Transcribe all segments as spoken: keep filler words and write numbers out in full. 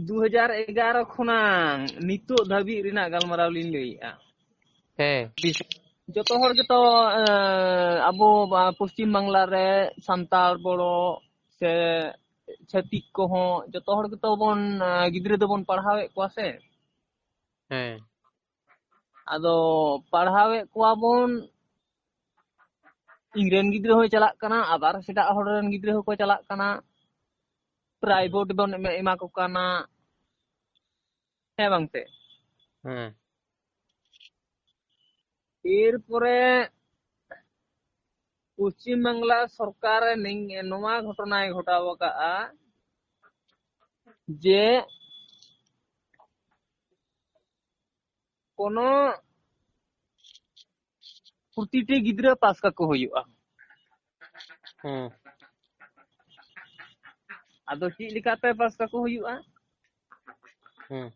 ᱫᱩ ᱦᱟᱡᱟᱨ ᱮᱜᱟᱨᱚ ᱠᱷᱚᱱᱟᱝ ᱱᱤᱛᱚᱜ ᱫᱷᱟᱹᱵᱤᱡ ᱨᱮᱱᱟᱜ ᱜᱟᱞᱢᱟᱨᱟᱣ ᱞᱤᱧ ᱞᱟᱹᱭᱮᱜᱼᱟ᱾ ᱦᱮᱸ᱾ ᱡᱚᱛᱚ ᱦᱚᱲ ᱜᱮᱛᱚ, ᱮᱸ, ᱟᱵᱚ, ᱟ, ᱯᱚᱥᱪᱤᱢ ᱵᱟᱝᱞᱟ ᱨᱮ ᱥᱟᱱᱛᱟᱲ ᱵᱚᱲᱚ ᱥᱮ ᱪᱷᱟᱹᱛᱤᱠ ᱠᱚᱦᱚᱸ ᱡᱚᱛᱚ ᱦᱚᱲ ᱜᱮᱛᱚ ᱵᱚᱱ, ᱟ, ᱜᱤᱫᱽᱨᱟᱹ ᱫᱚᱵᱚᱱ ᱯᱟᱲᱦᱟᱣᱮᱫ ᱠᱚᱣᱟ ᱥᱮ᱾ ᱦᱮᱸ᱾ ᱟᱫᱚ ᱯᱟᱲᱦᱟᱣᱮᱫ ᱠᱚᱣᱟ ᱵᱚᱱ, ᱤᱧ ᱨᱮᱱ ᱜᱤᱫᱽᱨᱟᱹ ᱦᱚᱸᱭ ᱪᱟᱞᱟᱜ ᱠᱟᱱᱟ, ᱟᱵᱟᱨ ᱮᱴᱟᱜ ᱦᱚᱲ ᱨᱮᱱ ᱜᱤᱫᱽᱨᱟᱹ ᱦᱚᱸᱠᱚ ᱪᱟᱞᱟᱜ ᱠᱟᱱᱟ᱾ ᱯᱨᱟᱭᱵᱷᱮᱴ ᱵᱚᱱ ᱮᱢᱟ, ᱮᱢᱟ ᱠᱚ ᱠᱟᱱᱟ᱾ ᱦᱮᱸ ᱵᱟᱝ ᱥᱮ? ᱦᱮᱸ᱾ ᱮᱨᱯᱚᱨᱮ ᱯᱚᱥᱪᱤᱢ ᱵᱟᱝᱞᱟ ᱥᱚᱨᱠᱟᱨ ᱨᱮ ᱱᱤᱝ-, ᱱᱚᱣᱟ ᱜᱷᱚᱴᱚᱱᱟᱭ ᱜᱷᱚᱴᱟᱣ ᱟᱠᱟᱫᱼᱟ ᱡᱮ ᱠᱳᱱᱳ ᱯᱨᱚᱛᱤᱴᱤ ᱜᱤᱫᱽᱨᱟᱹ ᱯᱟᱥ ᱠᱟᱠᱚ ᱦᱩᱭᱩᱜᱼᱟ᱾ ᱦᱮᱸ᱾ ᱟᱫᱚ ᱪᱮᱫ ᱞᱮᱠᱟᱛᱮ ᱯᱟᱥ ᱠᱟᱠᱚ ᱦᱩᱭᱩᱜᱼᱟ? ᱦᱮᱸ᱾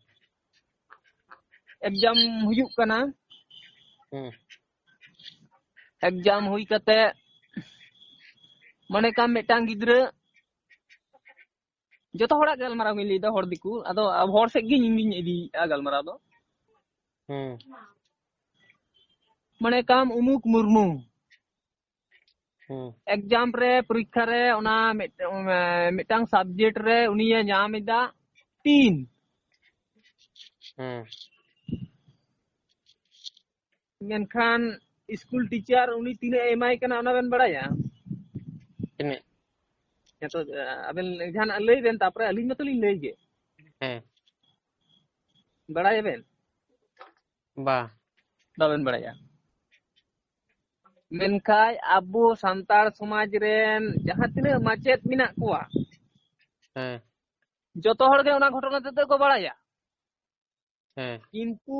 ᱮᱠᱡᱟᱢ ᱦᱩᱭᱩᱜ ᱠᱟᱱᱟ᱾ ᱦᱮᱸ᱾ ᱮᱠᱡᱟᱢ ᱦᱩᱭ ᱠᱟᱛᱮ, ᱢᱚᱱᱮ ᱠᱟᱢ ᱢᱤᱫᱴᱟᱝ ᱜᱤᱫᱽᱨᱟᱹ, ᱡᱚᱛᱚ ᱦᱚᱲᱟᱜ ᱜᱟᱞᱢᱟᱨᱟᱣ ᱜᱤᱧ ᱞᱟᱹᱭᱫᱟ, ᱦᱚᱲ ᱫᱤᱠᱩ, ᱟᱫᱚ ᱟᱵᱚ ᱦᱚᱲ ᱥᱮᱫ ᱜᱤᱧ, ᱤᱧ ᱜᱤᱧ ᱤᱫᱤᱭᱮᱫᱼᱟ ᱜᱟᱞᱢᱟᱨᱟᱣ ᱫᱚ᱾ ᱦᱮᱸ᱾ ᱢᱚᱱᱮ ᱠᱟᱢ ᱩᱢᱩᱠ ᱢᱩᱨᱢᱩ᱾ ᱦᱮᱸ᱾ ᱮᱠᱡᱟᱢ ᱨᱮ, ᱯᱚᱨᱤᱠᱠᱷᱟ ᱨᱮ, ᱚᱱᱟ ᱢᱤᱫ-, ᱢᱤᱫᱴᱟᱝ ᱥᱟᱵᱡᱮᱠᱴ ᱨᱮ ᱩᱱᱤᱭᱮ ᱧᱟᱢ ᱮᱫᱟ ᱛᱤᱱ᱾ ᱦᱮᱸ᱾ ᱢᱮᱱᱠᱷᱟᱱ ᱥᱠᱩᱞ ᱴᱤᱪᱟᱨ ᱩᱱᱤ ᱛᱤᱱᱟᱹᱜ ᱮ ᱮᱢᱟᱭ ᱠᱟᱱᱟ, ᱚᱱᱟ ᱵᱮᱱ ᱵᱟᱲᱟᱭᱟ? ᱛᱤᱱᱟᱹᱜ? ᱦᱮᱸ ᱛᱚ, ᱟᱵᱮᱱ ᱡᱟᱦᱟᱱᱟᱜ ᱞᱟᱹᱭ ᱵᱮᱱ, ᱛᱟᱯᱚᱨᱮ ᱟᱹᱞᱤᱧ ᱢᱟᱛᱚ ᱞᱤᱧ ᱞᱟᱹᱭ ᱜᱮ᱾ ᱦᱮᱸ᱾ ᱵᱟᱲᱟᱭᱟᱵᱮᱱ? ᱵᱟ᱾ ᱵᱟᱵᱮᱱ ᱵᱟᱲᱟᱭᱟ᱾ ᱢᱮᱱᱠᱷᱟᱱ ᱟᱵᱚ ᱥᱟᱱᱛᱟᱲ ᱥᱚᱢᱟᱡᱽ ᱨᱮᱱ ᱡᱟᱦᱟᱸ ᱛᱤᱱᱟᱹᱜ ᱢᱟᱪᱮᱫ ᱢᱮᱱᱟᱜ ᱠᱚᱣᱟ, ᱦᱮᱸ᱾ ᱡᱚᱛᱚ ᱦᱚᱲ ᱜᱮ ᱚᱱᱟ ᱜᱷᱚᱴᱚᱱᱟ ᱛᱮᱫᱚ ᱠᱚ ᱵᱟᱲᱟᱭᱟ᱾ ᱦᱮᱸ᱾ ᱠᱤᱱᱛᱩ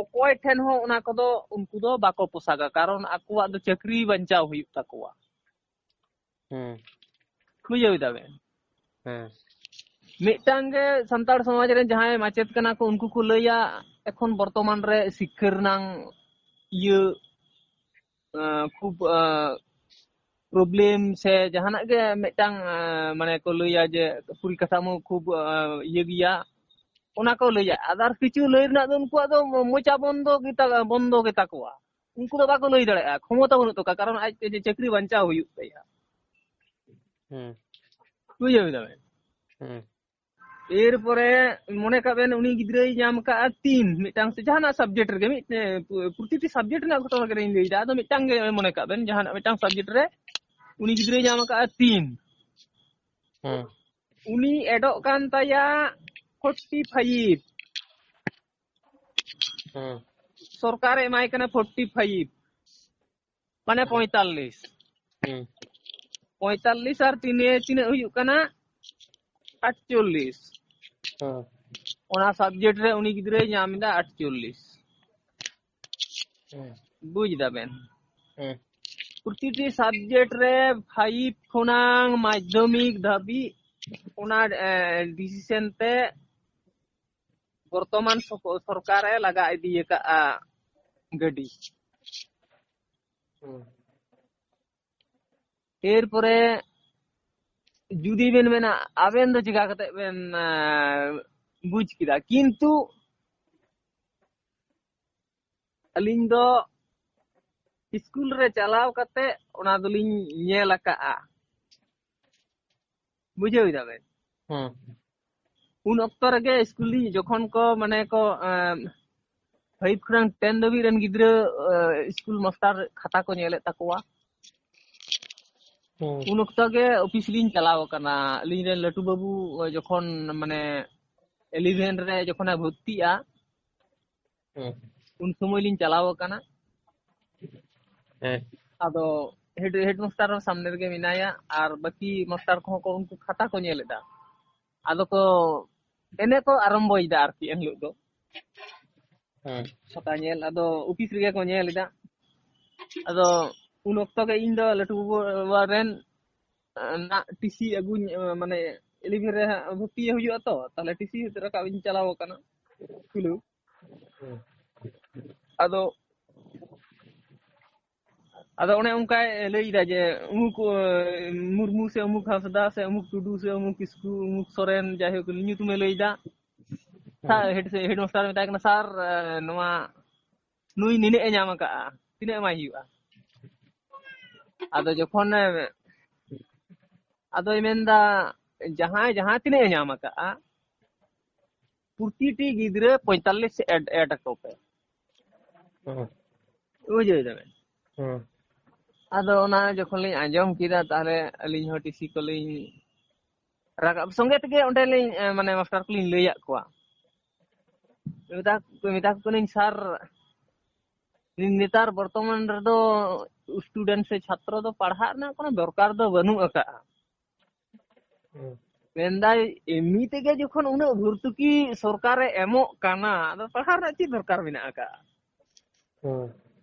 ᱚᱠᱚᱭ ᱴᱷᱮᱱ ᱦᱚᱸ ᱚᱱᱟ ᱠᱚᱫᱚ ᱩᱱᱠᱩ ᱫᱚ ᱵᱟᱠᱚ ᱯᱚᱥᱟᱜᱟ, ᱠᱟᱨᱚᱱ ᱟᱠᱚᱣᱟᱜ ᱫᱚ ᱪᱟᱹᱠᱨᱤ ᱵᱟᱧᱪᱟᱣ ᱦᱩᱭᱩᱜ ᱛᱟᱠᱚᱣᱟ᱾ ᱦᱮᱸ᱾ ᱵᱩᱡᱷᱟᱹᱣ ᱫᱟᱵᱮᱱ? ᱦᱮᱸ᱾ ᱢᱤᱫᱴᱟᱝ ᱜᱮ ᱥᱟᱱᱛᱟᱲ ᱥᱚᱢᱟᱡᱽ ᱨᱮᱱ ᱡᱟᱦᱟᱸᱭ ᱢᱟᱪᱮᱫ ᱠᱟᱱᱟ ᱠᱚ, ᱩᱱᱠᱩ ᱠᱚ ᱞᱟᱹᱭᱟ, ᱮᱠᱷᱚᱱ ᱵᱚᱨᱛᱚᱢᱟᱱ ᱨᱮ ᱥᱤᱠᱠᱷᱟᱹ ᱨᱮᱱᱟᱝ ᱤᱭᱟᱹ, ᱟᱸ, ᱠᱷᱩᱵ, ᱟᱸ, ᱯᱨᱚᱵᱞᱮᱢ ᱥᱮ ᱡᱟᱦᱟᱱᱟᱜ ᱜᱮ ᱢᱤᱫᱴᱟᱝ, ᱟᱸ, ᱢᱟᱱᱮ ᱠᱚ ᱞᱟᱹᱭᱟ ᱡᱮ ᱯᱚᱨᱤᱠᱟᱴᱷᱟᱢᱳ ᱠᱷᱩᱵ, ᱟᱸ, ᱤᱭᱟᱹ ᱜᱮᱭᱟ, ᱚᱱᱟ ᱠᱚ ᱞᱟᱹᱭᱟ᱾ ᱟᱫᱟᱨ ᱠᱤᱪᱷᱩ ᱞᱟᱹᱭ ᱨᱮᱱᱟᱜ ᱫᱚ ᱩᱱᱠᱩᱣᱟᱜ ᱫᱚ ᱢᱚᱪᱟ ᱵᱚᱱᱫᱚ ᱜᱮᱛᱟ, ᱵᱚᱱᱫᱚ ᱜᱮᱛᱟ ᱠᱚᱣᱟ᱾ ᱩᱱᱠᱩ ᱫᱚ ᱵᱟᱠᱚ ᱞᱟᱹᱭ ᱫᱟᱲᱮᱭᱟᱜᱼᱟ, ᱠᱷᱚᱢᱚᱛᱟ ᱵᱟᱹᱱᱩᱜ ᱛᱟᱠᱚᱣᱟ, ᱠᱟᱨᱚᱱ ᱟᱡ ᱛᱮ ᱡᱮ ᱪᱟᱹᱠᱨᱤ ᱵᱟᱧᱪᱟᱣ ᱦᱩᱭᱩᱜ ᱛᱟᱭᱟ᱾ ᱦᱩᱸ ᱵᱩᱡᱷᱟᱹᱣ ᱠᱮᱫᱟ ᱵᱮᱱ? ᱦᱩᱸ ᱮᱨᱯᱚᱨᱮ ᱢᱚᱱᱮ ᱠᱟᱜ ᱵᱮᱱ ᱩᱱᱤ ᱜᱤᱫᱽᱨᱟᱹᱭ ᱧᱟᱢ ᱠᱟᱜᱼᱟ ᱛᱤᱱ, ᱢᱤᱫᱴᱟᱝ ᱥᱮ ᱡᱟᱦᱟᱱᱟᱜ ᱥᱟᱵᱡᱮᱠᱴ ᱨᱮᱜᱮ, ᱢᱤᱫ, ᱯᱨᱚᱛᱤᱴᱤ ᱥᱟᱵᱡᱮᱠᱴ ᱨᱮᱱᱟᱜ ᱜᱷᱚᱴᱚᱱᱟ ᱜᱮ ᱤᱧ ᱞᱟᱹᱭᱫᱟ᱾ ᱟᱫᱚ ᱢᱤᱫᱴᱟᱝ ᱜᱮ ᱢᱚᱱᱮ ᱠᱟᱜ ᱵᱮᱱ, ᱡᱟᱦᱟᱱᱟᱜ ᱢᱤᱫᱴᱟᱝ ᱥᱟᱵᱡᱮᱠᱴ ᱨᱮ ᱩᱱᱤ ᱜᱤᱫᱽᱨᱟᱹᱭ ᱧᱟᱢ ᱠᱟᱜᱼᱟ ᱛᱤᱱ, ᱦᱩᱸ ᱩᱱᱤ ᱮᱰᱚᱜ ᱠᱟᱱ ᱛᱟᱭᱟ ᱯᱷᱳᱨᱴᱤ ᱯᱷᱟᱭᱤᱵᱷ, ᱦᱩᱸ ᱥᱚᱨᱠᱟᱨᱮ ᱮᱢᱟᱭ ᱠᱟᱱᱟ ᱯᱷᱳᱨᱴᱤ ᱯᱷᱟᱭᱤᱵᱷ, ᱢᱟᱱᱮ ᱯᱚᱸᱭᱛᱟᱞᱞᱤᱥ᱾ ᱦᱩᱸ ᱯᱚᱸᱭᱛᱟᱞᱞᱤᱥ ᱟᱨ ᱛᱤᱱᱮ ᱛᱤᱱᱟᱹᱜ ᱦᱩᱭᱩᱜ ᱠᱟᱱᱟ? ᱟᱴᱪᱚᱞᱞᱤᱥ᱾ ᱦᱩᱸ ᱚᱱᱟ ᱥᱟᱵᱡᱮᱠᱴ ᱨᱮ ᱩᱱᱤ ᱜᱤᱫᱽᱨᱟᱹᱭ ᱧᱟᱢ ᱮᱫᱟ ᱟᱴᱪᱚᱞᱞᱤᱥ᱾ ᱦᱩᱸ ᱵᱩᱡ ᱫᱟᱵᱮᱱ? ᱦᱩᱸ ᱯᱨᱚᱛᱤᱴᱤ ᱥᱟᱵᱡᱮᱠᱴ ᱨᱮ ᱯᱷᱟᱭᱤᱵᱷ ᱠᱷᱚᱱᱟᱝ ᱢᱟᱫᱽᱫᱷᱚᱢᱤᱠ ᱫᱷᱟᱹᱵᱤᱡ ᱚᱱᱟ ᱰᱤᱥᱤᱥᱮᱱ ᱛᱮ ᱵᱚᱨᱛᱚᱢᱟᱱ ᱥᱚᱠ- ᱥᱚᱨᱠᱟᱨᱮ ᱞᱟᱜᱟ ᱤᱫᱤ ᱟᱠᱟᱫᱼᱟ ᱜᱟᱹᱰᱤ᱾ ᱦᱩᱸ ᱮᱨᱯᱚᱨᱮ ᱡᱩᱫᱤ ᱵᱮᱱ ᱢᱮᱱᱟ, ᱟᱵᱮᱱ ᱫᱚ ᱪᱤᱠᱟ ᱠᱟᱛᱮ ᱵᱮᱱ, ᱟᱸ, ᱵᱩᱡ ᱠᱮᱫᱟ? ᱠᱤᱱᱛᱩ ᱟᱹᱞᱤᱧ ᱫᱚ ᱥᱠᱩᱞ ᱨᱮ ᱪᱟᱞᱟᱣ ᱠᱟᱛᱮ ᱚᱱᱟ ᱫᱚᱞᱤᱧ ᱧᱮᱞ ᱟᱠᱟᱫᱼᱟ᱾ ᱵᱩᱡᱷᱟᱹᱣ ᱠᱮᱫᱟ ᱵᱮᱱ? ᱦᱩᱸ ᱩᱱ ᱚᱠᱛᱚ ᱨᱮᱜᱮ ᱥᱠᱩᱞ ᱨᱤᱧ ᱡᱚᱠᱷᱚᱱ ᱠᱚ, ᱢᱟᱱᱮ ᱠᱚ, ᱮᱸ, ᱯᱷᱟᱭᱤᱵᱷ ᱠᱷᱚᱱᱟᱜ ᱴᱮᱱ ᱫᱷᱟᱹᱵᱤᱡ ᱨᱮᱱ ᱜᱤᱫᱽᱨᱟᱹ, ᱮᱸ, ᱥᱠᱩᱞ ᱢᱟᱥᱴᱟᱨ ᱠᱷᱟᱛᱟ ᱠᱚ ᱧᱮᱞᱮᱫ ᱛᱟᱠᱚᱣᱟ᱾ ᱦᱩᱸ ᱩᱱ ᱚᱠᱛᱚ ᱜᱮ ᱚᱯᱷᱤᱥ ᱞᱤᱧ ᱪᱟᱞᱟᱣ ᱟᱠᱟᱱᱟ᱾ ᱟᱹᱞᱤᱧ ᱨᱮᱱ ᱞᱟᱹᱴᱩ ᱵᱟᱹᱵᱩ ᱡᱚᱠᱷᱚᱱ, ᱢᱟᱱᱮ, ᱤᱞᱤᱵᱷᱮᱱ ᱨᱮ ᱡᱚᱠᱷᱚᱱᱮ ᱵᱷᱚᱨᱛᱤᱜᱼᱟ, ᱦᱩᱸ ᱩᱱ ᱥᱚᱢᱚᱭ ᱞᱤᱧ ᱪᱟᱞᱟᱣ ᱟᱠᱟᱱᱟ᱾ ᱦᱮᱸ ᱟᱫᱚ ᱦᱮᱰ, ᱦᱮᱰ ᱢᱟᱥᱴᱟᱨ ᱦᱚᱸ ᱥᱟᱢᱱᱮ ᱨᱮᱜᱮ ᱢᱮᱱᱟᱭᱟ, ᱟᱨ ᱵᱟᱹᱠᱤ ᱢᱟᱥᱴᱟᱨ ᱠᱚᱦᱚᱸ ᱠᱚ, ᱩᱱᱠᱩ ᱠᱷᱟᱛᱟ ᱠᱚ ᱧᱮᱞ ᱮᱫᱟ᱾ ᱟᱫᱚ ᱠᱚ ᱮᱱᱮᱡ ᱠᱚ ᱟᱨᱟᱢᱵᱚᱭᱮᱫᱟ ᱟᱨᱠᱤ ᱮᱱᱦᱤᱞᱳᱜ ᱫᱚ᱾ ᱦᱮᱸ ᱠᱷᱟᱛᱟ ᱧᱮᱞ, ᱟᱫᱚ ᱚᱯᱷᱤᱥ ᱨᱮᱜᱮ ᱠᱚ ᱧᱮᱞ ᱮᱫᱟ᱾ ᱟᱫᱚ ᱩᱱ ᱚᱠᱛᱚ ᱜᱮ ᱤᱧ ᱫᱚ ᱞᱟᱹᱴᱩ ᱵᱟᱹᱵᱩ ᱨᱮᱱ, ᱮᱸ, ᱱᱟᱜ ᱴᱤᱥᱤ ᱟᱹᱜᱩᱧ, ᱮᱸ, ᱢᱟᱱᱮ ᱤᱞᱤᱵᱷᱮᱱ ᱨᱮ ᱦᱟᱸᱜ ᱵᱷᱚᱨᱛᱤ ᱦᱩᱭᱩᱜᱼᱟ ᱛᱚ, ᱛᱟᱦᱞᱮ ᱴᱤᱥᱤ ᱨᱟᱠᱟᱵ ᱤᱧ ᱪᱟᱞᱟᱣ ᱟᱠᱟᱱᱟ ᱥᱠᱩᱞ᱾ ᱦᱩᱸ ᱟᱫᱚ ᱟᱫᱚ ᱚᱱᱮ ᱚᱱᱠᱟᱭ ᱞᱟᱹᱭ ᱮᱫᱟ ᱡᱮ ᱩᱢᱩᱠ ᱢᱩᱨᱢᱩ ᱥᱮ ᱩᱢᱩᱠ ᱦᱟᱸᱥᱫᱟ ᱥᱮ ᱩᱢᱩᱠ ᱴᱩᱰᱩ ᱥᱮ ᱩᱢᱩᱠ ᱠᱤᱥᱠᱩ ᱩᱢᱩᱠ ᱥᱚᱨᱮᱱ, ᱡᱟᱭᱦᱳᱠ ᱧᱩᱛᱩᱢᱮ ᱞᱟᱹᱭ ᱮᱫᱟ᱾ ᱦᱮᱰ ᱢᱟᱥᱴᱟᱨ ᱢᱮᱛᱟᱭ ᱠᱟᱱᱟ, "ᱥᱟᱨ, ᱱᱚᱣᱟ ᱱᱩᱭ ᱱᱤᱱᱟᱹᱜ ᱮ ᱧᱟᱢ ᱟᱠᱟᱫᱼᱟ, ᱛᱤᱱᱟᱹᱜ ᱮᱢᱟᱭ ᱦᱩᱭᱩᱜᱼᱟ?" ᱟᱫᱚ ᱡᱚᱠᱷᱚᱱ ᱟᱫᱚᱭ ᱢᱮᱱᱫᱟ, "ᱡᱟᱦᱟᱸᱭ ᱡᱟᱦᱟᱸ ᱛᱤᱱᱟᱹᱜ ᱮ ᱧᱟᱢ ᱟᱠᱟᱫᱼᱟ, ᱯᱨᱚᱛᱤᱴᱤ ᱜᱤᱫᱽᱨᱟᱹ ᱯᱚᱸᱭᱛᱟᱞᱞᱤᱥ ᱮᱰ ᱮᱰ ᱟᱠᱚ ᱯᱮ᱾" ᱦᱮᱸ᱾ ᱵᱩᱡᱷᱟᱹᱣ ᱫᱟᱵᱮᱱ? ᱦᱮᱸ᱾ ᱟᱫᱚ ᱚᱱᱟ ᱡᱚᱠᱷᱚᱱ ᱞᱤᱧ ᱟᱸᱡᱚᱢ ᱠᱮᱫᱟ, ᱛᱟᱦᱞᱮ ᱟᱹᱞᱤᱧ ᱦᱚᱸ ᱴᱤᱥᱤ ᱠᱚᱞᱤᱧ ᱨᱟᱠᱟᱵ ᱥᱚᱸᱜᱮ ᱛᱮᱜᱮ ᱚᱸᱰᱮ ᱞᱤᱧ, ᱮ, ᱢᱟᱱᱮ ᱢᱟᱥᱴᱟᱨ ᱠᱚᱞᱤᱧ ᱞᱟᱹᱭᱟᱫ ᱠᱚᱣᱟ᱾ ᱢᱮᱛᱟ, ᱢᱮᱛᱟ ᱠᱚ ᱠᱟᱹᱱᱟᱹᱧ, "ᱥᱟᱨ, ᱱᱮᱛᱟᱨ ᱵᱚᱨᱛᱚᱢᱟᱱ ᱨᱮᱫᱚ ᱥᱴᱩᱰᱮᱱᱴ ᱥᱮ ᱪᱷᱟᱛᱨᱚ ᱫᱚ ᱯᱟᱲᱦᱟᱜ ᱨᱮᱱᱟᱜ ᱠᱳᱱᱳ ᱫᱚᱨᱠᱟᱨ ᱫᱚ ᱵᱟᱹᱱᱩᱜ ᱟᱠᱟᱫᱼᱟ᱾" ᱦᱮᱸ᱾ ᱢᱮᱱᱫᱟᱭ, "ᱮᱢᱱᱤ ᱛᱮᱜᱮ ᱡᱚᱠᱷᱚᱱ ᱩᱱᱟᱹᱜ ᱵᱷᱚᱨᱛᱩᱠᱤ ᱥᱚᱨᱠᱟᱨᱮ ᱮᱢᱚᱜ ᱠᱟᱱᱟ, ᱟᱫᱚ ᱯᱟᱲᱦᱟᱣ ᱨᱮᱱᱟᱜ ᱪᱮᱫ ᱫᱚᱨᱠᱟᱨ ᱢᱮᱱᱟᱜ ᱟᱠᱟᱫᱼᱟ?" ᱦᱮᱸ᱾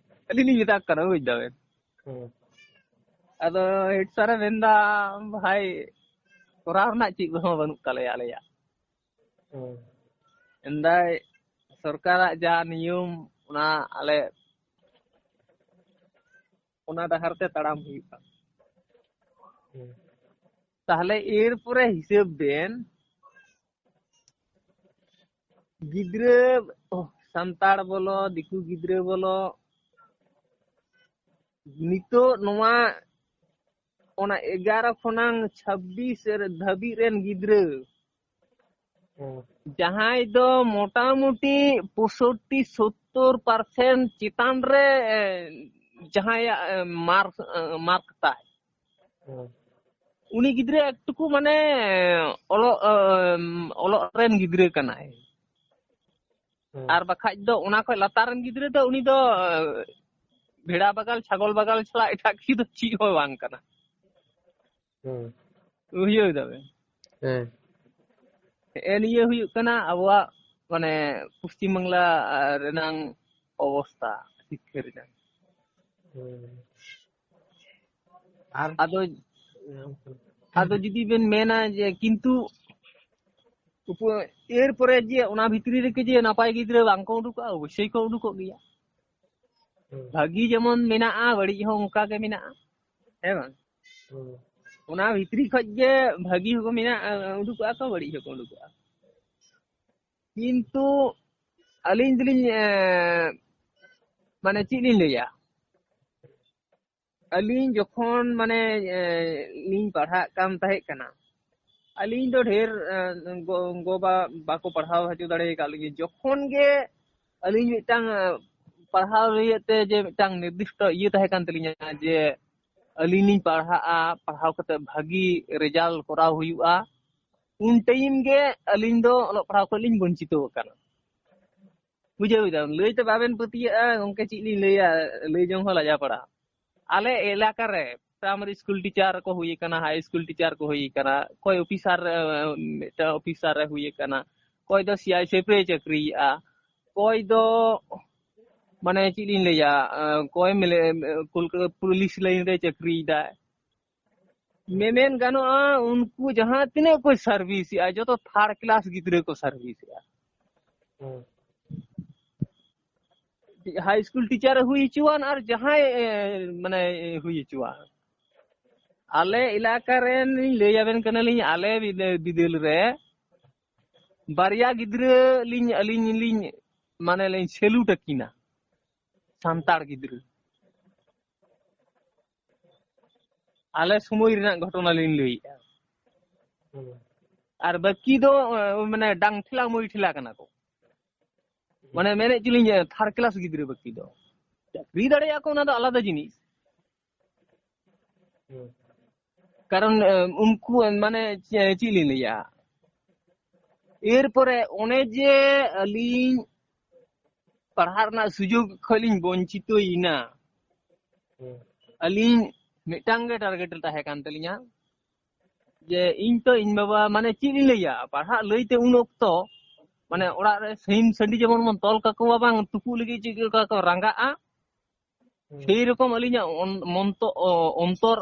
ᱟᱹᱞᱤᱧ ᱞᱤᱧ ᱢᱮᱛᱟ ᱠᱚ ᱠᱟᱱᱟ, ᱵᱩᱡᱽ ᱫᱟᱵᱮᱱ? ᱦᱮᱸ᱾ ᱟᱫᱚ ᱦᱮᱰ ᱥᱟᱨᱮ ᱢᱮᱱᱫᱟ, "ᱵᱷᱟᱭ, ᱠᱚᱨᱟᱣ ᱨᱮᱱᱟᱜ ᱪᱮᱫ ᱦᱚᱸ ᱵᱟᱹᱱᱩᱜ ᱛᱟᱞᱮᱭᱟ ᱟᱞᱮᱭᱟᱜ᱾" ᱦᱮᱸ᱾ ᱢᱮᱱᱫᱟᱭ, "ᱥᱚᱨᱠᱟᱨᱟᱜ ᱡᱟ ᱱᱤᱭᱚᱢ, ᱚᱱᱟ ᱟᱞᱮ, ᱚᱱᱟ ᱰᱟᱦᱟᱨ ᱛᱮ ᱛᱟᱲᱟᱢ ᱦᱩᱭᱩᱜᱼᱟ᱾" ᱦᱮᱸ᱾ ᱛᱟᱦᱞᱮ ᱮᱨᱯᱚᱨᱮ ᱦᱤᱥᱟᱹᱵ ᱵᱮᱱ, ᱜᱤᱫᱽᱨᱟᱹ, ᱥᱟᱱᱛᱟᱲ ᱵᱚᱞᱚ, ᱫᱤᱠᱩ ᱜᱤᱫᱽᱨᱟᱹ ᱵᱚᱞᱚ, ᱱᱤᱛᱚᱜ ᱱᱚᱣᱟ ᱚᱱᱟ ᱮᱜᱟᱨᱚ ᱠᱷᱚᱱᱟᱝ ᱪᱷᱟᱵᱵᱤᱥ ᱫᱷᱟᱹᱵᱤᱡ ᱨᱮᱱ ᱜᱤᱫᱽᱨᱟᱹ, ᱦᱮᱸ᱾ ᱡᱟᱦᱟᱸᱭ ᱫᱚ ᱢᱚᱴᱟᱢᱩᱴᱤ ᱯᱚᱸᱭᱥᱚᱴᱴᱤ ᱥᱚᱛᱛᱚᱨ ᱯᱟᱨᱥᱮᱱᱴ ᱪᱮᱛᱟᱱ ᱨᱮ, ᱮ, ᱡᱟᱦᱟᱸᱭᱟᱜ, ᱮ, ᱢᱟᱨᱠ, ᱮ, ᱢᱟᱨᱠ ᱛᱟᱭ, ᱦᱮᱸ᱾ ᱩᱱᱤ ᱜᱤᱫᱽᱨᱟᱹ ᱮᱠᱴᱩᱠᱩ ᱢᱟᱱᱮ ᱚᱞᱚᱜ, ᱮ, ᱚᱞᱚᱜ ᱨᱮᱱ ᱜᱤᱫᱽᱨᱟᱹ ᱠᱟᱱᱟᱭ᱾ ᱦᱮᱸ᱾ ᱟᱨ ᱵᱟᱠᱷᱟᱡ ᱫᱚ ᱚᱱᱟ ᱠᱷᱚᱡ ᱞᱟᱛᱟᱨ ᱨᱮᱱ ᱜᱤᱫᱽᱨᱟᱹ ᱫᱚ ᱩᱱᱤ ᱫᱚ, ᱮ, ᱵᱷᱮᱲᱟ ᱵᱟᱜᱟᱞ, ᱪᱷᱟᱜᱚᱞ ᱵᱟᱜᱟᱞ ᱪᱷᱟᱲᱟ ᱮᱴᱟᱜ ᱠᱤᱪᱷᱩ ᱫᱚ ᱪᱮᱫ ᱦᱚᱸ ᱵᱟᱝ ᱠᱟᱱᱟ᱾ ᱦᱮᱸ᱾ ᱵᱩᱡᱷᱟᱹᱣ ᱫᱟᱵᱮᱱ? ᱦᱮᱸ᱾ ᱦᱮᱸ, ᱱᱤᱭᱟᱹ ᱦᱩᱭᱩᱜ ᱠᱟᱱᱟ ᱟᱵᱚᱣᱟᱜ, ᱢᱟᱱᱮ, ᱯᱚᱥᱪᱤᱢ ᱵᱟᱝᱞᱟ ᱨᱮᱱᱟᱝ ᱚᱵᱚᱥᱛᱟ, ᱥᱤᱠᱠᱷᱟ ᱨᱮᱱᱟᱝ᱾ ᱦᱮᱸ᱾ ᱟᱨ ᱟᱫᱚ, ᱟᱫᱚ ᱡᱩᱫᱤ ᱵᱮᱱ ᱢᱮᱱᱟ ᱡᱮ, ᱠᱤᱱᱛᱩ ᱩᱯ-, ᱮᱨᱯᱚᱨᱮ ᱡᱮ ᱚᱱᱟ ᱵᱷᱤᱛᱨᱤ ᱨᱮᱜᱮ ᱡᱮ ᱱᱟᱯᱟᱭ ᱜᱤᱫᱽᱨᱟᱹ ᱵᱟᱝ ᱠᱚ ᱩᱰᱩᱠᱚᱜᱼᱟ, ᱚᱵᱚᱥᱥᱳᱭ ᱠᱚ ᱩᱰᱩᱠᱚᱜ ᱜᱮᱭᱟ᱾ ᱵᱷᱟᱹᱜᱤ ᱡᱮᱢᱚᱱ ᱢᱮᱱᱟᱜᱼᱟ, ᱵᱟᱹᱲᱤᱡ ᱦᱚᱸ ᱚᱱᱠᱟ ᱜᱮ ᱢᱮᱱᱟᱜᱼᱟ, ᱦᱮᱸ ᱵᱟᱝ? ᱚᱱᱟ ᱵᱷᱤᱛᱨᱤ ᱠᱷᱚᱡ ᱜᱮ ᱵᱷᱟᱹᱜᱤ ᱦᱚᱸᱠᱚ ᱢᱮᱱᱟᱜᱼᱟ, ᱩᱰᱩᱠᱚᱜᱼᱟ ᱠᱚ, ᱵᱟᱹᱲᱤᱡ ᱦᱚᱸᱠᱚ ᱩᱰᱩᱠᱚᱜᱼᱟ᱾ ᱠᱤᱱᱛᱩ ᱟᱹᱞᱤᱧ ᱫᱚᱞᱤᱧ, ᱮᱸ, ᱢᱟᱱᱮ ᱪᱮᱫ ᱞᱤᱧ ᱞᱟᱹᱭᱟ, ᱟᱹᱞᱤᱧ ᱡᱚᱠᱷᱚᱱ ᱢᱟᱱᱮ, ᱮᱸ, ᱞᱤᱧ ᱯᱟᱲᱦᱟᱜ ᱠᱟᱱ ᱛᱟᱦᱮᱸ ᱠᱟᱱᱟ, ᱟᱹᱞᱤᱧ ᱫᱚ ᱰᱷᱮᱨ, ᱮᱸ, ᱜᱚ-, ᱜᱚ-, ᱵᱟ-, ᱵᱟᱠᱚ ᱯᱟᱲᱦᱟᱣ ᱦᱚᱪᱚ ᱫᱟᱲᱮ ᱟᱠᱟᱫ ᱞᱤᱧᱟ᱾ ᱡᱚᱠᱷᱚᱱ ᱜᱮ ᱟᱹᱞᱤᱧ ᱢᱤᱫᱴᱟᱝ, ᱮᱸ, ᱯᱟᱲᱦᱟᱣ ᱞᱟᱹᱜᱤᱫ ᱛᱮ ᱡᱮ ᱢᱤᱫᱴᱟᱝ ᱱᱤᱨᱫᱤᱥᱴᱚ ᱤᱭᱟᱹ ᱛᱟᱦᱮᱸ ᱠᱟᱱ ᱛᱟᱹᱞᱤᱧᱟ ᱡᱮ ᱟᱹᱞᱤᱧ ᱞᱤᱧ ᱯᱟᱲᱦᱟᱜᱼᱟ, ᱯᱟᱲᱦᱟᱣ ᱠᱟᱛᱮ ᱵᱷᱟᱹᱜᱤ result ᱠᱚᱨᱟᱣ ᱦᱩᱭᱩᱜᱼᱟ, ᱩᱱ time ᱜᱮ ᱟᱹᱞᱤᱧ ᱫᱚ ᱚᱞᱚᱜ ᱯᱟᱲᱦᱟᱣ ᱠᱷᱚᱱ ᱞᱤᱧ ᱵᱚᱧᱪᱤᱛᱚ ᱟᱠᱟᱱᱟ᱾ ᱵᱩᱡᱷᱟᱹᱣ ᱠᱮᱫᱟᱢ? ᱞᱟᱹᱭ ᱛᱮ ᱵᱟᱵᱮᱱ ᱯᱟᱹᱛᱭᱟᱹᱜᱼᱟ ᱜᱚᱝᱠᱮ, ᱪᱮᱫ ᱞᱤᱧ ᱞᱟᱹᱭᱟ, ᱞᱟᱹᱭ ᱡᱚᱝ ᱦᱚᱸ ᱞᱟᱡᱟ ᱯᱟᱲᱟ᱾ ᱟᱞᱮ ᱮᱞᱟᱠᱟ ᱨᱮ primary school teacher ᱠᱚ ᱦᱩᱭ ᱟᱠᱟᱱᱟ, high school teacher ᱠᱚ ᱦᱩᱭ ᱟᱠᱟᱱᱟ, ᱚᱠᱚᱭ officer, ᱮ, ᱢᱤᱫᱴᱟᱝ officer ᱮ ᱦᱩᱭ ᱟᱠᱟᱱᱟ, ᱚᱠᱚᱭ ᱫᱚ CISF ᱨᱮᱭ ᱪᱟᱹᱠᱨᱤᱭᱮᱜᱼᱟ, ᱚᱠᱚᱭ ᱫᱚ ᱢᱟᱱᱮ ᱪᱮᱫ ᱞᱤᱧ ᱞᱟᱹᱭᱟ, ᱮ, ᱚᱠᱚᱭ ᱢᱮᱞᱮ-, ᱠᱳᱞᱠᱟᱛᱟ police line ᱨᱮ ᱪᱟᱹᱠᱨᱤᱭᱮᱫᱟᱭ᱾ ᱢᱮᱢᱮᱱ ᱜᱟᱱᱚᱜᱼᱟ, ᱩᱱᱠᱩ ᱡᱟᱦᱟᱸ ᱛᱤᱱᱟᱹᱜ ᱠᱚ service ᱮᱜᱼᱟ, ᱡᱚᱛᱚ third class ᱜᱤᱫᱽᱨᱟᱹ ᱠᱚ service ᱮᱜᱼᱟ᱾ ᱦᱩᱸ᱾ High school teacher ᱮ ᱦᱩᱭ ᱦᱚᱪᱚᱣᱟᱱ ᱟᱨ ᱡᱟᱦᱟᱸᱭ, ᱮ, ᱢᱟᱱᱮ, ᱦᱩᱭ ᱦᱚᱪᱚᱣᱟᱱ᱾ ᱟᱞᱮ ᱮᱞᱟᱠᱟ ᱨᱮᱱ ᱞᱤᱧ ᱞᱟᱹᱭ ᱟᱵᱮᱱ ᱠᱟᱱᱟᱞᱤᱧ, ᱟᱞᱮ ᱵᱤᱫᱟᱹ-, ᱵᱤᱫᱟᱹᱞ ᱨᱮ ᱵᱟᱨᱭᱟ ᱜᱤᱫᱽᱨᱟᱹ ᱞᱤᱧ, ᱟᱹᱞᱤᱧ ᱞᱤᱧ, ᱢᱟᱱᱮ, ᱞᱤᱧ salute ᱟᱹᱠᱤᱱᱟ, ᱥᱟᱱᱛᱟᱲ ᱜᱤᱫᱽᱨᱟᱹ᱾ ᱟᱞᱮ ᱥᱚᱢᱚᱭ ᱨᱮᱱᱟᱜ ᱜᱷᱚᱴᱚᱱᱟ ᱞᱤᱧ ᱞᱟᱹᱭᱮᱜᱼᱟ᱾ ᱦᱩᱸ᱾ ᱟᱨ ᱵᱟᱹᱠᱤ ᱫᱚ, ᱮ, ᱢᱟᱱᱮ, ᱰᱟᱝ ᱴᱷᱮᱞᱟ ᱢᱟᱹᱭ ᱴᱷᱮᱞᱟ ᱠᱟᱱᱟ ᱠᱚ᱾ ᱢᱟᱱᱮ, ᱢᱮᱱᱮᱫ ᱪᱚᱞᱤᱧ, ᱮ, third class ᱜᱤᱫᱽᱨᱟᱹ ᱵᱟᱹᱠᱤ ᱫᱚ᱾ ᱪᱟᱹᱠᱨᱤ ᱫᱟᱲᱮᱭᱟᱜᱼᱟ ᱠᱚ, ᱚᱱᱟ ᱫᱚ ᱟᱞᱟᱫᱟ ᱡᱤᱱᱤᱥ᱾ ᱦᱩᱸ᱾ ᱠᱟᱨᱚᱱ, ᱮ, ᱩᱱᱠᱩ, ᱮ, ᱢᱟᱱᱮ, ᱪᱮ-, ᱪᱮᱫ ᱞᱤᱧ ᱞᱟᱹᱭᱟ? ᱮᱨᱯᱚᱨᱮ ᱚᱱᱮ ᱡᱮ ᱟᱹᱞᱤᱧ ᱯᱟᱲᱦᱟᱜ ᱨᱮᱱᱟᱜ ᱥᱩᱡᱳᱜᱽ ᱠᱷᱚᱱ ᱞᱤᱧ ᱵᱚᱧᱪᱤᱛᱚᱭᱮᱱᱟ, ᱦᱩᱸ᱾ ᱟᱹᱞᱤᱧ ᱢᱤᱫᱴᱟᱝ ᱜᱮ target ᱛᱟᱦᱮᱸ ᱠᱟᱱ ᱛᱟᱹᱞᱤᱧᱟ, ᱡᱮ ᱤᱧ ᱛᱚ ᱤᱧ ᱵᱟᱵᱟ, ᱢᱟᱱᱮ, ᱪᱮᱫ ᱞᱤᱧ ᱞᱟᱹᱭᱟ, ᱯᱟᱲᱦᱟᱜ ᱞᱟᱹᱭᱛᱮ ᱩᱱ ᱚᱠᱛᱚ, ᱢᱟᱱᱮ, ᱦᱩᱸ᱾ ᱚᱲᱟᱜ ᱨᱮ ᱥᱤᱢ ᱥᱟᱺᱰᱤ ᱡᱮᱢᱚᱱ ᱵᱚᱱ ᱛᱚᱞ ᱠᱟᱠᱚᱣᱟ ᱵᱟᱝ, ᱛᱩᱯᱩᱜ ᱞᱟᱹᱜᱤᱫ ᱪᱮᱫ ᱞᱮᱠᱟ ᱠᱚ ᱨᱟᱸᱜᱟᱜᱼᱟ, ᱦᱩᱸ᱾ ᱥᱮᱭ ᱨᱚᱠᱚᱢ ᱟᱹᱞᱤᱧᱟᱜ ᱚᱱ-, ᱢᱚᱱᱛᱚ-, ᱚ-, ᱚᱱᱛᱚᱨ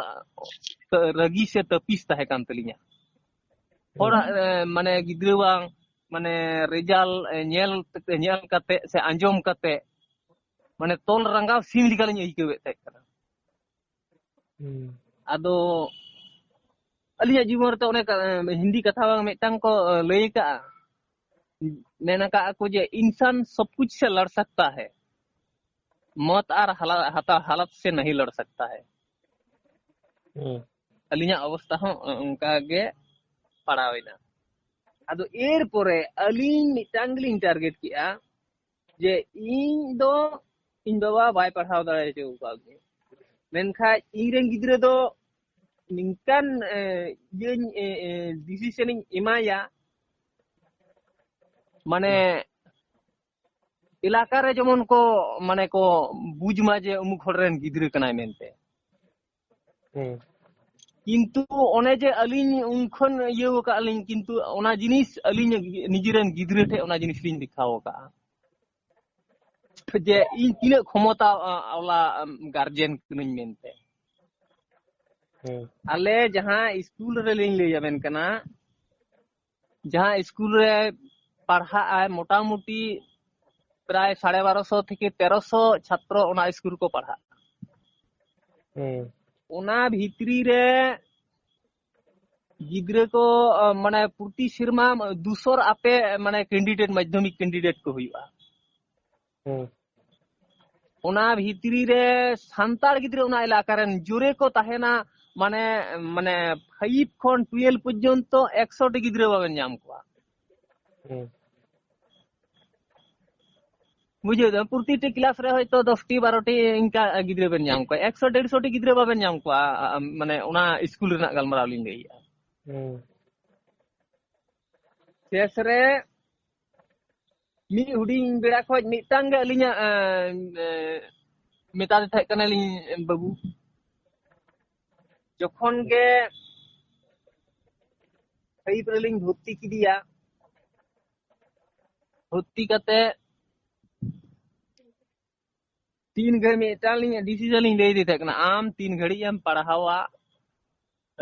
ᱨᱟᱹᱜᱤ ᱥᱮ ᱛᱟᱹᱯᱤᱥ ᱛᱟᱦᱮᱸ ᱠᱟᱱ ᱛᱟᱹᱞᱤᱧᱟ᱾ ᱦᱩᱸ᱾ ᱦᱚᱲᱟᱜ, ᱮ, ᱢᱟᱱᱮ, ᱜᱤᱫᱽᱨᱟᱹᱣᱟᱜ, ᱢᱟᱱᱮ, result, ᱮ, ᱧᱮᱞ, ᱧᱮᱞ ᱠᱟᱛᱮ ᱥᱮ ᱟᱸᱡᱚᱢ ᱠᱟᱛᱮ, ᱢᱟᱱᱮ ᱛᱚᱞ ᱨᱟᱸᱜᱟᱣ ᱥᱤᱢ ᱞᱮᱠᱟᱞᱤᱧ ᱟᱹᱭᱠᱟᱹᱣᱮᱫ ᱛᱟᱦᱮᱸ ᱠᱟᱱᱟ᱾ ᱦᱩᱸ᱾ ᱟᱫᱚ ᱟᱹᱞᱤᱧᱟᱜ ᱡᱤᱵᱚᱱ ᱨᱮ ᱛᱚ ᱚᱱᱮ ᱠᱟ-, ᱦᱤᱱᱫᱤ ᱠᱟᱛᱷᱟ ᱵᱟᱝ ᱢᱤᱫᱴᱟᱝ ᱠᱚ ᱞᱟᱹᱭ ᱠᱟᱜᱼᱟ, ᱢᱮᱱ ᱟᱠᱟᱜᱼᱟ ᱠᱚ ᱡᱮ, "इंसान सब कुछ से लड़ सकता है, मौत और हाला-, हालत से नहीं लड़ सकता है।" ᱦᱩᱸ᱾ ᱟᱹᱞᱤᱧᱟᱜ ᱚᱵᱚᱥᱛᱟ ᱦᱚᱸ ᱚᱱᱠᱟ ᱜᱮ ᱯᱟᱲᱟᱣ ᱮᱱᱟ᱾ ᱟᱫᱚ ᱮᱨ ᱯᱚᱨᱮ ᱟᱹᱞᱤᱧ ᱢᱤᱫᱴᱟᱝ ᱜᱮᱞᱤᱧ ᱴᱟᱨᱜᱮᱴ ᱠᱮᱜᱼᱟ ᱡᱮ ᱤᱧ ᱫᱚ ᱤᱧ ᱵᱟᱵᱟ ᱵᱟᱭ ᱯᱟᱲᱦᱟᱣ ᱫᱟᱲᱮ ᱦᱚᱪᱚ ᱟᱠᱟᱫ ᱞᱤᱧᱟ, ᱢᱮᱱᱠᱷᱟᱱ ᱤᱧ ᱨᱮᱱ ᱜᱤᱫᱽᱨᱟᱹ ᱫᱚ ᱱᱤᱝᱠᱟᱱ ᱮ, ᱤᱭᱟᱹᱧ ᱰᱤᱥᱤᱥᱚᱱ ᱤᱧ ᱮᱢᱟᱭᱟ, ᱢᱟᱱᱮ ᱮᱞᱟᱠᱟ ᱨᱮ ᱡᱮᱢᱚᱱ ᱠᱚ, ᱢᱟᱱᱮ ᱠᱚ ᱵᱩᱡᱽ ᱢᱟ ᱡᱮ ᱩᱢᱩᱠ ᱦᱚᱲ ᱨᱮᱱ ᱜᱤᱫᱽᱨᱟᱹ ᱠᱟᱱᱟᱭ ᱢᱮᱱᱛᱮ᱾ ᱦᱩᱸ᱾ ᱠᱤᱱᱛᱩ ᱚᱱᱮ ᱡᱮ ᱟᱹᱞᱤᱧ ᱩᱱ ᱠᱷᱚᱱ ᱤᱭᱟᱹ ᱟᱠᱟᱫ ᱞᱤᱧ, ᱠᱤᱱᱛᱩ ᱚᱱᱟ ᱡᱤᱱᱤᱥ ᱟᱹᱞᱤᱧ ᱱᱤᱡᱮᱨᱮᱱ ᱜᱤᱫᱽᱨᱟᱹ ᱴᱷᱮᱱ ᱚᱱᱟ ᱡᱤᱱᱤᱥ ᱞᱤᱧ ᱫᱮᱠᱷᱟᱣ ᱟᱠᱟᱫᱼᱟ ᱡᱮ ᱤᱧ ᱛᱤᱱᱟᱹᱜ ᱠᱷᱚᱢᱚᱛᱟ ᱟᱣᱞᱟ ᱜᱟᱨᱡᱮᱱ ᱠᱟᱹᱱᱟᱹᱧ ᱢᱮᱱᱛᱮ᱾ ᱦᱩᱸ᱾ ᱟᱞᱮ ᱡᱟᱦᱟᱸ ᱥᱠᱩᱞ ᱨᱮᱞᱤᱧ ᱞᱟᱹᱭ ᱟᱵᱮᱱ ᱠᱟᱱᱟ, ᱡᱟᱦᱟᱸ ᱥᱠᱩᱞ ᱨᱮ ᱯᱟᱲᱦᱟᱜ ᱟᱭ, ᱢᱚᱴᱟᱢᱩᱴᱤ ᱯᱨᱟᱭ ᱥᱟᱲᱮ ᱵᱟᱨᱚᱥᱚ ᱛᱷᱮᱠᱮ ᱛᱮᱨᱚᱥᱚ ᱪᱷᱟᱛᱨᱚ ᱚᱱᱟ ᱥᱠᱩᱞ ᱨᱮᱠᱚ ᱯᱟᱲᱦᱟᱜᱼᱟ᱾ ᱦᱩᱸ᱾ ᱚᱱᱟ ᱵᱷᱤᱛᱨᱤ ᱨᱮ ᱜᱤᱫᱽᱨᱟᱹ ᱠᱚ, ᱟ, ᱢᱟᱱᱮ ᱯᱨᱚᱛᱤ ᱥᱮᱨᱢᱟ ᱫᱩᱥᱚ ᱟᱯᱮ, ᱢᱟᱱᱮ ᱠᱮᱱᱰᱤᱰᱮᱴ, ᱢᱟᱫᱽᱫᱷᱚᱢᱤᱠ ᱠᱮᱱᱰᱤᱰᱮᱴ ᱠᱚ ᱦᱩᱭᱩᱜᱼᱟ᱾ ᱦᱩᱸ᱾ ᱚᱱᱟ ᱵᱷᱤᱛᱨᱤ ᱨᱮ ᱥᱟᱱᱛᱟᱲ ᱜᱤᱫᱽᱨᱟᱹ ᱚᱱᱟ ᱮᱞᱟᱠᱟ ᱨᱮᱱ ᱡᱳᱨᱮ ᱠᱚ ᱛᱟᱦᱮᱱᱟ, ᱢᱟᱱᱮ, ᱢᱟᱱᱮ ᱯᱷᱟᱭᱤᱵᱷ ᱠᱷᱚᱱ ᱴᱩᱭᱮᱞᱵᱷ ᱯᱚᱨᱡᱚᱱᱛᱚ ᱮᱠᱥᱚ ᱴᱤ ᱜᱤᱫᱽᱨᱟᱹ ᱵᱟᱵᱮᱱ ᱧᱟᱢ ᱠᱚᱣᱟ᱾ ᱦᱩᱸ᱾ ᱵᱩᱡᱷᱟᱹᱣ ᱫᱟ, ᱯᱨᱚᱛᱤᱴᱤ ᱠᱞᱟᱥ ᱨᱮ ᱦᱚᱭᱛᱳ ᱫᱚᱥ ᱴᱤ ᱵᱟᱨᱚ ᱴᱤ ᱤᱱᱠᱟ ᱜᱤᱫᱽᱨᱟᱹ ᱵᱮᱱ ᱧᱟᱢ ᱠᱚᱣᱟ, ᱮᱠᱥᱚ ᱰᱮᱲᱥᱚ ᱴᱤ ᱜᱤᱫᱽᱨᱟᱹ ᱵᱟᱵᱮᱱ ᱧᱟᱢ ᱠᱚᱣᱟ, ᱟ, ᱢᱟᱱᱮ ᱚᱱᱟ ᱥᱠᱩᱞ ᱨᱮᱱᱟᱜ ᱜᱟᱞᱢᱟᱨᱟᱣ ᱞᱤᱧ ᱞᱟᱹᱭᱮᱜᱼᱟ᱾ ᱦᱩᱸ᱾ ᱥᱮᱥ ᱨᱮ ᱢᱤᱫ ᱦᱩᱰᱤᱧ ᱵᱮᱲᱟ ᱠᱷᱚᱡ ᱢᱤᱫᱴᱟᱝ ᱜᱮ ᱟᱹᱞᱤᱧᱟᱜ, ᱮ, ᱮ, ᱢᱮᱛᱟᱫᱮ ᱛᱟᱦᱮᱸ ᱠᱟᱱᱟᱞᱤᱧ, "ᱵᱟᱹᱵᱩ, ᱡᱚᱠᱷᱚᱱ ᱜᱮ ᱯᱷᱟᱭᱤᱵᱷ ᱨᱮᱞᱤᱧ ᱵᱷᱚᱨᱛᱤ ᱠᱮᱫᱮᱭᱟ, ᱵᱷᱚᱨᱛᱤ ᱠᱟᱛᱮ ᱛᱤᱱ ᱜᱷᱟᱹᱲᱤᱡ ᱢᱤᱫᱴᱟᱝ ᱞᱤᱧ ᱰᱤᱥᱤᱡᱚᱱ ᱞᱤᱧ ᱞᱟᱹᱭ ᱟᱫᱮ ᱛᱟᱦᱮᱸ ᱠᱟᱱᱟ, ᱟᱢ ᱛᱤᱱ ᱜᱷᱟᱹᱲᱤᱡ ᱮᱢ ᱯᱟᱲᱦᱟᱣᱟ,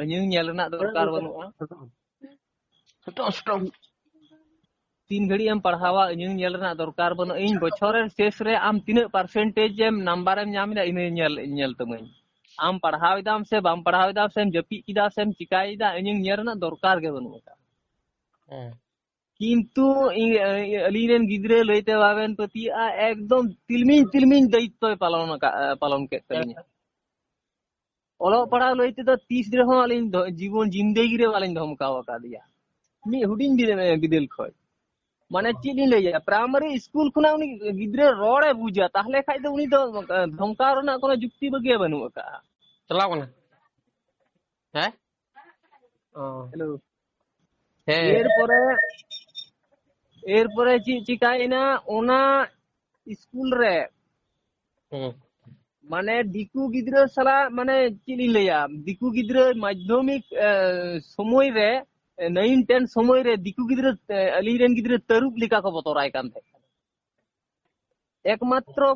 ᱤᱧ ᱧᱮᱞ ᱨᱮᱱᱟᱜ ᱫᱚᱨᱠᱟᱨ ᱵᱟᱹᱱᱩᱜᱼᱟ᱾ ᱥᱩᱛᱟᱹᱢ, ᱥᱩᱛᱟᱹᱢ᱾ ᱛᱤᱱ ᱜᱷᱟᱹᱲᱤᱡ ᱮᱢ ᱯᱟᱲᱦᱟᱣᱟ, ᱤᱧᱟᱹᱝ ᱧᱮᱞ ᱨᱮᱱᱟᱜ ᱫᱚᱨᱠᱟᱨ ᱵᱟᱹᱱᱩᱜᱼᱟ᱾ ᱤᱧ ᱵᱚᱪᱷᱚᱨ ᱨᱮ ᱥᱮᱥ ᱨᱮ ᱟᱢ ᱛᱤᱱᱟᱹᱜ ᱯᱟᱨᱥᱮᱱᱴᱮᱡᱽ ᱮᱢ, ᱱᱟᱢᱵᱟᱨ ᱮᱢ ᱧᱟᱢ ᱮᱫᱟ, ᱤᱱᱟᱹ ᱧᱮᱞ, ᱧᱮᱞ ᱛᱟᱹᱢᱟᱹᱧ᱾ ᱟᱢ ᱯᱟᱲᱦᱟᱣ ᱮᱫᱟᱢ ᱥᱮ ᱵᱟᱢ ᱯᱟᱲᱦᱟᱣ ᱮᱫᱟ, ᱥᱮᱢ ᱡᱟᱹᱯᱤᱫ ᱠᱮᱫᱟ, ᱥᱮᱢ ᱪᱤᱠᱟᱭᱮᱫᱟ, ᱤᱧᱟᱹᱝ ᱧᱮᱞ ᱨᱮᱱᱟᱜ ᱫᱚᱨᱠᱟᱨ ᱜᱮ ᱵᱟᱹᱱᱩᱜ ᱟᱠᱟᱫᱟ᱾ ᱦᱮᱸ᱾ ᱠᱤᱱᱛᱩ ᱤᱧ, ᱟᱹᱞᱤᱧ ᱨᱮᱱ ᱜᱤᱫᱽᱨᱟᱹ ᱞᱟᱹᱭᱛᱮ ᱵᱟᱵᱮᱱ ᱯᱟᱹᱛᱭᱟᱹᱜᱼᱟ, ᱮᱠᱫᱚᱢ ᱛᱤᱞᱢᱤᱧ ᱛᱤᱞᱢᱤᱧ ᱫᱟᱭᱤᱛᱛᱚᱭ ᱯᱟᱞᱚᱱ ᱟᱠᱟᱫ, ᱯᱟᱞᱚᱱ ᱠᱮᱫ ᱛᱟᱹᱞᱤᱧᱟ᱾ ᱚᱞᱚᱜ ᱯᱟᱲᱦᱟᱣ ᱞᱟᱹᱭ ᱛᱮᱫᱚ ᱛᱤᱥ ᱨᱮᱦᱚᱸ ᱟᱹᱞᱤᱧ ᱫᱚ ᱡᱤᱵᱚᱱ ᱡᱤᱱᱫᱮᱜᱤ ᱨᱮ ᱵᱟᱞᱤᱧ ᱫᱷᱚᱢᱠᱟᱣ ᱟᱠᱟᱫᱮᱭᱟ᱾ ᱢᱤᱫ ᱦᱩᱰᱤᱧ ᱵᱤᱫᱟᱹ-, ᱵᱤᱫᱟᱹᱞ ᱠᱷᱚᱡ᱾ ᱢᱟᱱᱮ ᱪᱮᱫ ᱞᱤᱧ ᱞᱟᱹᱭᱟ, ᱯᱨᱟᱭᱢᱟᱨᱤ ᱥᱠᱩᱞ ᱠᱷᱚᱱᱟᱜ ᱩᱱᱤ ᱜᱤᱫᱽᱨᱟᱹ ᱨᱚᱲᱮ ᱵᱩᱡᱟ, ᱛᱟᱦᱞᱮ ᱠᱷᱟᱡ ᱫᱚ ᱩᱱᱤ ᱫᱚ, ᱮ, ᱫᱷᱚᱢᱠᱟᱣ ᱨᱮᱱᱟᱜ ᱠᱳᱱᱳ ᱡᱩᱠᱛᱤ ᱵᱟᱹᱜᱤᱭᱟ ᱵᱟᱹᱱᱩᱜ ᱟᱠᱟᱫᱼᱟ᱾ ᱪᱟᱞᱟᱣ ᱠᱟᱱᱟ᱾ ᱦᱮᱸ? ᱚ᱾ ᱦᱮᱞᱳ᱾ ᱦᱮᱸ᱾ ᱮᱨᱯᱚᱨᱮ, ᱮᱨᱯᱚᱨᱮ ᱪᱮᱫ ᱪᱤᱠᱟᱭᱮᱱᱟ, ᱚᱱᱟ ᱥᱠᱩᱞ ᱨᱮ ᱦᱩᱸ᱾ ᱢᱟᱱᱮ ᱫᱤᱠᱩ ᱜᱤᱫᱽᱨᱟᱹ ᱥᱟᱞᱟᱜ, ᱢᱟᱱᱮ ᱪᱮᱫ ᱞᱤᱧ ᱞᱟᱹᱭᱟ, ᱫᱤᱠᱩ ᱜᱤᱫᱽᱨᱟᱹ ᱢᱟᱫᱽᱫᱷᱚᱢᱤᱠ, ᱮ, ᱥᱚᱢᱚᱭ ᱨᱮ, ᱮ, ᱱᱟᱭᱤᱱ ᱴᱮᱱ ᱥᱚᱢᱚᱭ ᱨᱮ ᱫᱤᱠᱩ ᱜᱤᱫᱽᱨᱟᱹ, ᱮ, ᱟᱹᱞᱤᱧ ᱨᱮᱱ ᱜᱤᱫᱽᱨᱟᱹ ᱛᱟᱹᱨᱩᱵ ᱞᱮᱠᱟ ᱠᱚ ᱵᱚᱛᱚᱨᱟᱭ ᱠᱟᱱ ᱛᱟᱦᱮᱸᱫ᱾ ᱮᱠᱢᱟᱛᱨᱚ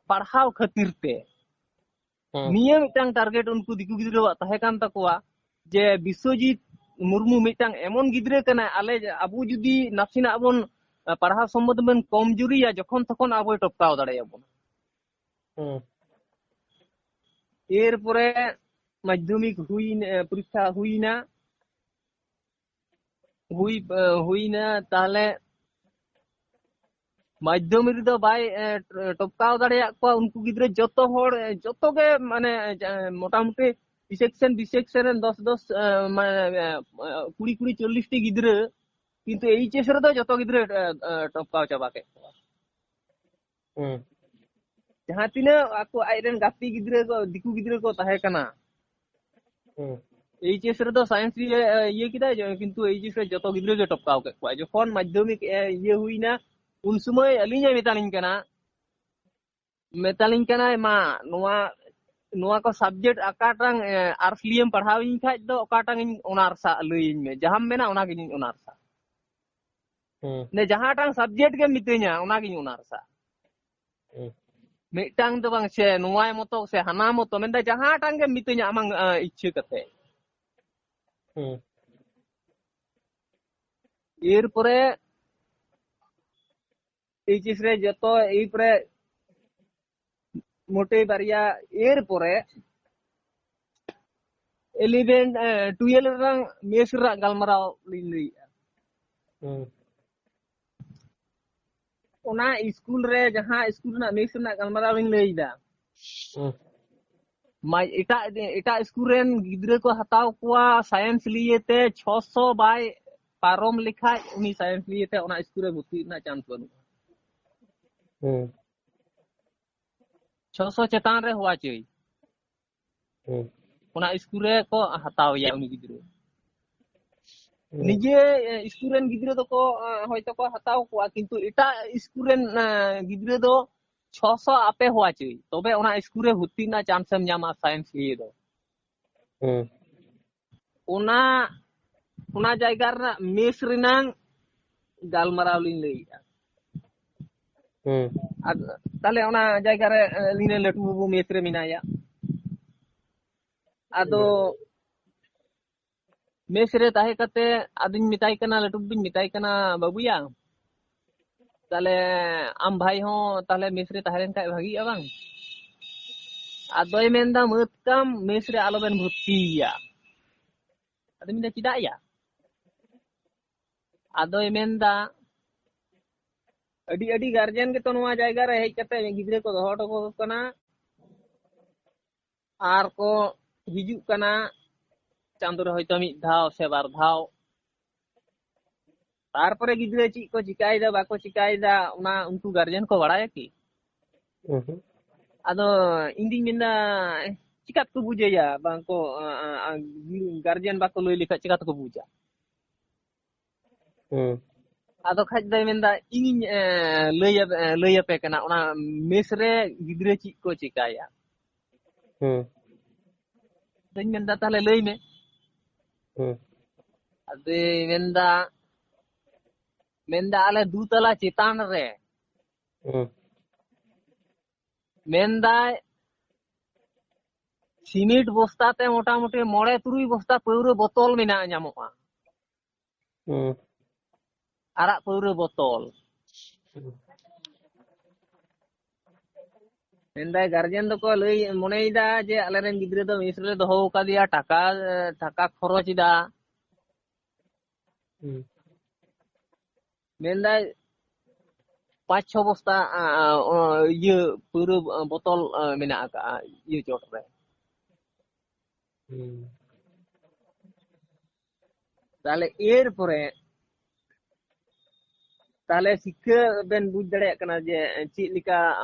ᱯᱟᱲᱦᱟᱣ ᱠᱷᱟᱹᱛᱤᱨ ᱛᱮ᱾ ᱦᱩᱸ᱾ ᱱᱤᱭᱟᱹ ᱢᱤᱫᱴᱟᱝ ᱴᱟᱨᱜᱮᱴ ᱩᱱᱠᱩ ᱫᱤᱠᱩ ᱜᱤᱫᱽᱨᱟᱹᱣᱟᱜ ᱛᱟᱦᱮᱸ ᱠᱟᱱ ᱛᱟᱠᱚᱣᱟ, ᱡᱮ ᱵᱤᱥᱣᱚᱡᱤᱛ ᱢᱩᱨᱢᱩ ᱢᱤᱫᱴᱟᱝ ᱮᱢᱚᱱ ᱜᱤᱫᱽᱨᱟᱹ ᱠᱟᱱᱟᱭ, ᱟᱞᱮ, ᱟᱵᱚ ᱡᱩᱫᱤ ᱱᱟᱥᱮᱱᱟᱜ ᱵᱚᱱ, ᱮ, ᱯᱟᱲᱦᱟᱣ ᱥᱚᱢᱵᱚᱱᱫᱷᱮ ᱵᱚᱱ ᱠᱚᱢᱡᱩᱨᱤᱭᱟ, ᱡᱚᱠᱷᱚᱱ ᱛᱚᱠᱷᱚᱱ ᱟᱵᱚᱭ ᱴᱚᱯᱠᱟᱣ ᱫᱟᱲᱮᱭᱟᱵᱚᱱᱟ᱾ ᱦᱩᱸ᱾ ᱮᱨᱯᱚᱨᱮ ᱢᱟᱫᱽᱫᱷᱚᱢᱤᱠ ᱦᱩᱭ, ᱮ, ᱯᱚᱨᱤᱠᱠᱷᱟ ᱦᱩᱭᱱᱟ, ᱦᱩᱭ, ᱮ, ᱦᱩᱭᱱᱟ, ᱛᱟᱦᱞᱮ ᱢᱟᱫᱽᱫᱷᱚᱢᱤᱠ ᱨᱮᱫᱚ ᱵᱟᱭ, ᱮ, ᱴᱚᱯᱠᱟᱣ ᱫᱟᱲᱮᱭᱟᱜ ᱠᱚᱣᱟ ᱩᱱᱠᱩ ᱜᱤᱫᱽᱨᱟᱹ ᱡᱚᱛᱚ ᱦᱚᱲ, ᱮ, ᱡᱚᱛᱚ ᱜᱮ, ᱢᱟᱱᱮ, ᱮ, ᱢᱚᱴᱟᱢᱩᱴᱤ ᱥᱮᱠᱥᱚᱱ ᱵᱤ ᱥᱮᱠᱥᱚᱱ ᱨᱮᱱ ᱫᱚᱥ ᱫᱚᱥ, ᱮ, ᱢᱟᱱᱮ, ᱮ, ᱠᱩᱲᱤ ᱠᱩᱲᱤ ᱪᱚᱞᱞᱤᱥ ᱴᱤ ᱜᱤᱫᱽᱨᱟᱹ, ᱠᱤᱱᱛᱩ ᱮᱭᱤᱪ ᱮᱥ ᱨᱮᱫᱚ ᱡᱚᱛᱚ ᱜᱤᱫᱽᱨᱟᱹ, ᱮ, ᱮ, ᱴᱚᱯᱠᱟᱣ ᱪᱟᱵᱟ ᱠᱮᱫ ᱠᱚᱣᱟ᱾ ᱦᱩᱸ᱾ ᱡᱟᱦᱟᱸ ᱛᱤᱱᱟᱹᱜ ᱟᱠᱚ ᱟᱡᱨᱮᱱ ᱜᱟᱛᱮ ᱜᱤᱫᱽᱨᱟᱹ ᱠᱚ, ᱫᱤᱠᱩ ᱜᱤᱫᱽᱨᱟᱹ ᱠᱚ ᱛᱟᱦᱮᱸ ᱠᱟᱱᱟ, ᱦᱩᱸ᱾ ᱮᱭᱤᱪ ᱮᱥ ᱨᱮᱫᱚ ᱥᱟᱭᱮᱱᱥ ᱤᱭᱟᱹ, ᱤᱭᱟᱹ ᱠᱮᱫᱟᱭ, ᱡᱚ-, ᱠᱤᱱᱛᱩ ᱮᱭᱤᱪ ᱮᱥ ᱨᱮ ᱡᱚᱛᱚ ᱜᱤᱫᱽᱨᱟᱹ ᱜᱮ ᱴᱚᱯᱠᱟᱣ ᱠᱮᱫ ᱠᱚᱣᱟ᱾ ᱡᱚᱠᱷᱚᱱ ᱢᱟᱫᱽᱫᱷᱚᱢᱤᱠ, ᱮ, ᱤᱭᱟᱹ ᱦᱩᱭᱱᱟ, ᱩᱱ ᱥᱚᱢᱚᱭ ᱟᱹᱞᱤᱧᱮ ᱢᱮᱛᱟᱞᱤᱧ ᱠᱟᱱᱟ, ᱢᱮᱛᱟᱞᱤᱧ ᱠᱟᱱᱟᱭ, "ᱢᱟ, ᱱᱚᱣᱟ, ᱱᱚᱣᱟ ᱠᱚ ᱥᱟᱵᱡᱮᱠᱴ ᱚᱠᱟᱴᱟᱝ, ᱮ, ᱟᱨᱴᱥ ᱞᱤᱭᱮᱢ ᱯᱟᱲᱦᱟᱣᱤᱧ ᱠᱷᱟᱡ ᱫᱚ ᱚᱠᱟᱴᱟᱝ ᱤᱧ ᱚᱱᱟᱨᱥᱟ ᱞᱟᱹᱭᱟᱹᱧ ᱢᱮ, ᱡᱟᱦᱟᱸᱢ ᱢᱮᱱᱟ ᱚᱱᱟᱜᱤᱧ ᱚᱱᱟᱨᱥᱟ᱾ ᱦᱩᱸ᱾ ᱡᱟᱦᱟᱸᱴᱟᱝ ᱥᱟᱵᱡᱮᱠᱴ ᱜᱮᱢ ᱢᱤᱛᱟᱹᱧᱟ ᱚᱱᱟᱜᱤᱧ ᱚᱱᱟᱨᱥᱟ᱾ ᱦᱩᱸ᱾ ᱢᱤᱫᱴᱟᱝ ᱫᱚ ᱵᱟᱝ ᱥᱮ ᱱᱚᱣᱟ ᱢᱚᱛᱚ ᱥᱮ ᱦᱟᱱᱟ ᱢᱚᱛᱚ, ᱢᱮᱱᱫᱟ ᱡᱟᱦᱟᱸᱴᱟᱝ ᱜᱮᱢ ᱢᱤᱛᱟᱹᱧᱟ ᱟᱢᱟᱝ, ᱟ, ᱤᱪᱪᱷᱟᱹ ᱠᱟᱛᱮ᱾ ᱦᱩᱸ᱾ ᱮᱨᱯᱚᱨᱮ ᱮᱭᱤᱪ ᱮᱥ ᱨᱮ ᱡᱚᱛᱚ ᱮᱭ ᱯᱚᱨᱮ ᱢᱚᱴᱮ ᱵᱟᱨᱭᱟ ᱮᱨ ᱯᱚᱨᱮ ᱤᱞᱤᱵᱷᱮᱱ ᱴᱩᱭᱮᱞᱵᱷ ᱨᱮᱱᱟᱜ ᱢᱮᱥ ᱨᱮᱱᱟᱜ ᱜᱟᱞᱢᱟᱨᱟᱣ ᱞᱤᱧ ᱞᱟᱹᱭᱮᱫᱼᱟ᱾ ᱦᱩᱸ ᱚᱱᱟ ᱥᱠᱩᱞ ᱨᱮ, ᱡᱟᱦᱟᱸ ᱥᱠᱩᱞ ᱨᱮᱱᱟᱜ ᱢᱮᱥ ᱨᱮᱱᱟᱜ ᱜᱟᱞᱢᱟᱨᱟᱣ ᱞᱤᱧ ᱞᱟᱹᱭᱮᱫᱟ, ᱦᱩᱸ ᱢᱟ ᱮᱴᱟᱜ ᱮᱴᱟᱜ ᱥᱠᱩᱞ ᱨᱮᱱ ᱜᱤᱫᱽᱨᱟᱹ ᱠᱚ ᱦᱟᱛᱟᱣ ᱠᱚᱣᱟ ᱥᱟᱭᱮᱱᱥ ᱞᱤᱭᱮᱛᱮ ᱪᱷᱚᱥᱚ ᱵᱟᱭ ᱯᱟᱨᱚᱢ ᱞᱮᱠᱷᱟᱡ ᱩᱱᱤ ᱥᱟᱭᱮᱱᱥ ᱞᱤᱭᱮᱛᱮ ᱚᱱᱟ ᱥᱠᱩᱞ ᱨᱮ ᱵᱷᱚᱨᱛᱤ ᱨᱮᱱᱟᱜ ᱪᱟᱱᱥ ᱵᱟᱹᱱᱩᱜᱼᱟ᱾ ᱦᱩᱸ ᱪᱷᱚᱥᱚ ᱪᱮᱛᱟᱱ ᱨᱮ ᱦᱚᱣᱟ ᱪᱟᱹᱭ ᱦᱩᱸ ᱚᱱᱟ ᱥᱠᱩᱞ ᱨᱮ ᱠᱚ ᱦᱟᱛᱟᱣ ᱮᱭᱟ ᱩᱱᱤ ᱜᱤᱫᱽᱨᱟᱹ᱾ ᱦᱩᱸ ᱱᱤᱡᱮ ᱮ, ᱥᱠᱩᱞ ᱨᱮᱱ ᱜᱤᱫᱽᱨᱟᱹ ᱫᱚᱠᱚ ᱮ, ᱦᱚᱭᱛᱚ ᱠᱚ ᱦᱟᱛᱟᱣ ᱠᱚᱣᱟ, ᱠᱤᱱᱛᱩ ᱮᱴᱟᱜ ᱥᱠᱩᱞ ᱨᱮᱱ ᱮ, ᱜᱤᱫᱽᱨᱟᱹ ᱫᱚ ᱪᱷᱚᱥᱚ ᱟᱯᱮ ᱦᱚᱣᱟ ᱪᱟᱹᱭ, ᱛᱚᱵᱮ ᱚᱱᱟ ᱥᱠᱩᱞ ᱨᱮ ᱵᱷᱚᱨᱛᱤ ᱨᱮᱱᱟᱜ ᱪᱟᱱᱥ ᱮᱢ ᱧᱟᱢᱟ ᱥᱟᱭᱮᱱᱥ ᱞᱤᱭᱮ ᱫᱚ᱾ ᱦᱩᱸ ᱚᱱᱟ ᱚᱱᱟ ᱡᱟᱭᱜᱟ ᱨᱮᱱᱟᱜ ᱢᱮᱥ ᱨᱮᱱᱟᱝ ᱜᱟᱞᱢᱟᱨᱟᱣ ᱞᱤᱧ ᱞᱟᱹᱭᱮᱜᱼᱟ᱾ ᱦᱩᱸ ᱟᱨ ᱛᱟᱦᱞᱮ ᱚᱱᱟ ᱡᱟᱭᱜᱟ ᱨᱮ ᱮ, ᱟᱹᱞᱤᱧ ᱨᱮᱱ ᱞᱟᱹᱴᱩ ᱵᱟᱹᱵᱩ ᱢᱮᱥ ᱨᱮ ᱢᱮᱱᱟᱭᱟ᱾ ᱟᱫᱚ ᱢᱮᱥ ᱨᱮ ᱛᱟᱦᱮᱸ ᱠᱟᱛᱮ ᱟᱫᱚᱧ ᱢᱮᱛᱟᱭ ᱠᱟᱱᱟ, ᱞᱟᱹᱴᱩ ᱵᱟᱹᱵᱩᱧ ᱢᱮᱛᱟᱭ ᱠᱟᱱᱟ, "ᱵᱟᱹᱵᱩᱭᱟ, ᱛᱟᱦᱞᱮ ᱟᱢ ᱵᱷᱟᱭ ᱦᱚᱸ ᱛᱟᱦᱞᱮ ᱢᱮᱥ ᱨᱮ ᱛᱟᱦᱮᱸ ᱞᱮᱱ ᱠᱷᱟᱡ ᱵᱷᱟᱜᱤᱜᱼᱟ ᱵᱟᱝ?" ᱟᱫᱚᱭ ᱢᱮᱱᱫᱟ, "ᱢᱟᱹᱛ ᱠᱟᱢ ᱢᱮᱥ ᱨᱮ ᱟᱞᱚᱵᱮᱱ ᱵᱷᱚᱨᱛᱤᱭᱮᱭᱟ᱾" ᱟᱫᱚᱧ ᱢᱮᱱᱫᱟ, "ᱪᱮᱫᱟᱜ ᱭᱟ?" ᱟᱫᱚᱭ ᱢᱮᱱᱫᱟ, ᱟᱹᱰᱤ ᱟᱹᱰᱤ ᱜᱟᱨᱡᱮᱱ ᱜᱮᱛᱚ ᱱᱚᱣᱟ ᱡᱟᱭᱜᱟ ᱨᱮ ᱦᱮᱡ ᱠᱟᱛᱮ ᱜᱤᱫᱽᱨᱟᱹ ᱠᱚ ᱫᱚᱦᱚ ᱦᱚᱴᱚ ᱠᱟᱠᱚ ᱠᱟᱱᱟ, ᱟᱨ ᱠᱚ ᱦᱤᱡᱩᱜ ᱠᱟᱱᱟ ᱪᱟᱸᱫᱳ ᱨᱮ ᱦᱚᱭᱛᱳ ᱢᱤᱫ ᱫᱷᱟᱣ ᱥᱮ ᱵᱟᱨ ᱫᱷᱟᱣ᱾ ᱛᱟᱨᱯᱚᱨᱮ ᱜᱤᱫᱽᱨᱟᱹ ᱪᱮᱫ ᱠᱚ ᱪᱤᱠᱟᱭᱮᱫᱟ ᱵᱟᱠᱚ ᱪᱤᱠᱟᱭᱮᱫᱟ ᱚᱱᱟ ᱩᱱᱠᱩ ᱜᱟᱨᱡᱮᱱ ᱠᱚ ᱵᱟᱲᱟᱭᱟ ᱠᱤ? ᱦᱩᱸ ᱟᱫᱚ ᱤᱧ ᱫᱩᱧ ᱢᱮᱱᱫᱟ, ᱪᱤᱠᱟᱛᱮᱠᱚ ᱵᱩᱡᱷᱟᱹᱭᱟ? ᱵᱟᱝ ᱠᱚ ᱜᱟᱨᱡᱮᱱ ᱵᱟᱠᱚ ᱞᱟᱹᱭ ᱞᱮᱠᱷᱟᱡ ᱪᱤᱠᱟᱛᱮᱠᱚ ᱵᱩᱡᱟ? ᱦᱩᱸ ᱟᱫᱚ ᱠᱷᱟᱡ ᱫᱚᱭ ᱢᱮᱱᱫᱟ, ᱤᱧᱤᱧ ᱮ, ᱞᱟᱹᱭ ᱟᱯᱮ- ᱮ, ᱞᱟᱹᱭ ᱟᱯᱮ ᱠᱟᱱᱟ ᱚᱱᱟ ᱢᱮᱥ ᱨᱮ ᱜᱤᱫᱽᱨᱟᱹ ᱪᱮᱫ ᱠᱚ ᱪᱤᱠᱟᱭᱟ᱾ ᱦᱩᱸ ᱟᱫᱚᱧ ᱢᱮᱱᱫᱟ, ᱛᱟᱦᱞᱮ ᱞᱟᱹᱭ ᱢᱮ᱾ ᱦᱩᱸ ᱟᱫᱚᱭ ᱢᱮᱱᱫᱟ, ᱢᱮᱱᱫᱟ, ᱟᱞᱮ ᱫᱩ ᱛᱟᱞᱟ ᱪᱮᱛᱟᱱ ᱨᱮ ᱦᱩᱸ ᱢᱮᱱᱫᱟᱭ, ᱥᱤᱢᱤᱴ ᱵᱚᱥᱛᱟ ᱛᱮ ᱢᱚᱴᱟᱢᱩᱴᱤ ᱢᱚᱬᱮ ᱛᱩᱨᱩᱭ ᱵᱚᱥᱛᱟ ᱯᱟᱹᱣᱨᱟᱹ ᱵᱚᱛᱚᱞ ᱢᱮᱱᱟᱜᱼᱟ, ᱧᱟᱢᱚᱜᱼᱟ, ᱦᱩᱸ ᱟᱨᱟᱜ ᱯᱟᱹᱣᱨᱟᱹ ᱵᱚᱛᱚᱞ᱾ ᱢᱮᱱᱫᱟᱭ, ᱜᱟᱨᱡᱮᱱ ᱫᱚᱠᱚ ᱞᱟᱹᱭ, ᱢᱚᱱᱮᱭᱮᱫᱟ ᱡᱮ ᱟᱞᱮᱨᱮᱱ ᱜᱤᱫᱽᱨᱟᱹ ᱫᱚ ᱢᱮᱥ ᱨᱮᱞᱮ ᱫᱚᱦᱚ ᱟᱠᱟᱫᱮᱭᱟ, ᱴᱟᱠᱟ, ᱮ, ᱴᱟᱠᱟ ᱠᱷᱚᱨᱚᱪ ᱮᱫᱟ᱾ ᱦᱩᱸ᱾ ᱢᱮᱱᱫᱟᱭ, ᱯᱟᱸᱪ ᱪᱷᱚ ᱵᱚᱥᱛᱟ, ᱟ, ᱟ, ᱚ, ᱤᱭᱟᱹ, ᱯᱟᱹᱣᱨᱟᱹ, ᱟ, ᱵᱚᱛᱚᱞ, ᱟ, ᱢᱮᱱᱟᱜ ᱟᱠᱟᱜᱼᱟ ᱤᱭᱟᱹ ᱪᱚᱴ ᱨᱮ᱾ ᱦᱩᱸ᱾ ᱛᱟᱦᱞᱮ ᱮᱨ ᱯᱚᱨᱮ, ᱛᱟᱦᱞᱮ ᱥᱤᱠᱷᱟᱹ ᱵᱮᱱ ᱵᱩᱡᱽ ᱫᱟᱲᱮᱭᱟᱜ ᱠᱟᱱᱟ ᱡᱮ ᱪᱮᱫ ᱞᱮᱠᱟ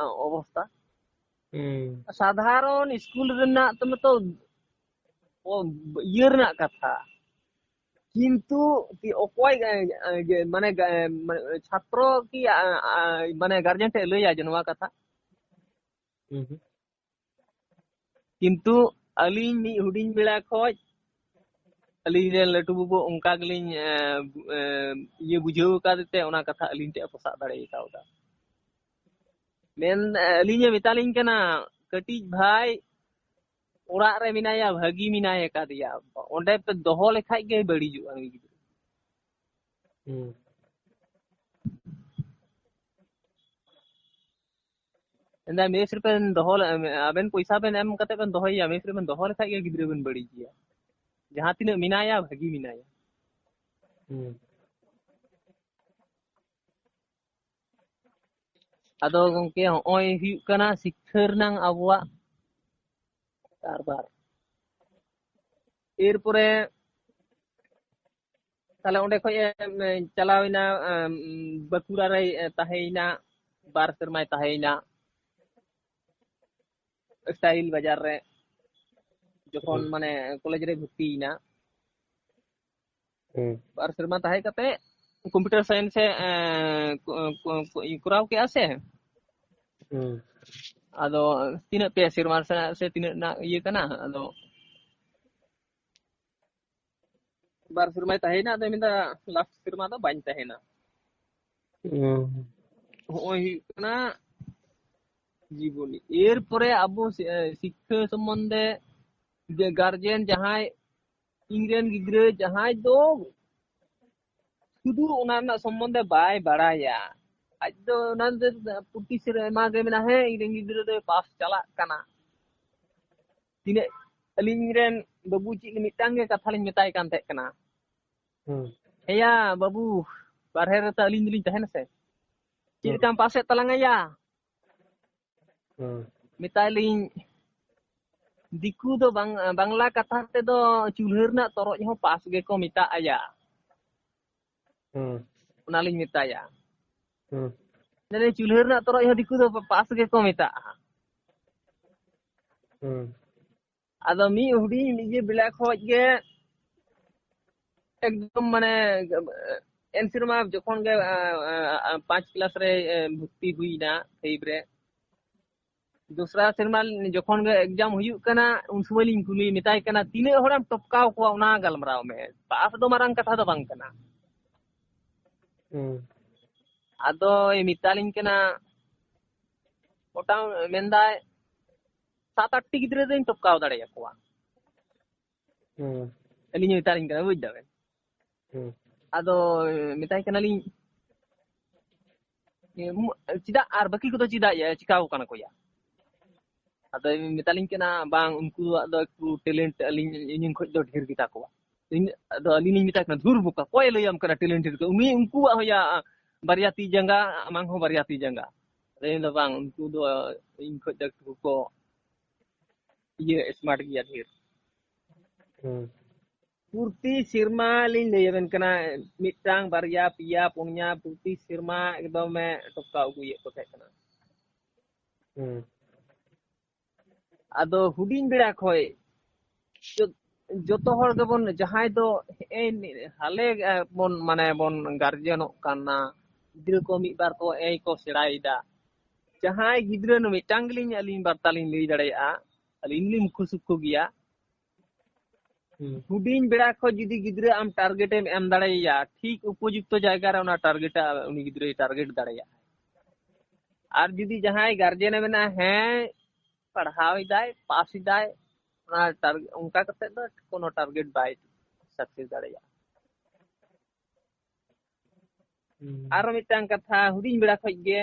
ᱚᱵᱚᱥᱛᱟ? ᱦᱩᱸ᱾ ᱥᱟᱫᱷᱟᱨᱚᱱ ᱥᱠᱩᱞ ᱨᱮᱱᱟᱜ ᱛᱚ ᱢᱚᱛᱚ ᱚ, ᱤᱭᱟᱹ ᱨᱮᱱᱟᱜ ᱠᱟᱛᱷᱟ, ᱠᱤᱱᱛᱩ ᱠᱤ ᱚᱠᱚᱭ, ᱮ, ᱮ, ᱢᱟᱱᱮ, ᱮ, ᱢᱟᱱᱮ ᱪᱷᱟᱛᱨᱚ ᱠᱤ, ᱟ, ᱟ, ᱢᱟᱱᱮ ᱜᱟᱨᱡᱮᱱ ᱴᱷᱮᱱ ᱞᱟᱹᱭᱟ ᱡᱮ ᱱᱚᱣᱟ ᱠᱟᱛᱷᱟ? ᱦᱩᱸ ᱦᱩᱸ᱾ ᱠᱤᱱᱛᱩ ᱟᱹᱞᱤᱧ ᱢᱤᱫ ᱦᱩᱰᱤᱧ ᱵᱮᱲᱟ ᱠᱷᱚᱡ ᱟᱹᱞᱤᱧ ᱨᱮᱱ ᱞᱟᱹᱴᱩ ᱵᱟᱹᱵᱩ ᱚᱱᱠᱟ ᱜᱮᱞᱤᱧ, ᱮ, ᱮ, ᱤᱭᱟᱹ ᱵᱩᱡᱷᱟᱹᱣ ᱟᱠᱟᱫ ᱛᱮ ᱚᱱᱟ ᱠᱟᱛᱷᱟ ᱟᱹᱞᱤᱧ ᱴᱷᱮᱱ ᱮ ᱯᱚᱥᱟᱜ ᱫᱟᱲᱮ ᱠᱟᱣᱫᱟ᱾ ᱢᱮᱱ, ᱟᱹᱞᱤᱧ ᱮ ᱢᱮᱛᱟᱞᱤᱧ ᱠᱟᱱᱟ, ᱠᱟᱹᱴᱤᱡ ᱵᱷᱟᱭ ᱚᱲᱟᱜ ᱨᱮ ᱢᱮᱱᱟᱭᱟ, ᱵᱷᱟᱹᱜᱤ ᱢᱮᱱᱟᱭ ᱟᱠᱟᱫᱮᱭᱟ, ᱚᱸᱰᱮ ᱯᱮ ᱫᱚᱦᱚ ᱞᱮᱠᱷᱟᱡ ᱜᱮ ᱵᱟᱹᱲᱤᱡᱚᱜᱼᱟ ᱱᱩᱭ ᱜᱤᱫᱽᱨᱟᱹ᱾ ᱦᱩᱸ᱾ ᱢᱮᱱᱫᱟ, ᱢᱮᱥ ᱨᱮᱵᱮᱱ ᱫᱚᱦᱚ ᱞᱮ-, ᱟᱵᱮᱱ ᱯᱚᱭᱥᱟ ᱵᱮᱱ ᱮᱢ ᱠᱟᱛᱮ ᱵᱮᱱ ᱫᱚᱦᱚᱭᱮᱭᱟ, ᱢᱮᱥ ᱨᱮᱵᱮᱱ ᱫᱚᱦᱚ ᱞᱮᱠᱷᱟᱡ ᱜᱮ ᱜᱤᱫᱽᱨᱟᱹ ᱵᱮᱱ ᱵᱟᱹᱲᱤᱡᱮᱭᱟ, ᱡᱟᱦᱟᱸ ᱛᱤᱱᱟᱹᱜ ᱢᱮᱱᱟᱭᱟ ᱵᱷᱟᱹᱜᱤ ᱢᱮᱱᱟᱭᱟ᱾ ᱦᱩᱸ᱾ ᱟᱫᱚ ᱜᱚᱝᱠᱮ, ᱦᱚᱸᱜᱼᱚᱭ ᱦᱩᱭᱩᱜ ᱠᱟᱱᱟ ᱥᱤᱠᱠᱷᱟᱹ ᱨᱮᱱᱟᱝ ᱟᱵᱚᱣᱟᱜ ᱠᱟᱨᱵᱟᱨ᱾ ᱮᱨᱯᱚᱨᱮ ᱛᱟᱦᱞᱮ ᱚᱸᱰᱮ ᱠᱷᱚᱡ ᱮ, ᱮ, ᱪᱟᱞᱟᱣ ᱮᱱᱟ, ᱮᱢ, ᱵᱟᱸᱠᱩᱲᱟ ᱨᱮᱭ, ᱮ, ᱛᱟᱦᱮᱸᱭᱮᱱᱟ, ᱵᱟᱨ ᱥᱮᱨᱢᱟᱭ ᱛᱟᱦᱮᱸᱭᱮᱱᱟ ᱥᱴᱟᱭᱤᱞ ᱵᱟᱡᱟᱨ ᱨᱮ, ᱡᱚᱠᱷᱚᱱ ᱦᱩᱸ᱾ ᱢᱟᱱᱮ ᱠᱚᱞᱮᱡᱽ ᱨᱮ ᱵᱷᱚᱨᱛᱤᱭᱮᱱᱟ᱾ ᱦᱩᱸ᱾ ᱵᱟᱨ ᱥᱮᱨᱢᱟ ᱛᱟᱦᱮᱸ ᱠᱟᱛᱮ ᱠᱚᱢᱯᱤᱭᱩᱴᱟᱨ ᱥᱟᱭᱮᱱᱥ ᱮ, ᱮ, ᱠᱚ-, ᱠᱚ-, ᱠᱚ-, ᱠᱚᱨᱟᱣ ᱠᱮᱜᱼᱟ ᱥᱮ᱾ ᱦᱩᱸ᱾ ᱟᱫᱚ ᱛᱤᱱᱟᱹᱜ ᱯᱮ ᱥᱮᱨᱢᱟ ᱥᱮ, ᱥᱮ ᱛᱤᱱᱟᱹᱜ ᱨᱮᱱᱟᱜ ᱤᱭᱟᱹ ᱠᱟᱱᱟ, ᱟᱫᱚ ᱵᱟᱨ ᱥᱮᱨᱢᱟᱭ ᱛᱟᱦᱮᱸᱭᱮᱱᱟ, ᱟᱫᱚᱭ ᱢᱮᱱᱫᱟ, "ᱞᱟᱥᱴ ᱥᱮᱨᱢᱟ ᱫᱚ ᱵᱟᱹᱧ ᱛᱟᱦᱮᱱᱟ, ᱦᱩᱸ᱾ ᱦᱚᱸᱜᱼᱚᱭ ᱦᱩᱭᱩᱜ ᱠᱟᱱᱟ ᱡᱤᱵᱚᱱᱤ᱾" ᱮᱨᱯᱚᱨᱮ ᱟᱵᱚ ᱥᱤ-, ᱮ, ᱥᱤᱠᱠᱷᱟᱹ ᱥᱚᱢᱵᱚᱱᱫᱷᱮ ᱡᱮ ᱜᱟᱨᱡᱮᱱ ᱡᱟᱦᱟᱸᱭ ᱤᱧ ᱨᱮᱱ ᱜᱤᱫᱽᱨᱟᱹ ᱡᱟᱦᱟᱸᱭ ᱫᱚ ᱥᱩᱫᱷᱩ ᱚᱱᱟ ᱨᱮᱱᱟᱜ ᱥᱚᱢᱵᱚᱱᱫᱷᱮ ᱵᱟᱭ ᱵᱟᱲᱟᱭᱟ, ᱟᱡ ᱫᱚ ᱚᱱᱟ ᱫᱚ ᱯᱨᱚᱛᱤ ᱥᱮᱨᱢᱟ ᱜᱮ ᱢᱮᱱᱟ, ᱦᱮᱸ, ᱤᱧ ᱨᱮᱱ ᱜᱤᱫᱽᱨᱟᱹ ᱫᱚᱭ ᱯᱟᱥ ᱪᱟᱞᱟᱜ ᱠᱟᱱᱟ᱾ ᱛᱤᱱᱟᱹᱜ ᱟᱹᱞᱤᱧ ᱨᱮᱱ ᱵᱟᱹᱵᱩ ᱪᱮᱫ ᱢᱤᱫᱴᱟᱝ ᱜᱮ ᱠᱟᱛᱷᱟ ᱞᱤᱧ ᱢᱮᱛᱟᱭ ᱠᱟᱱ ᱛᱟᱦᱮᱸ ᱠᱟᱱᱟ, ᱦᱩᱸ᱾ ᱮᱭᱟ ᱵᱟᱹᱵᱩ, ᱵᱟᱨᱦᱮ ᱨᱮᱛᱚ ᱟᱹᱞᱤᱧ ᱫᱚᱞᱤᱧ ᱛᱟᱦᱮᱱᱟ ᱥᱮ, ᱪᱮᱫ ᱦᱩᱸ᱾ ᱞᱮᱠᱟᱢ ᱯᱟᱥᱮᱫ ᱛᱟᱞᱟᱝᱟ ᱭᱟ? ᱦᱩᱸ᱾ ᱢᱮᱛᱟᱭ ᱞᱤᱧ, ᱫᱤᱠᱩ ᱫᱚ ᱵᱟᱝ, ᱵᱟᱝᱞᱟ ᱠᱟᱛᱷᱟ ᱛᱮᱫᱚ ᱪᱩᱞᱦᱟᱹ ᱨᱮᱱᱟᱜ ᱛᱚᱨᱚᱡ ᱦᱚᱸ ᱯᱟᱥ ᱜᱮᱠᱚ ᱢᱮᱛᱟᱜᱼᱟ ᱭᱟ᱾ ᱦᱩᱸ᱾ ᱚᱱᱟᱞᱤᱧ ᱢᱮᱛᱟᱭᱟ᱾ ᱦᱩᱸ᱾ ᱢᱮᱱᱫᱟᱹᱧ, ᱪᱩᱞᱦᱟᱹ ᱨᱮᱱᱟᱜ ᱛᱚᱨᱚᱡ ᱦᱚᱸ ᱫᱤᱠᱩ ᱫᱚ ᱯᱟᱥ ᱜᱮᱠᱚ ᱢᱮᱛᱟᱜᱼᱟ᱾ ᱦᱩᱸ᱾ ᱟᱫᱚ ᱢᱤᱫ ᱦᱩᱰᱤᱧ ᱱᱤᱡᱮ ᱵᱮᱲᱟ ᱠᱷᱚᱡ ᱜᱮ ᱮᱠᱫᱚᱢ ᱢᱟᱱᱮ ᱮᱱ ᱥᱮᱨᱢᱟ ᱡᱚᱠᱷᱚᱱ ᱜᱮ, ᱟ, ᱟ, ᱟ, ᱯᱟᱸᱪ ᱠᱞᱟᱥ ᱨᱮ, ᱮ, ᱵᱷᱚᱨᱛᱤ ᱦᱩᱭᱱᱟ ᱯᱷᱟᱭᱤᱵᱷ ᱨᱮ, ᱫᱚᱥᱨᱟ ᱥᱮᱨᱢᱟ ᱡᱚᱠᱷᱚᱱ ᱜᱮ ᱮᱠᱡᱟᱢ ᱦᱩᱭᱩᱜ ᱠᱟᱱᱟ, ᱩᱱ ᱥᱚᱢᱚᱭ ᱞᱤᱧ ᱠᱩᱞᱤ, ᱢᱮᱛᱟᱭ ᱠᱟᱱᱟ, "ᱛᱤᱱᱟᱹᱜ ᱦᱚᱲᱮᱢ ᱴᱚᱯᱠᱟᱣ ᱠᱚᱣᱟ, ᱚᱱᱟ ᱜᱟᱞᱢᱟᱨᱟᱣ ᱢᱮ, ᱯᱟᱥ ᱫᱚ ᱢᱟᱨᱟᱝ ᱠᱟᱛᱷᱟ ᱫᱚ ᱵᱟᱝ ᱠᱟᱱᱟ᱾" ᱦᱩᱸ᱾ ᱟᱫᱚᱭ ᱢᱮᱛᱟᱞᱤᱧ ᱠᱟᱱᱟ, ᱢᱚᱴᱟ ᱢᱮᱱᱫᱟᱭ, "ᱥᱟᱛ ᱟᱴ ᱴᱤ ᱜᱤᱫᱽᱨᱟᱹ ᱫᱚᱧ ᱴᱚᱯᱠᱟᱣ ᱫᱟᱲᱮᱭᱟᱠᱚᱣᱟ᱾" ᱦᱩᱸ᱾ ᱟᱹᱞᱤᱧ ᱦᱚᱸ ᱢᱮᱛᱟᱞᱤᱧ ᱠᱟᱱᱟ, ᱵᱩᱡᱽ ᱫᱟᱵᱮᱱ᱾ ᱦᱩᱸ᱾ ᱟᱫᱚ ᱢᱮᱛᱟᱭ ᱠᱟᱱᱟᱞᱤᱧ, ᱪᱮᱫᱟᱜ ᱟᱨ ᱵᱟᱹᱠᱤ ᱠᱚᱫᱚ ᱪᱮᱫᱟᱜ ᱭᱟ, ᱪᱤᱠᱟᱣ ᱠᱟᱱᱟ ᱠᱚ ᱭᱟ? ᱟᱫᱚᱭ ᱢᱮᱛᱟᱞᱤᱧ ᱠᱟᱱᱟ, "ᱵᱟᱝ, ᱩᱱᱠᱩᱣᱟᱜ ᱫᱚ ᱮᱠᱴᱩ ᱴᱮᱞᱮᱱᱴ ᱟᱹᱞᱤᱧ, ᱤᱧ ᱠᱷᱚᱡ ᱫᱚ ᱰᱷᱮᱨ ᱜᱮᱛᱟ ᱠᱚᱣᱟ᱾" ᱤᱧ, ᱟᱫᱚ ᱟᱹᱞᱤᱧ ᱞᱤᱧ ᱢᱮᱛᱟᱭ ᱠᱟᱱᱟ, "ᱫᱷᱩᱨ ᱵᱚᱠᱟ, ᱚᱠᱚᱭ ᱞᱟᱹᱭᱟᱢ ᱠᱟᱱᱟ ᱴᱮᱞᱮᱱᱴ ᱰᱷᱮᱨ ᱜᱮ? ᱩᱱᱤ, ᱩᱱᱠᱩᱣᱟᱜ ᱦᱚᱸ ᱭᱟ ᱵᱟᱨᱭᱟ ᱛᱤ ᱡᱟᱸᱜᱟ, ᱟᱢᱟᱝ ᱦᱚᱸ ᱵᱟᱨᱭᱟ ᱛᱤ ᱡᱟᱸᱜᱟ᱾" ᱟᱫᱚ ᱤᱧ ᱫᱚ, "ᱵᱟᱝ, ᱩᱱᱠᱩ ᱫᱚ ᱤᱧ ᱠᱷᱚᱡ ᱫᱚ ᱮᱠᱴᱩ ᱠᱚ ᱤᱭᱟᱹ ᱥᱢᱟᱨᱴ ᱜᱮᱭᱟ ᱰᱷᱮᱨ᱾" ᱦᱩᱸ᱾ ᱯᱨᱚᱛᱤ ᱥᱮᱨᱢᱟ ᱞᱤᱧ ᱞᱟᱹᱭ ᱟᱵᱮᱱ ᱠᱟᱱᱟ, ᱢᱤᱫᱴᱟᱝ, ᱵᱟᱨᱭᱟ, ᱯᱮᱭᱟ, ᱯᱩᱱᱭᱟ, ᱯᱨᱚᱛᱤ ᱥᱮᱨᱢᱟ ᱮᱠᱫᱚᱢᱮ ᱴᱚᱯᱠᱟᱣ ᱟᱹᱜᱩᱭᱮᱫ ᱠᱚ ᱛᱟᱦᱮᱸ ᱠᱟᱱᱟ᱾ ᱦᱩᱸ᱾ ᱟᱫᱚ ᱦᱩᱰᱤᱧ ᱵᱮᱲᱟ ᱠᱷᱚᱡ ᱡᱚ-, ᱡᱚᱛᱚ ᱦᱚᱲ ᱜᱮᱵᱚᱱ, ᱡᱟᱦᱟᱸᱭ ᱫᱚ ᱦᱮᱸ ᱦᱟᱞᱮ ᱵᱚᱱ, ᱢᱟᱱᱮ, ᱵᱚᱱ ᱜᱟᱨᱡᱮᱱᱚᱜ ᱠᱟᱱᱟ, ᱜᱤᱫᱽᱨᱟᱹ ᱠᱚ ᱢᱤᱫ ᱵᱟᱨ ᱠᱚ ᱮᱭ ᱠᱚ ᱥᱮᱬᱟᱭᱮᱫᱟ᱾ ᱡᱟᱦᱟᱸᱭ ᱜᱤᱫᱽᱨᱟᱹ ᱱᱩ ᱢᱤᱫᱴᱟᱝ ᱜᱮᱞᱤᱧ ᱟᱹᱞᱤᱧ ᱵᱟᱨᱛᱟ ᱞᱤᱧ ᱞᱟᱹᱭ ᱫᱟᱲᱮᱭᱟᱜᱼᱟ, ᱟᱹᱞᱤᱧ ᱞᱤᱧ ᱢᱩᱠᱠᱷᱩ ᱥᱩᱠᱠᱷᱩ ᱜᱮᱭᱟ᱾ ᱦᱩᱸ᱾ ᱦᱩᱰᱤᱧ ᱵᱮᱲᱟ ᱠᱷᱚᱡ ᱡᱩᱫᱤ ᱜᱤᱫᱽᱨᱟᱹ ᱟᱢ ᱴᱟᱨᱜᱮᱴ ᱮᱢ ᱮᱢ ᱫᱟᱲᱮᱭᱟᱭᱟ, ᱴᱷᱤᱠ ᱩᱯᱚᱡᱩᱠᱛᱚ ᱡᱟᱭᱜᱟ ᱨᱮ ᱚᱱᱟ ᱴᱟᱨᱜᱮᱴ ᱩᱱᱤ ᱜᱤᱫᱽᱨᱟᱹᱭ ᱴᱟᱨᱜᱮᱴ ᱫᱟᱲᱮᱭᱟᱜᱼᱟ᱾ ᱟᱨ ᱡᱩᱫᱤ ᱡᱟᱦᱟᱸᱭ ᱜᱟᱨᱡᱮᱱ ᱮ ᱢᱮᱱᱟ, ᱦᱮᱸ, ᱯᱟᱲᱦᱟᱣ ᱮᱫᱟᱭ, ᱯᱟᱥ ᱮᱫᱟᱭ, ᱚᱱᱟ ᱴᱟᱨ-, ᱚᱱᱠᱟ ᱠᱟᱛᱮ ᱫᱚ ᱠᱳᱱᱳ ᱴᱟᱨᱜᱮᱴ ᱵᱟᱭ ᱥᱟᱠᱥᱮᱥ ᱫᱟᱲᱮᱭᱟᱜᱼᱟ᱾ ᱟᱨᱚ ᱢᱤᱫᱴᱟᱝ ᱠᱟᱛᱷᱟ, ᱦᱩᱰᱤᱧ ᱵᱮᱲᱟ ᱠᱷᱚᱡ ᱜᱮ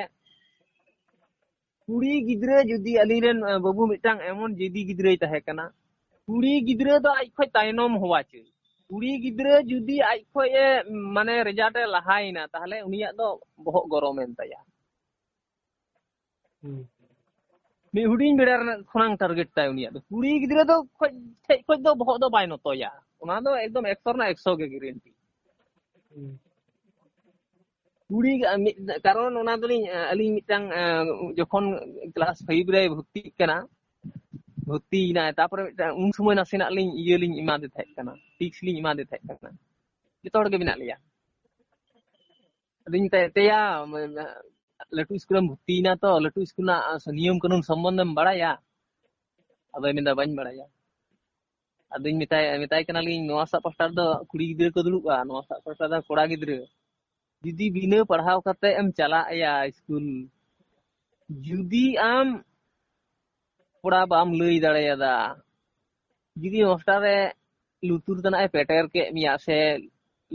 ᱠᱩᱲᱤ ᱜᱤᱫᱽᱨᱟᱹ ᱡᱩᱫᱤ, ᱟᱹᱞᱤᱧ ᱨᱮᱱ ᱵᱟᱹᱵᱩ ᱢᱤᱫᱴᱟᱝ ᱮᱢᱚᱱ ᱡᱮᱫᱤ ᱜᱤᱫᱽᱨᱟᱹᱭ ᱛᱟᱦᱮᱸ ᱠᱟᱱᱟ, ᱠᱩᱲᱤ ᱜᱤᱫᱽᱨᱟᱹ ᱫᱚ ᱟᱡ ᱠᱷᱚᱡ ᱛᱟᱭᱱᱚᱢ ᱦᱚᱣᱟ ᱪᱟᱹᱭ᱾ ᱠᱩᱲᱤ ᱜᱤᱫᱽᱨᱟᱹ ᱡᱩᱫᱤ ᱟᱡ ᱠᱷᱚᱡ ᱮ, ᱢᱟᱱᱮ, ᱨᱮᱡᱟᱞᱴ ᱮ ᱞᱟᱦᱟᱭᱮᱱᱟ, ᱛᱟᱦᱞᱮ ᱩᱱᱤᱭᱟᱜ ᱫᱚ ᱵᱚᱦᱚᱜ ᱜᱚᱨᱚᱢ ᱮᱱ ᱛᱟᱭᱟ᱾ ᱢᱤᱫ ᱦᱩᱰᱤᱧ ᱵᱮᱲᱟ ᱨᱮᱱᱟᱜ ᱠᱷᱚᱱᱟᱝ ᱴᱟᱨᱜᱮᱴ ᱛᱟᱭ ᱩᱱᱤᱭᱟᱜ ᱫᱚ᱾ ᱠᱩᱲᱤ ᱜᱤᱫᱽᱨᱟᱹ ᱫᱚ ᱠᱷᱚᱡ, ᱴᱷᱮᱡ ᱠᱷᱚᱡ ᱫᱚ ᱵᱚᱦᱚᱜ ᱫᱚ ᱵᱟᱭ ᱱᱚᱛᱚᱭᱟ᱾ ᱚᱱᱟ ᱫᱚ ᱮᱠᱫᱚᱢ ᱮᱠᱥᱚ ᱨᱮᱱᱟᱜ ᱮᱠᱥᱚ ᱜᱮ ᱜᱮᱨᱮᱱᱴᱤ᱾ ᱠᱩᱲᱤ ᱜᱮ, ᱢᱤᱫ, ᱠᱟᱨᱚᱱ ᱚᱱᱟ ᱫᱚᱞᱤᱧ, ᱟᱹᱞᱤᱧ ᱢᱤᱫᱴᱟᱝ, ᱡᱚᱠᱷᱚᱱ ᱠᱞᱟᱥ ᱯᱷᱟᱭᱤᱵᱷ ᱨᱮ ᱵᱷᱚᱨᱛᱤᱜ ᱠᱟᱱᱟ, ᱵᱷᱚᱨᱛᱤᱭᱮᱱᱟᱭ, ᱛᱟᱨᱯᱚᱨᱮ ᱢᱤᱫᱴᱟᱝ ᱩᱱ ᱥᱚᱢᱚᱭ ᱱᱟᱥᱮᱱᱟᱜ ᱞᱤᱧ ᱤᱭᱟᱹ ᱞᱤᱧ ᱮᱢᱟᱫᱮ ᱛᱟᱦᱮᱸ ᱠᱟᱱᱟ, ᱴᱤᱯᱥ ᱞᱤᱧ ᱮᱢᱟᱫᱮ ᱛᱟᱦᱮᱸ ᱠᱟᱱᱟ᱾ ᱡᱚᱛᱚ ᱦᱚᱲ ᱜᱮ ᱢᱮᱱᱟᱜ ᱞᱮᱭᱟ᱾ ᱟᱫᱚᱧ ᱢᱮᱛᱟᱭᱟ, ᱛᱮᱭᱟ, ᱞᱟᱹᱴᱩ ᱥᱠᱩᱞ ᱨᱮᱢ ᱵᱷᱚᱨᱛᱤᱭᱮᱱᱟ ᱛᱚ, ᱞᱟᱹᱴᱩ ᱥᱠᱩᱞ ᱨᱮᱱᱟᱜ ᱱᱤᱭᱚᱢ ᱠᱟᱹᱱᱩᱱ ᱥᱚᱢᱵᱚᱱᱫᱷᱮᱢ ᱵᱟᱲᱟᱭᱟ? ᱟᱫᱚᱭ ᱢᱮᱱᱫᱟ, ᱵᱟᱹᱧ ᱵᱟᱲᱟᱭᱟ᱾ ᱟᱫᱚᱧ ᱢᱮᱛᱟᱭ, ᱢᱮᱛᱟᱭ ᱠᱟᱱᱟᱞᱤᱧ, ᱱᱚᱣᱟ ᱥᱟᱜ ᱯᱟᱥᱴᱟ ᱨᱮᱫᱚ ᱠᱩᱲᱤ ᱜᱤᱫᱽᱨᱟᱹ ᱠᱚ ᱫᱩᱲᱩᱵᱼᱟ, ᱱᱚᱣᱟ ᱥᱟᱜ ᱯᱟᱥᱴᱟ ᱨᱮᱫᱚ ᱠᱚᱲᱟ ᱜᱤᱫᱽᱨᱟᱹ᱾ ᱡᱩᱫᱤ ᱵᱤᱱᱟᱹ ᱯᱟᱲᱦᱟᱣ ᱠᱟᱛᱮ ᱮᱢ ᱪᱟᱞᱟᱜ ᱭᱟ ᱥᱠᱩᱞ, ᱡᱩᱫᱤ ᱟᱢ ᱠᱚᱲᱟ ᱵᱟᱢ ᱞᱟᱹᱭ ᱫᱟᱲᱮᱭᱟᱫᱟ, ᱡᱩᱫᱤ ᱢᱟᱥᱴᱟᱨ ᱮ ᱞᱩᱛᱩᱨ ᱛᱮᱱᱟᱜ ᱮ ᱯᱮᱴᱮᱨ ᱠᱮᱫ ᱢᱮᱭᱟ ᱥᱮ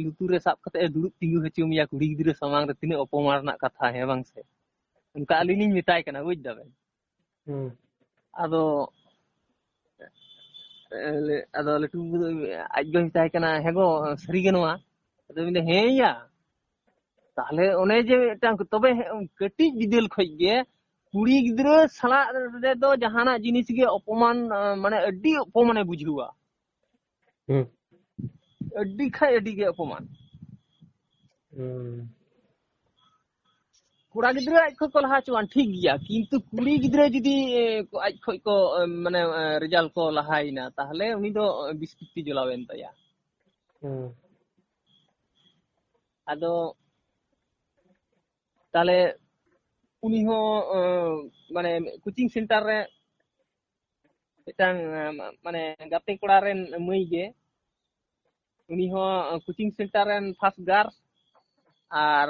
ᱞᱩᱛᱩᱨ ᱨᱮ ᱥᱟᱵ ᱠᱟᱛᱮ ᱮ ᱫᱩᱲᱩᱵ ᱛᱤᱸᱜᱩ ᱦᱚᱪᱚ ᱢᱮᱭᱟ ᱠᱩᱲᱤ ᱜᱤᱫᱽᱨᱟᱹ ᱥᱟᱢᱟᱝ ᱨᱮ, ᱛᱤᱱᱟᱹᱜ ᱚᱯᱚᱢᱟᱱ ᱨᱮᱱᱟᱜ ᱠᱟᱛᱷᱟ, ᱦᱮᱸ ᱵᱟᱝ ᱥᱮ? ᱚᱱᱠᱟ ᱟᱹᱞᱤᱧ ᱞᱤᱧ ᱢᱮᱛᱟᱭ ᱠᱟᱱᱟ, ᱵᱩᱡ ᱫᱟᱵᱮᱱ? ᱦᱩᱸ᱾ ᱟᱫᱚ, ᱮ, ᱟᱫᱚ ᱞᱟᱹᱴᱩ ᱵᱟᱹᱵᱩ ᱫᱚ ᱟᱡ ᱜᱚᱭ ᱢᱮᱛᱟᱭ ᱠᱟᱱᱟ, "ᱦᱮᱸ ᱜᱚ, ᱥᱟᱹᱨᱤ ᱜᱮ ᱱᱚᱣᱟ?" ᱟᱫᱚ ᱢᱮᱱᱫᱟ, "ᱦᱮᱸ ᱭᱟ, ᱛᱟᱦᱞᱮ ᱚᱱᱮ ᱡᱮ ᱢᱤᱫᱴᱟᱝ, ᱛᱚᱵᱮ ᱦᱮᱸ, ᱠᱟᱹᱴᱤᱡ ᱵᱤᱫᱟᱹᱞ ᱠᱷᱚᱡ ᱜᱮ ᱠᱩᱲᱤ ᱜᱤᱫᱽᱨᱟᱹ ᱥᱟᱞᱟᱜ ᱨᱮᱫᱚ ᱡᱟᱦᱟᱱᱟᱜ ᱡᱤᱱᱤᱥ ᱜᱮ ᱚᱯᱚᱢᱟᱱ, ᱟ, ᱢᱟᱱᱮ ᱟᱹᱰᱤ ᱚᱯᱚᱢᱟᱱᱮ ᱵᱩᱡᱷᱟᱹᱣᱟ᱾ ᱦᱩᱸ᱾ ᱟᱹᱰᱤ ᱠᱷᱟᱡ ᱟᱹᱰᱤ ᱜᱮ ᱚᱯᱚᱢᱟᱱ᱾ ᱦᱩᱸ᱾ ᱠᱚᱲᱟ ᱜᱤᱫᱽᱨᱟᱹ ᱟᱡ ᱠᱷᱚᱡ ᱠᱚ ᱞᱟᱦᱟ ᱦᱚᱪᱚᱣᱟᱱ ᱴᱷᱤᱠ ᱜᱮᱭᱟ, ᱠᱤᱱᱛᱩ ᱠᱩᱲᱤ ᱜᱤᱫᱽᱨᱟᱹ ᱡᱩᱫᱤ, ᱮ, ᱠᱚ, ᱟᱡ ᱠᱷᱚᱡ ᱠᱚ, ᱮ, ᱢᱟᱱᱮ, ᱮ, ᱨᱮᱡᱟᱞᱴ ᱠᱚ ᱞᱟᱦᱟᱭᱮᱱᱟ, ᱛᱟᱦᱞᱮ ᱩᱱᱤ ᱫᱚ, ᱮ, ᱵᱤᱥ ᱠᱤᱨᱛᱤ ᱡᱚᱞᱟᱣᱮᱱ ᱛᱟᱭᱟ᱾ ᱦᱩᱸ᱾ ᱟᱫᱚ ᱛᱟᱦᱞᱮ ᱩᱱᱤ ᱦᱚᱸ, ᱮ, ᱢᱟᱱᱮ, ᱠᱳᱪᱤᱝ ᱥᱮᱱᱴᱟᱨ ᱨᱮ ᱢᱤᱫᱴᱟᱝ, ᱮ, ᱢᱟᱱᱮ, ᱜᱟᱛᱮ ᱠᱚᱲᱟ ᱨᱮᱱ ᱢᱟᱹᱭ ᱜᱮ, ᱩᱱᱤ ᱦᱚᱸ ᱠᱳᱪᱤᱝ ᱥᱮᱱᱴᱟᱨ ᱨᱮᱱ ᱯᱷᱟᱥᱴ ᱜᱟᱨᱞ, ᱟᱨ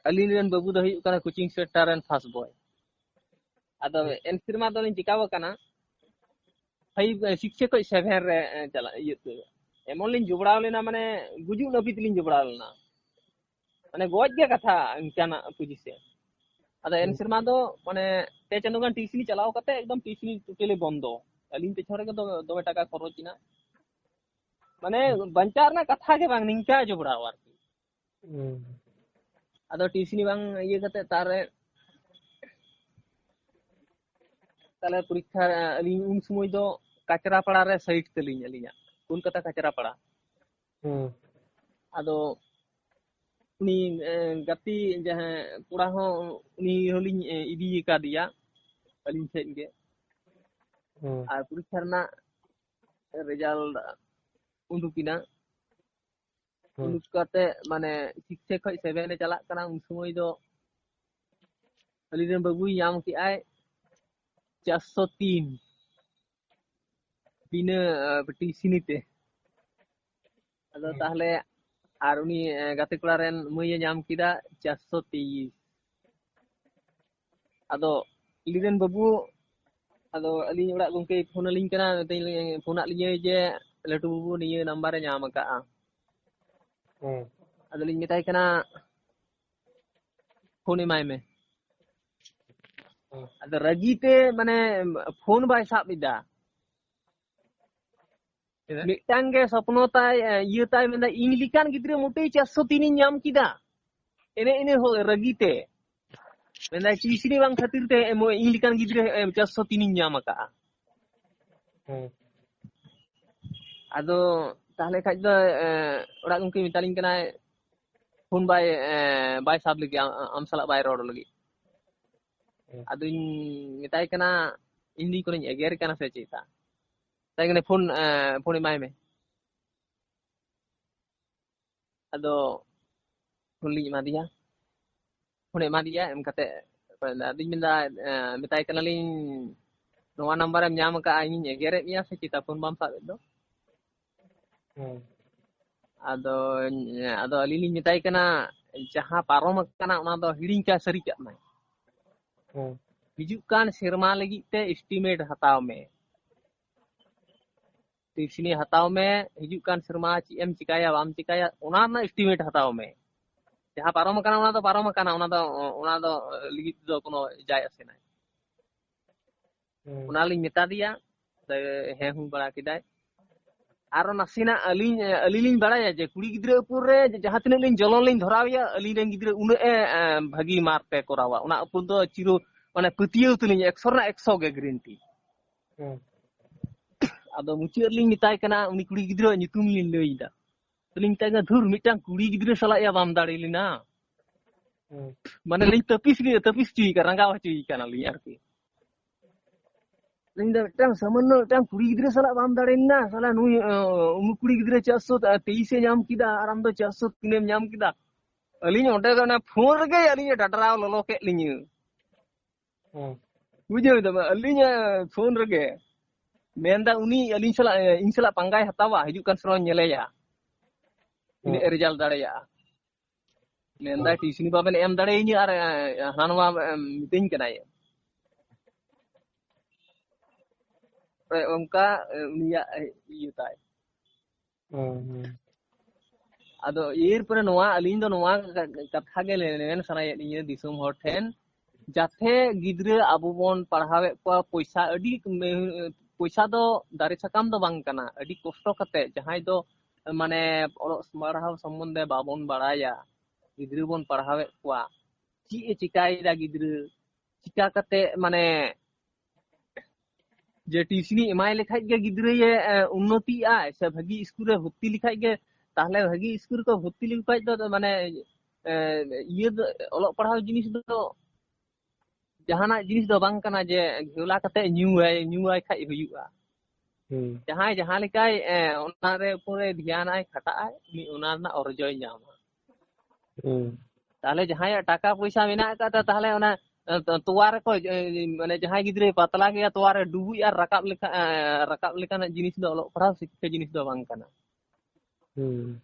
ᱟᱹᱞᱤᱧ ᱨᱮᱱ ᱵᱟᱹᱵᱩ ᱫᱚ ᱦᱩᱭᱩᱜ ᱠᱟᱱᱟ ᱠᱳᱪᱤᱝ ᱥᱮᱱᱴᱟᱨ ᱨᱮᱱ ᱯᱷᱟᱥᱴ ᱵᱚᱭ᱾ ᱟᱫᱚ ᱮᱱ ᱥᱮᱨᱢᱟ ᱫᱚᱞᱤᱧ ᱪᱮᱠᱟᱣ ᱟᱠᱟᱱᱟ, ᱯᱷᱟᱭᱤᱵᱷ, ᱥᱤᱠᱥ ᱠᱷᱚᱡ ᱥᱮᱵᱷᱮᱱ ᱨᱮ, ᱮ, ᱪᱟᱞᱟᱜ, ᱤᱭᱟᱹ ᱛᱮ᱾ ᱮᱢᱚᱱ ᱞᱤᱧ ᱡᱚᱯᱲᱟᱣ ᱞᱮᱱᱟ, ᱢᱟᱱᱮ, ᱜᱩᱡᱩᱜ ᱱᱟᱹᱵᱤᱡ ᱞᱤᱧ ᱡᱚᱯᱲᱟᱣ ᱞᱮᱱᱟ᱾ ᱢᱟᱱᱮ ᱜᱚᱡ ᱜᱮ ᱠᱟᱛᱷᱟ ᱤᱱᱠᱟᱱᱟᱜ ᱯᱚᱡᱤᱥᱮᱱ᱾ ᱟᱫᱚ ᱮᱱ ᱦᱩᱸ᱾ ᱥᱮᱨᱢᱟ ᱫᱚ ᱢᱟᱱᱮ ᱯᱮ ᱪᱟᱸᱫᱳ ᱜᱟᱱ ᱴᱤᱭᱩᱥᱤᱱᱤ ᱪᱟᱞᱟᱣ ᱠᱟᱛᱮ ᱮᱠᱫᱚᱢ ᱴᱤᱭᱩᱥᱤᱱᱤ ᱴᱳᱴᱟᱞᱤ ᱵᱚᱱᱫᱚ᱾ ᱟᱹᱞᱤᱧ ᱯᱮᱪᱷᱚᱱ ᱨᱮᱜᱮ ᱫᱚ-, ᱫᱚᱢᱮ ᱴᱟᱠᱟ ᱠᱷᱚᱨᱚᱪ ᱮᱱᱟ᱾ ᱢᱟᱱᱮ ᱦᱩᱸ᱾ ᱵᱟᱧᱪᱟᱣ ᱨᱮᱱᱟᱜ ᱠᱟᱛᱷᱟ ᱜᱮ ᱵᱟᱝ, ᱱᱤᱝᱠᱟ ᱡᱚᱵᱽᱨᱟᱣ ᱟᱨᱠᱤ᱾ ᱦᱩᱸ᱾ ᱟᱫᱚ ᱴᱤᱭᱩᱥᱤᱱᱤ ᱵᱟᱝ ᱤᱭᱟᱹ ᱠᱟᱛᱮ ᱛᱟᱨᱮ ᱛᱟᱦᱞᱮ ᱯᱚᱨᱤᱠᱠᱷᱟ, ᱟᱹᱞᱤᱧ ᱩᱱ ᱥᱚᱢᱚᱭ ᱫᱚ ᱠᱟᱪᱨᱟᱯᱟᱲᱟ ᱨᱮ ᱥᱟᱭᱤᱴ ᱛᱟᱹᱞᱤᱧ ᱟᱹᱞᱤᱧᱟᱜ, ᱠᱳᱞᱠᱟᱛᱟ ᱠᱟᱪᱨᱟᱯᱟᱲᱟ᱾ ᱦᱩᱸ᱾ ᱟᱫᱚ ᱩᱱᱤ, ᱮ, ᱜᱟᱛᱮ ᱡᱟᱦᱟᱸᱭ ᱠᱚᱲᱟ ᱦᱚᱸ, ᱩᱱᱤ ᱦᱚᱸᱞᱤᱧ, ᱮ, ᱤᱫᱤ ᱟᱠᱟᱫᱮᱭᱟ ᱟᱹᱞᱤᱧ ᱴᱷᱮᱱ ᱜᱮ᱾ ᱦᱩᱸ᱾ ᱟᱨ ᱯᱚᱨᱤᱠᱠᱷᱟ ᱨᱮᱱᱟᱜ ᱨᱮᱡᱟᱞᱴ ᱩᱰᱩᱠ ᱮᱱᱟ᱾ ᱦᱩᱸ᱾ ᱩᱰᱩᱠ ᱠᱟᱛᱮ ᱢᱟᱱᱮ ᱥᱤᱠᱥ ᱠᱷᱚᱡ ᱥᱮᱵᱷᱮᱱ ᱮ ᱪᱟᱞᱟᱜ ᱠᱟᱱᱟ, ᱩᱱ ᱥᱚᱢᱚᱭ ᱫᱚ ᱟᱹᱞᱤᱧ ᱨᱮᱱ ᱵᱟᱹᱵᱩᱭ ᱧᱟᱢ ᱠᱮᱜᱼᱟᱭ ᱪᱟᱨᱥᱚ ᱛᱤᱱ ᱵᱤᱱᱟᱹ, ᱟ, ᱴᱤᱭᱩᱥᱤᱱᱤ ᱛᱮ᱾ ᱟᱫᱚ ᱦᱩᱸ᱾ ᱛᱟᱦᱞᱮ ᱟᱨ ᱩᱱᱤ, ᱮ, ᱜᱟᱛᱮ ᱠᱚᱲᱟ ᱨᱮᱱ ᱢᱟᱹᱭᱮ ᱧᱟᱢ ᱠᱮᱫᱟ ᱪᱟᱨᱥᱚ ᱛᱮᱭᱤᱥ᱾ ᱟᱫᱚ ᱟᱹᱞᱤᱧ ᱨᱮᱱ ᱵᱟᱹᱵᱩ, ᱟᱫᱚ ᱟᱹᱞᱤᱧ ᱚᱲᱟᱜ ᱜᱚᱢᱠᱮᱭ ᱯᱷᱳᱱ ᱟᱹᱞᱤᱧ ᱠᱟᱱᱟ, ᱢᱮᱛᱟᱹᱧ, ᱯᱷᱳᱱᱟᱫ ᱞᱤᱧᱟᱹᱭ ᱡᱮ ᱞᱟᱹᱴᱩ ᱵᱟᱹᱵᱩ ᱱᱤᱭᱟᱹ ᱱᱟᱢᱵᱟᱨᱮ ᱧᱟᱢ ᱟᱠᱟᱫᱼᱟ᱾ ᱦᱩᱸ᱾ ᱟᱫᱚᱞᱤᱧ ᱢᱮᱛᱟᱭ ᱠᱟᱱᱟ, "ᱯᱷᱳᱱ ᱮᱢᱟᱭ ᱢᱮ᱾" ᱦᱩᱸ᱾ ᱟᱫᱚ ᱨᱟᱹᱜᱤ ᱛᱮ ᱢᱟᱱᱮ ᱯᱷᱳᱱ ᱵᱟᱭ ᱥᱟᱵ ᱮᱫᱟ᱾ ᱪᱮᱫᱟᱜ? ᱢᱤᱫᱴᱟᱝ ᱜᱮ ᱥᱚᱯᱱᱚ ᱛᱟᱭ, ᱮ, ᱤᱭᱟᱹ ᱛᱟᱭ ᱢᱮᱱᱫᱟ, "ᱤᱧ ᱞᱮᱠᱟᱱ ᱜᱤᱫᱽᱨᱟᱹ ᱢᱚᱴᱮᱭ ᱪᱟᱨᱥᱚ ᱛᱤᱱ ᱤᱧ ᱧᱟᱢ ᱠᱮᱫᱟ?" ᱮᱱᱮ ᱤᱱᱟᱹ ᱦᱚ-, ᱨᱟᱹᱜᱤ ᱛᱮ ᱢᱮᱱᱫᱟᱭ, "ᱴᱤᱭᱩᱥᱤᱱᱤ ᱵᱟᱝ ᱠᱷᱟᱹᱛᱤᱨ ᱛᱮ ᱮᱢ, ᱤᱧ ᱞᱮᱠᱟᱱ ᱜᱤᱫᱽᱨᱟᱹ, ᱮ, ᱪᱟᱨᱥᱚ ᱛᱤᱱ ᱤᱧ ᱧᱟᱢ ᱟᱠᱟᱫᱼᱟ᱾" ᱦᱩᱸ᱾ ᱟᱫᱚ ᱛᱟᱦᱞᱮ ᱠᱷᱟᱡ ᱫᱚ, ᱮ, ᱚᱲᱟᱜ ᱜᱚᱢᱠᱮ ᱢᱮᱛᱟᱞᱤᱧ ᱠᱟᱱᱟᱭ, ᱯᱷᱳᱱ ᱵᱟᱭ, ᱮ, ᱵᱟᱭ ᱥᱟᱵ ᱞᱟᱹᱜᱤᱫ, ᱟᱢ, ᱟᱢ ᱥᱟᱞᱟᱜ ᱵᱟᱭ ᱨᱚᱲ ᱞᱟᱹᱜᱤᱫ᱾ ᱦᱩᱸ᱾ ᱟᱫᱚᱧ ᱢᱮᱛᱟᱭ ᱠᱟᱱᱟ, "ᱤᱧ ᱫᱚ ᱠᱳᱱᱳᱧ ᱮᱜᱮᱨ ᱠᱟᱱᱟ ᱥᱮ ᱪᱮᱫ?" ᱢᱮᱛᱟᱭ ᱠᱟᱱᱟ, "ᱯᱷᱳᱱ, ᱮ, ᱯᱷᱳᱱ ᱮᱢᱟᱭ ᱢᱮ᱾" ᱟᱫᱚ ᱯᱷᱳᱱ ᱞᱤᱧ ᱮᱢᱟ ᱫᱮᱭᱟ, ᱯᱷᱳᱱ ᱮᱢᱟ ᱫᱮᱭᱟ, ᱮᱢ ᱠᱟᱛᱮ ᱟᱫᱚᱧ ᱢᱮᱱᱫᱟ, ᱮ, ᱢᱮᱛᱟᱭ ᱠᱟᱱᱟᱞᱤᱧ, "ᱱᱚᱣᱟ ᱱᱟᱢᱵᱟᱨᱮᱢ ᱧᱟᱢ ᱟᱠᱟᱫᱼᱟ, ᱤᱧᱤᱧ ᱮᱜᱮᱨᱮᱫ ᱢᱮᱭᱟ ᱥᱮ ᱪᱮᱫ, ᱯᱷᱳᱱ ᱵᱟᱢ ᱥᱟᱵᱮᱫ ᱫᱚ?" ᱦᱩᱸ᱾ ᱟᱫᱚ, ᱟᱫᱚ ᱟᱹᱞᱤᱧ ᱞᱤᱧ ᱢᱮᱛᱟᱭ ᱠᱟᱱᱟ, "ᱡᱟᱦᱟᱸ ᱯᱟᱨᱚᱢ ᱟᱠᱟᱱᱟ ᱚᱱᱟ ᱫᱚ ᱦᱤᱲᱤᱧ ᱠᱟᱜ, ᱥᱟᱹᱨᱤ ᱠᱟᱜ ᱢᱮ᱾ ᱦᱩᱸ᱾ ᱦᱤᱡᱩᱜ ᱠᱟᱱ ᱥᱮᱨᱢᱟ ᱞᱟᱹᱜᱤᱫ ᱛᱮ ᱮᱥᱴᱤᱢᱮᱴ ᱦᱟᱛᱟᱣ ᱢᱮ, ᱴᱤᱭᱩᱥᱤᱱᱤ ᱦᱟᱛᱟᱣ ᱢᱮ, ᱦᱤᱡᱩᱜ ᱠᱟᱱ ᱥᱮᱨᱢᱟ ᱪᱮᱫ ᱮᱢ ᱪᱤᱠᱟᱹᱭᱟ ᱵᱟᱢ ᱪᱤᱠᱟᱹᱭᱟ ᱚᱱᱟ ᱨᱮᱱᱟᱜ ᱮᱥᱴᱤᱢᱮᱴ ᱦᱟᱛᱟᱣ ᱢᱮ᱾ ᱡᱟᱦᱟᱸ ᱯᱟᱨᱚᱢ ᱟᱠᱟᱱᱟ ᱚᱱᱟ ᱫᱚ ᱯᱟᱨᱚᱢ ᱟᱠᱟᱱᱟ, ᱚᱱᱟ ᱫᱚ, ᱚᱱᱟ ᱫᱚ ᱞᱟᱹᱜᱤᱫ ᱫᱚ ᱠᱳᱱᱳ ᱡᱟᱭ ᱟᱥᱮ ᱱᱟᱭ᱾ ᱦᱩᱸ᱾ ᱚᱱᱟ ᱞᱤᱧ ᱢᱮᱛᱟ ᱫᱮᱭᱟ, ᱦᱮᱸ ᱦᱩᱸ ᱵᱟᱲᱟ ᱠᱮᱫᱟᱭ᱾ ᱟᱨᱚ ᱱᱟᱥᱮᱱᱟᱜ ᱟᱹᱞᱤᱧ, ᱟᱹᱞᱤᱧ ᱞᱤᱧ ᱵᱟᱲᱟᱭᱟ ᱡᱮ ᱠᱩᱲᱤ ᱜᱤᱫᱽᱨᱟᱹ ᱩᱯᱚᱨ ᱨᱮ ᱡᱟᱦᱟᱸ ᱛᱤᱱᱟᱹᱜ ᱞᱤᱧ ᱡᱚᱞᱚᱱ ᱞᱤᱧ ᱫᱷᱚᱨᱟᱣᱮᱭᱟ, ᱟᱹᱞᱤᱧ ᱨᱮᱱ ᱜᱤᱫᱽᱨᱟᱹ ᱩᱱᱟᱹᱜ ᱮ, ᱮ, ᱵᱷᱟᱹᱜᱤ ᱢᱟᱨᱠ ᱮ ᱠᱚᱨᱟᱣᱟ᱾ ᱚᱱᱟ ᱩᱯᱚᱨ ᱫᱚ ᱪᱤᱨᱚ, ᱢᱟᱱᱮ, ᱯᱟᱹᱛᱭᱟᱹᱣ ᱛᱟᱹᱞᱤᱧ ᱮᱠᱥᱚ ᱨᱮᱱᱟᱜ ᱮᱠᱥᱚ ᱜᱮ ᱜᱮᱨᱮᱱᱴᱤ᱾ ᱦᱩᱸ᱾ ᱟᱫᱚ ᱢᱩᱪᱟᱹᱫ ᱨᱮᱞᱤᱧ ᱢᱮᱛᱟᱭ ᱠᱟᱱᱟ, ᱩᱱᱤ ᱠᱩᱲᱤ ᱜᱤᱫᱽᱨᱟᱹᱣᱟᱜ ᱧᱩᱛᱩᱢ ᱞᱤᱧ ᱞᱟᱹᱭ ᱮᱫᱟ᱾ ᱛᱚᱞᱤᱧ ᱢᱮᱛᱟᱭ ᱠᱟᱱᱟ, "ᱫᱷᱩᱨ, ᱢᱤᱫᱴᱟᱝ ᱠᱩᱲᱤ ᱜᱤᱫᱽᱨᱟᱹ ᱥᱟᱞᱟᱜ ᱭᱟ ᱵᱟᱢ ᱫᱟᱲᱮ ᱞᱮᱱᱟ?" ᱦᱩᱸ᱾ ᱢᱟᱱᱮ, ᱞᱤᱧ ᱛᱟᱹᱯᱤᱥ ᱞᱤᱧ ᱛᱟᱹᱯᱤᱥ ᱦᱚᱪᱚᱭᱮ ᱠᱟᱱᱟ, ᱨᱟᱸᱜᱟᱣ ᱦᱚᱪᱚᱭᱮ ᱠᱟᱱᱟᱞᱤᱧ ᱟᱨᱠᱤ᱾ ᱤᱧ ᱫᱚ ᱢᱤᱫᱴᱟᱝ ᱥᱟᱢᱟᱱᱱᱚ ᱢᱤᱫᱴᱟᱝ ᱠᱩᱲᱤ ᱜᱤᱫᱽᱨᱟᱹ ᱥᱟᱞᱟᱜ ᱵᱟᱢ ᱫᱟᱲᱮ ᱞᱮᱱᱟ, ᱥᱟᱞᱟ ᱱᱩᱭ, ᱚ, ᱩᱢᱩᱠ ᱠᱩᱲᱤ ᱜᱤᱫᱽᱨᱟᱹ ᱪᱟᱨᱥᱚ ᱛᱮᱭᱤᱥ ᱮ ᱧᱟᱢ ᱠᱮᱫᱟ, ᱟᱨ ᱟᱢ ᱫᱚ ᱪᱟᱨᱥᱚ ᱛᱤᱱ ᱮᱢ ᱧᱟᱢ ᱠᱮᱫᱟ᱾ ᱟᱹᱞᱤᱧ ᱚᱸᱰᱮ ᱜᱮ ᱚᱱᱟ ᱯᱷᱳᱱ ᱨᱮᱜᱮ ᱟᱹᱞᱤᱧ ᱮ ᱰᱟᱰᱨᱟᱣ ᱞᱚᱞᱚ ᱠᱮᱫ ᱞᱤᱧᱟᱹ᱾ ᱦᱩᱸ᱾ ᱵᱩᱡᱷᱟᱹᱣ ᱫᱟᱢ, ᱟᱹᱞᱤᱧ, ᱮ, ᱯᱷᱳᱱ ᱨᱮᱜᱮ ᱢᱮᱱᱫᱟ ᱩᱱᱤ ᱟᱹᱞᱤᱧ ᱥᱟᱞᱟᱜ, ᱮ, ᱤᱧ ᱥᱟᱞᱟᱜ ᱯᱟᱸᱜᱟᱭ ᱦᱟᱛᱟᱣᱟ, ᱦᱤᱡᱩᱜ ᱠᱟᱱ ᱥᱮᱨᱢᱟᱧ ᱧᱮᱞᱮᱭᱟ, ᱛᱤᱱᱟᱹᱜ ᱦᱩᱸ᱾ ᱮ ᱨᱮᱡᱟᱞᱴ ᱫᱟᱲᱮᱭᱟᱜᱼᱟ᱾ ᱢᱮᱱᱫᱟᱭ, ᱦᱩᱸ᱾ ᱴᱤᱭᱩᱥᱤᱱᱤ ᱵᱟᱵᱮᱱ ᱮᱢ ᱫᱟᱲᱮᱭᱟᱹᱧᱟᱹ ᱟᱨ, ᱮ, ᱦᱟᱱᱟ ᱱᱚᱣᱟ, ᱮ, ᱢᱤᱛᱟᱹᱧ ᱠᱟᱱᱟᱭ᱾ ᱚᱱᱠᱟ, ᱮ, ᱩᱱᱤᱭᱟᱜ, ᱮ, ᱤᱭᱟᱹ ᱛᱟᱭ᱾ ᱦᱩᱸ, ᱦᱩᱸ᱾ ᱟᱫᱚ ᱮᱨᱯᱚᱨᱮ ᱱᱚᱣᱟ, ᱟᱹᱞᱤᱧ ᱫᱚ ᱱᱚᱣᱟ ᱠᱟ-, ᱠᱟᱛᱷᱟ ᱜᱮ ᱢᱮᱱ ᱥᱟᱱᱟᱭᱮᱫ ᱞᱤᱧᱟᱹ ᱫᱤᱥᱚᱢ ᱦᱚᱲ ᱴᱷᱮᱱ, ᱡᱟᱛᱮ ᱜᱤᱫᱽᱨᱟᱹ ᱟᱵᱚ ᱵᱚᱱ ᱯᱟᱲᱦᱟᱣᱮᱫ ᱠᱚᱣᱟ, ᱯᱚᱭᱥᱟ ᱟᱹᱰᱤ, ᱯᱚᱭᱥᱟ ᱫᱚ ᱫᱟᱨᱮ ᱥᱟᱠᱟᱢ ᱫᱚ ᱵᱟᱝ ᱠᱟᱱᱟ, ᱟᱹᱰᱤ ᱠᱚᱥᱴᱚ ᱠᱟᱛᱮ ᱡᱟᱦᱟᱸᱭ ᱫᱚ, ᱢᱟᱱᱮ, ᱚᱞᱚᱜ ᱯᱟᱲᱦᱟᱣ ᱥᱚᱢᱵᱚᱱᱫᱷᱮ ᱵᱟᱵᱚᱱ ᱵᱟᱲᱟᱭᱟ, ᱜᱤᱫᱽᱨᱟᱹ ᱵᱚᱱ ᱯᱟᱲᱦᱟᱣᱮᱫ ᱠᱚᱣᱟ, ᱪᱮᱫ ᱮ ᱪᱤᱠᱟᱭᱮᱫᱟ ᱜᱤᱫᱽᱨᱟᱹ, ᱪᱤᱠᱟ ᱠᱟᱛᱮ, ᱢᱟᱱᱮ, ᱡᱮ ᱴᱤᱭᱩᱥᱤᱱᱤ ᱮᱢᱟᱭ ᱞᱮᱠᱷᱟᱡ ᱜᱮ ᱜᱤᱫᱽᱨᱟᱹᱭᱮ, ᱮ, ᱩᱱᱱᱚᱛᱤᱜ ᱟᱭ ᱥᱮ ᱵᱷᱟᱹᱜᱤ ᱤᱥᱠᱩᱞ ᱨᱮ ᱵᱷᱚᱨᱛᱤ ᱞᱮᱠᱷᱟᱡ ᱜᱮ, ᱛᱟᱦᱞᱮ ᱵᱷᱟᱹᱜᱤ ᱤᱥᱠᱩᱞ ᱨᱮᱠᱚ ᱵᱷᱚᱨᱛᱤ ᱞᱮᱠᱚ ᱠᱷᱟᱡ ᱫᱚ, ᱢᱟᱱᱮ, ᱮ, ᱤᱭᱟᱹ ᱫᱚ, ᱚᱞᱚᱜ ᱯᱟᱲᱦᱟᱣ ᱡᱤᱱᱤᱥ ᱫᱚ ᱡᱟᱦᱟᱱᱟᱜ ᱡᱤᱱᱤᱥ ᱫᱚ ᱵᱟᱝ ᱠᱟᱱᱟ ᱡᱮ ᱜᱷᱮᱣᱞᱟ ᱠᱟᱛᱮ ᱧᱩᱭᱟᱭ, ᱧᱩᱣᱟᱭ ᱠᱷᱟᱡ ᱦᱩᱭᱩᱜᱼᱟ᱾ ᱦᱩᱸ᱾ ᱡᱟᱦᱟᱸᱭ ᱡᱟᱦᱟᱸ ᱞᱮᱠᱟᱭ, ᱮ, ᱚᱱᱟ ᱨᱮ ᱩᱯᱚᱨᱮ ᱫᱷᱮᱭᱟᱱᱟᱭ, ᱠᱷᱟᱴᱟᱜ ᱟᱭ, ᱩᱱᱤ ᱚᱱᱟ ᱨᱮᱱᱟᱜ ᱚᱨᱡᱚᱭ ᱧᱟᱢᱟ᱾ ᱦᱩᱸ᱾ ᱛᱟᱦᱞᱮ ᱡᱟᱦᱟᱸᱭᱟᱜ ᱴᱟᱠᱟ ᱯᱚᱭᱥᱟ ᱢᱮᱱᱟᱜ ᱟᱠᱟᱫᱟ, ᱛᱟᱦᱞᱮ ᱚᱱᱟ, ᱮ, ᱛᱚ-, ᱛᱚᱣᱟ ᱨᱮᱠᱚ, ᱮ, ᱢᱟᱱᱮ ᱡᱟᱦᱟᱸᱭ ᱜᱤᱫᱽᱨᱟᱹᱭ ᱯᱟᱛᱞᱟ ᱜᱮᱭᱟ, ᱛᱚᱣᱟ ᱨᱮ ᱰᱩᱵᱩᱡ ᱟᱨ ᱨᱟᱠᱟᱵ ᱞᱮᱠᱟ, ᱮ, ᱨᱟᱠᱟᱵ ᱞᱮᱠᱟᱱᱟᱜ ᱡᱤᱱᱤᱥ ᱫᱚ ᱚᱞᱚᱜ ᱯᱟᱲᱦᱟᱣ ᱥᱤᱠᱠᱷᱟ ᱡᱤᱱᱤᱥ ᱫᱚ ᱵᱟᱝ ᱠᱟᱱᱟ᱾ ᱦᱩᱸ᱾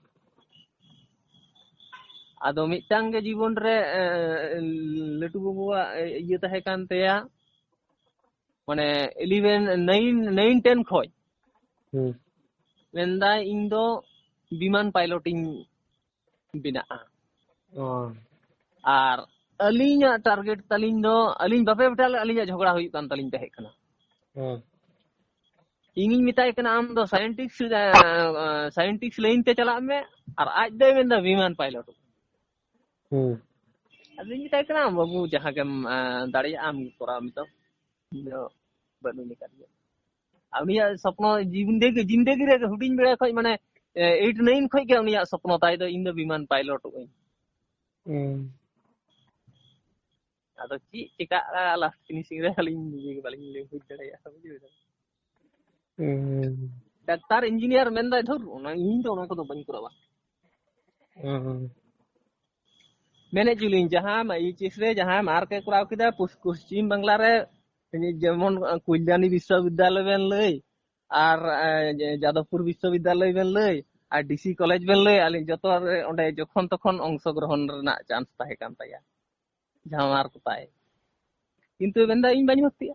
ᱟᱫᱚ ᱢᱤᱫᱴᱟᱝ ᱜᱮ ᱡᱤᱵᱚᱱ ᱨᱮ, ᱮ, ᱞᱟᱹᱴᱩ ᱵᱟᱹᱵᱩᱣᱟᱜ, ᱮ, ᱤᱭᱟᱹ ᱛᱟᱦᱮᱸ ᱠᱟᱱ ᱛᱟᱭᱟ, ᱢᱟᱱᱮ eleven, nine, nine, ten ᱠᱷᱚᱡ᱾ ᱦᱩᱸ᱾ ᱢᱮᱱᱫᱟᱭ, "ᱤᱧ ᱫᱚ ᱵᱤᱢᱟᱱ pilot ᱤᱧ ᱵᱮᱱᱟᱜᱼᱟ, ᱚ᱾ ᱟᱨ ᱟᱹᱞᱤᱧᱟᱜ ᱴᱟᱨᱜᱮᱴ ᱛᱟᱹᱞᱤᱧ ᱫᱚ, ᱟᱹᱞᱤᱧ ᱵᱟᱯᱮ ᱵᱮᱴᱟ ᱞᱮ, ᱟᱹᱞᱤᱧᱟᱜ ᱡᱷᱚᱜᱽᱲᱟ ᱦᱩᱭᱩᱜ ᱠᱟᱱ ᱛᱟᱹᱞᱤᱧ ᱛᱟᱦᱮᱸ ᱠᱟᱱᱟ᱾ ᱦᱩᱸ᱾ ᱤᱧᱤᱧ ᱢᱮᱛᱟᱭ ᱠᱟᱱᱟ, "ᱟᱢ ᱫᱚ ᱥᱟᱭᱮᱱᱴᱤᱠᱥ, ᱥᱟᱭᱮᱱᱴᱤᱠᱥ ᱞᱟᱭᱤᱱ ᱛᱮ ᱪᱟᱞᱟᱜ ᱢᱮ", ᱟᱨ ᱟᱡ ᱫᱚᱭ ᱢᱮᱱᱫᱟ ᱵᱤᱢᱟᱱ ᱯᱟᱭᱞᱚᱴ᱾ ᱦᱩᱸ᱾ ᱟᱫᱚᱧ ᱢᱮᱛᱟᱭ ᱠᱟᱱᱟ, "ᱵᱟᱹᱵᱩ, ᱡᱟᱦᱟᱸ ᱜᱮᱢ ᱟᱸ, ᱫᱟᱲᱮᱭᱟᱜᱼᱟ ᱟᱢ ᱜᱮ ᱠᱚᱨᱟᱣ ᱢᱮ ᱛᱚ, ᱤᱧ ᱫᱚ ᱵᱟᱹᱱᱩᱧ ᱟᱠᱟᱫ ᱜᱮᱭᱟ᱾" ᱟᱨ ᱩᱱᱤᱭᱟᱜ ᱥᱚᱯᱱᱚ ᱡᱤᱵᱚᱱ ᱡᱤᱱᱫᱮᱜᱤ ᱨᱮ ᱦᱩᱰᱤᱧ ᱵᱮᱲᱟ ᱠᱷᱚᱱ, ᱢᱟᱱᱮ ᱮᱭᱤᱴ ᱱᱟᱭᱤᱱ ᱠᱷᱚᱱ ᱜᱮ ᱩᱱᱤᱭᱟᱜ ᱥᱚᱯᱱᱚ ᱛᱟᱭ ᱫᱚ, "ᱤᱧ ᱫᱚ ᱵᱤᱢᱟᱱ ᱯᱟᱭᱞᱚᱴᱚᱜ ᱟᱹᱧ᱾" ᱦᱩᱸ᱾ ᱟᱫᱚ ᱪᱮᱫ ᱪᱮᱠᱟᱜᱼᱟ ᱞᱟᱥᱴ ᱯᱷᱤᱱᱤᱥᱤᱝ ᱨᱮ, ᱟᱹᱞᱤᱧ ᱱᱤᱡᱮ ᱜᱮ ᱵᱟᱹᱞᱤᱧ ᱞᱟᱹᱭ ᱵᱩᱡᱽ ᱫᱟᱲᱮᱭᱟᱜᱼᱟ, ᱵᱩᱡᱷᱟᱹᱣ ᱫᱟᱵᱮᱱ? ᱦᱩᱸ᱾ ᱰᱟᱠᱛᱟᱨ, ᱤᱧᱡᱤᱱᱤᱭᱟᱨ ᱢᱮᱱᱫᱟᱭ, "ᱫᱷᱩᱨ, ᱚᱱᱟ, ᱤᱧ ᱫᱚ ᱚᱱᱟ ᱠᱚᱫᱚ ᱵᱟᱹᱧ ᱠᱚᱨᱟᱣᱟ᱾" ᱦᱩᱸ᱾ ᱢᱮᱱᱮᱫ ᱪᱚᱞᱤᱧ, ᱡᱟᱦᱟᱸ ᱮᱭᱤᱪ ᱮᱥ ᱨᱮ ᱡᱟᱦᱟᱸᱭ ᱢᱟᱨᱠ ᱮ ᱠᱚᱨᱟᱣ ᱠᱮᱫᱟ, ᱯᱚᱥ-, ᱯᱚᱥᱪᱤᱢ ᱵᱟᱝᱞᱟ ᱨᱮ, ᱡᱮᱢᱚᱱ ᱠᱚᱞᱭᱟᱱᱤ ᱵᱤᱥᱥᱚᱵᱤᱫᱽᱫᱟᱞᱚᱭ ᱵᱮᱱ ᱞᱟᱹᱭ, ᱟᱨ, ᱮ, ᱡᱟᱫᱚᱵᱯᱩᱨ ᱵᱤᱥᱥᱚᱵᱤᱫᱽᱫᱟᱞᱚᱭ ᱵᱮᱱ ᱞᱟᱹᱭ, ᱟᱨ ᱰᱤᱥᱤ ᱠᱚᱞᱮᱡᱽ ᱵᱮᱱ ᱞᱟᱹᱭ, ᱟᱹᱞᱤᱧ ᱡᱚᱛᱚ ᱨᱮ ᱚᱸᱰᱮ ᱡᱚᱠᱷᱚᱱ ᱛᱚᱠᱷᱚᱱ ᱚᱝᱥᱚᱜᱨᱚᱦᱚᱱ ᱨᱮᱱᱟᱜ ᱪᱟᱱᱥ ᱛᱟᱦᱮᱸ ᱠᱟᱱ ᱛᱟᱭᱟ, ᱡᱟᱦᱟᱸ ᱢᱟᱨᱠ ᱛᱟᱭ᱾ ᱠᱤᱱᱛᱩ ᱢᱮᱱᱫᱟ, "ᱤᱧ ᱵᱟᱹᱧ ᱵᱷᱚᱨᱛᱤᱜᱼᱟ᱾"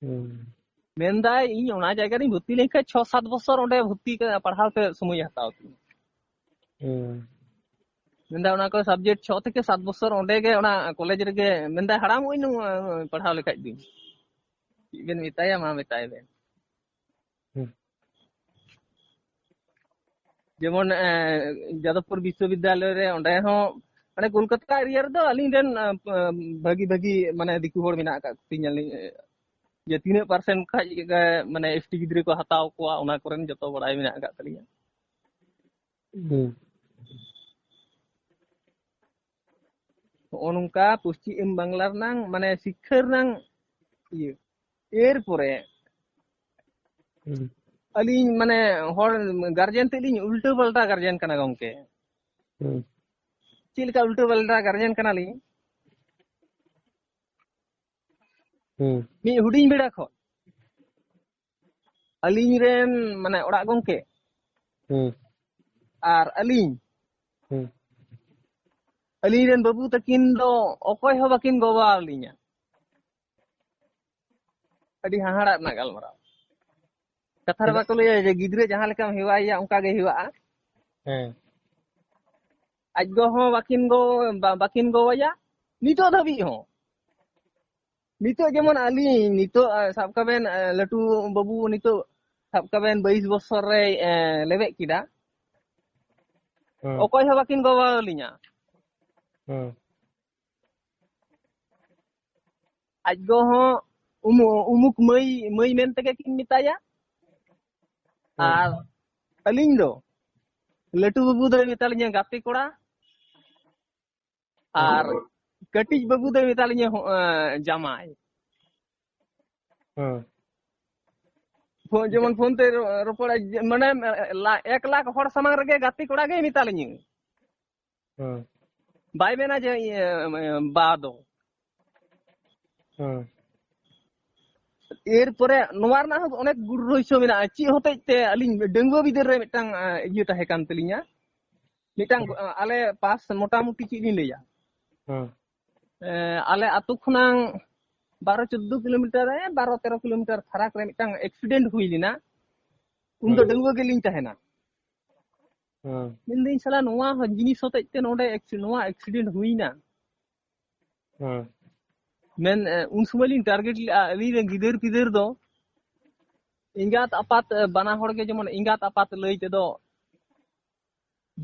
ᱦᱩᱸ᱾ ᱢᱮᱱᱫᱟᱭ, "ᱤᱧ ᱚᱱᱟ ᱡᱟᱭᱜᱟ ᱨᱤᱧ ᱵᱷᱚᱨᱛᱤ ᱞᱮᱱᱠᱷᱟᱱ ᱪᱷᱚ ᱥᱟᱛ ᱵᱚᱥᱚᱨ ᱚᱸᱰᱮ ᱵᱷᱚᱨᱛᱤ ᱠᱟ-, ᱯᱟᱲᱦᱟᱣ ᱛᱮ ᱥᱚᱢᱚᱭ ᱦᱟᱛᱟᱣ ᱛᱤᱧᱟ᱾" ᱦᱩᱸ᱾ ᱢᱮᱱᱫᱟᱭ, "ᱚᱱᱟ ᱠᱚ ᱥᱟᱵᱡᱮᱠᱴ ᱪᱷᱚ ᱛᱷᱮᱠᱮ ᱥᱟᱛ ᱵᱚᱥᱚᱨ ᱚᱸᱰᱮ ᱜᱮ, ᱚᱱᱟ ᱠᱚᱞᱮᱡᱽ ᱨᱮᱜᱮ", ᱢᱮᱱᱫᱟᱭ, "ᱦᱟᱲᱟᱢᱚᱜ ᱟᱹᱧ ᱱᱚᱣᱟ ᱯᱟᱲᱦᱟᱣ ᱞᱮᱠᱷᱟᱡ ᱫᱩᱧ᱾ ᱪᱮᱫ ᱵᱮᱱ ᱢᱮᱛᱟᱭᱟ, ᱢᱟ ᱢᱮᱛᱟᱭ ᱵᱮᱱ᱾" ᱦᱩᱸ᱾ ᱡᱮᱢᱚᱱ, ᱮ, ᱡᱟᱫᱚᱵᱯᱩᱨ ᱵᱤᱥᱥᱚᱵᱤᱫᱽᱫᱟᱞᱚᱭ ᱨᱮ, ᱚᱸᱰᱮ ᱦᱚᱸ, ᱢᱟᱱᱮ, ᱠᱳᱞᱠᱟᱛᱟ ᱮᱨᱤᱭᱟ ᱨᱮᱫᱚ ᱟᱹᱞᱤᱧ ᱨᱮᱱ, ᱮ, ᱵᱷᱟᱹᱜᱤ, ᱵᱷᱟᱹᱜᱤ, ᱢᱟᱱᱮ, ᱫᱤᱠᱩ ᱦᱚᱲ ᱢᱮᱱᱟᱜ ᱟᱠᱟᱫ ᱠᱚᱛᱤᱧᱟ, ᱟᱹᱞᱤᱧ, ᱮ, ᱡᱮ ᱛᱤᱱᱟᱹᱜ ᱯᱟᱨᱥᱮᱱᱴ ᱠᱷᱟᱡ ᱜᱮ, ᱢᱟᱱᱮ, ᱮᱥ ᱴᱤ ᱜᱤᱫᱽᱨᱟᱹ ᱠᱚ ᱦᱟᱛᱟᱣ ᱠᱚᱣᱟ, ᱚᱱᱟ ᱠᱚᱨᱮᱱ ᱡᱚᱛᱚ ᱵᱟᱲᱟᱭ ᱢᱮᱱᱟᱜ ᱟᱠᱟᱫ ᱛᱟᱹᱞᱤᱧᱟ᱾ ᱦᱩᱸ᱾ ᱱᱚᱜᱼᱚ ᱱᱚᱝᱠᱟ ᱯᱚᱥᱪᱤᱢ ᱵᱟᱝᱞᱟ ᱨᱮᱱᱟᱝ, ᱢᱟᱱᱮ, ᱥᱤᱠᱠᱷᱟᱹ ᱨᱮᱱᱟᱝ ᱤᱭᱟᱹ᱾ ᱮᱨᱯᱚᱨᱮ ᱦᱩᱸ᱾ ᱟᱹᱞᱤᱧ, ᱢᱟᱱᱮ, ᱦᱚᱲ ᱜᱟᱨᱡᱮᱱ ᱛᱮᱫ ᱞᱤᱧ ᱩᱞᱴᱟᱹ ᱯᱟᱞᱴᱟ ᱜᱟᱨᱡᱮᱱ ᱠᱟᱱᱟ ᱜᱚᱝᱠᱮ᱾ ᱦᱩᱸ᱾ ᱪᱮᱫ ᱞᱮᱠᱟ ᱩᱞᱴᱟᱹ ᱯᱟᱞᱴᱟ ᱜᱟᱨᱡᱮᱱ ᱠᱟᱱᱟᱞᱤᱧ? ᱦᱩᱸ᱾ ᱢᱤᱫ ᱦᱩᱰᱤᱧ ᱵᱮᱲᱟ ᱠᱷᱚᱱ ᱟᱹᱞᱤᱧ ᱨᱮᱱ, ᱢᱟᱱᱮ, ᱚᱲᱟᱜ ᱜᱚᱝᱠᱮ ᱦᱩᱸ᱾ ᱟᱨ ᱟᱹᱞᱤᱧ, ᱦᱩᱸ᱾ ᱟᱹᱞᱤᱧ ᱨᱮᱱ ᱵᱟᱹᱵᱩ ᱛᱟᱹᱠᱤᱱ ᱫᱚ ᱚᱠᱚᱭ ᱦᱚᱸ ᱵᱟᱹᱠᱤᱱ ᱜᱚᱵᱟᱣ ᱞᱤᱧᱟ᱾ ᱟᱹᱰᱤ ᱦᱟᱦᱟᱲᱟᱜ ᱨᱮᱱᱟᱜ ᱜᱟᱞᱢᱟᱨᱟᱣ᱾ ᱠᱟᱛᱷᱟ ᱨᱮ ᱵᱟᱠᱚ ᱞᱟᱹᱭᱟ ᱡᱮ ᱜᱤᱫᱽᱨᱟᱹ ᱡᱟᱦᱟᱸ ᱞᱮᱠᱟᱢ ᱦᱮᱣᱟᱭᱮᱭᱟ ᱚᱱᱠᱟ ᱜᱮ ᱦᱮᱣᱟᱜᱼᱟ᱾ ᱦᱮᱸ᱾ ᱟᱡ ᱜᱚ ᱦᱚᱸ ᱵᱟᱹᱠᱤᱱ ᱜᱚ, ᱵᱟ-, ᱵᱟᱹᱠᱤᱱ ᱜᱚᱣᱟᱭᱟ ᱱᱤᱛᱚᱜ ᱫᱷᱟᱹᱵᱤᱡ ᱦᱚᱸ᱾ ᱱᱤᱛᱚᱜ ᱡᱮᱢᱚᱱ ᱟᱹᱞᱤᱧ ᱱᱤᱛᱚᱜ, ᱟ, ᱥᱟᱵ ᱠᱟᱜ ᱵᱮᱱ, ᱟ, ᱞᱟᱹᱴᱩ ᱵᱟᱹᱵᱩ ᱱᱤᱛᱚᱜ ᱥᱟᱵ ᱠᱟᱜ ᱵᱮᱱ ᱵᱟᱭᱤᱥ ᱵᱚᱪᱷᱚᱨ ᱨᱮᱭ, ᱮ, ᱞᱮᱵᱮᱫ ᱠᱮᱫᱟ᱾ ᱦᱮᱸ᱾ ᱚᱠᱚᱭ ᱦᱚᱸ ᱵᱟᱹᱠᱤᱱ ᱜᱚᱣᱟ ᱟᱹᱞᱤᱧᱟ᱾ ᱦᱮᱸ᱾ ᱟᱡ ᱜᱚ ᱦᱚᱸ ᱩᱢᱩ-, ᱩᱢᱩᱠ ᱢᱟᱹᱭ, ᱢᱟᱹᱭ ᱢᱮᱱ ᱛᱮᱜᱮ ᱠᱤᱱ ᱢᱮᱛᱟᱭᱟ᱾ ᱦᱮᱸ᱾ ᱟᱨ ᱟᱹᱞᱤᱧ ᱫᱚ ᱞᱟᱹᱴᱩ ᱵᱟᱹᱵᱩ ᱫᱚᱭ ᱢᱮᱛᱟ ᱞᱤᱧᱟ ᱜᱟᱛᱮ ᱠᱚᱲᱟ, ᱦᱮᱸ᱾ ᱟᱨ ᱠᱟᱹᱴᱤᱡ ᱵᱟᱹᱵᱩ ᱫᱚᱭ ᱢᱮᱛᱟ ᱞᱤᱧᱟ ᱦᱚ-, ᱮ, ᱡᱟᱢᱟᱭ᱾ ᱦᱮᱸ᱾ ᱯᱷᱳᱱ, ᱡᱮᱢᱚᱱ ᱯᱷᱳᱱ ᱛᱮ ᱨᱚ-, ᱨᱚᱯᱚᱲᱟ, ᱡᱮ, ᱢᱟᱱᱮ, ᱞᱟ-, ᱮᱠ ᱞᱟᱠᱷ ᱦᱚᱲ ᱥᱟᱢᱟᱝ ᱨᱮᱜᱮ ᱜᱟᱛᱮ ᱠᱚᱲᱟ ᱜᱮᱭ ᱢᱮᱛᱟ ᱞᱤᱧᱟ᱾ ᱦᱮᱸ᱾ ᱵᱟᱭ ᱢᱮᱱᱟ ᱡᱮ, ᱤᱭᱟᱹ, ᱵᱟ ᱫᱚ᱾ ᱦᱮᱸ᱾ ᱮᱨᱯᱚᱨᱮ ᱱᱚᱣᱟ ᱨᱮᱱᱟᱜ ᱦᱚᱸ ᱚᱱᱮᱠ ᱜᱩᱲ ᱨᱚᱦᱚᱥᱭᱚ ᱢᱮᱱᱟᱜᱼᱟ᱾ ᱪᱮᱫ ᱦᱚᱛᱮᱡ ᱛᱮ ᱟᱹᱞᱤᱧ ᱰᱟᱺᱜᱩᱣᱟᱹ ᱵᱤᱫᱟᱹᱞ ᱨᱮ ᱢᱤᱫᱴᱟᱝ, ᱟ, ᱤᱭᱟᱹ ᱛᱟᱦᱮᱸ ᱠᱟᱱ ᱛᱟᱹᱞᱤᱧᱟ᱾ ᱢᱤᱫᱴᱟᱝ, ᱦᱮᱸ᱾ ᱟ, ᱟᱞᱮ ᱯᱟᱥ ᱢᱚᱴᱟᱢᱩᱴᱤ ᱪᱮᱫ ᱞᱤᱧ ᱞᱟᱹᱭᱟ? ᱦᱮᱸ᱾ ᱮ, ᱟᱞᱮ ᱟᱛᱳ ᱠᱷᱚᱱᱟᱝ ᱵᱟᱨᱚ ᱪᱳᱫᱽᱫᱳ ᱠᱤᱞᱳᱢᱤᱴᱟᱨ, ᱮ, ᱵᱟᱨᱚ ᱛᱮᱨᱚ ᱠᱤᱞᱳᱢᱤᱴᱟᱨ ᱯᱷᱟᱨᱟᱠ ᱨᱮ ᱢᱤᱫᱴᱟᱝ accident ᱦᱩᱭ ᱞᱮᱱᱟ᱾ ᱩᱱ ᱫᱚ ᱦᱮᱸ᱾ ᱰᱟᱺᱜᱩᱣᱟᱹ ᱜᱮᱞᱤᱧ ᱛᱟᱦᱮᱱᱟ᱾ ᱦᱮᱸ᱾ ᱢᱮᱱᱫᱟᱹᱧ, "ᱥᱟᱞᱟ, ᱱᱚᱣᱟ ᱦᱚᱸ ᱡᱤᱱᱤᱥ ᱦᱚᱛᱮᱡ ᱛᱮ ᱱᱚᱰᱮ acc-, ᱱᱚᱣᱟ accident ᱦᱩᱭᱱᱟ?" ᱦᱮᱸ᱾ ᱢᱮᱱ, ᱮ, ᱩᱱ ᱥᱚᱢᱚᱭ ᱞᱤᱧ target ᱞᱮᱜᱼᱟ, ᱟᱹᱞᱤᱧ ᱨᱮᱱ ᱜᱤᱫᱟᱹᱨ ᱯᱤᱫᱟᱹᱨ ᱫᱚ ᱮᱸᱜᱟᱛ ᱟᱯᱟᱛ, ᱮ, ᱵᱟᱱᱟ ᱦᱚᱲ ᱜᱮ ᱡᱮᱢᱚᱱ ᱮᱸᱜᱟᱛ ᱟᱯᱟᱛ ᱞᱟᱹᱭ ᱛᱮᱫᱚ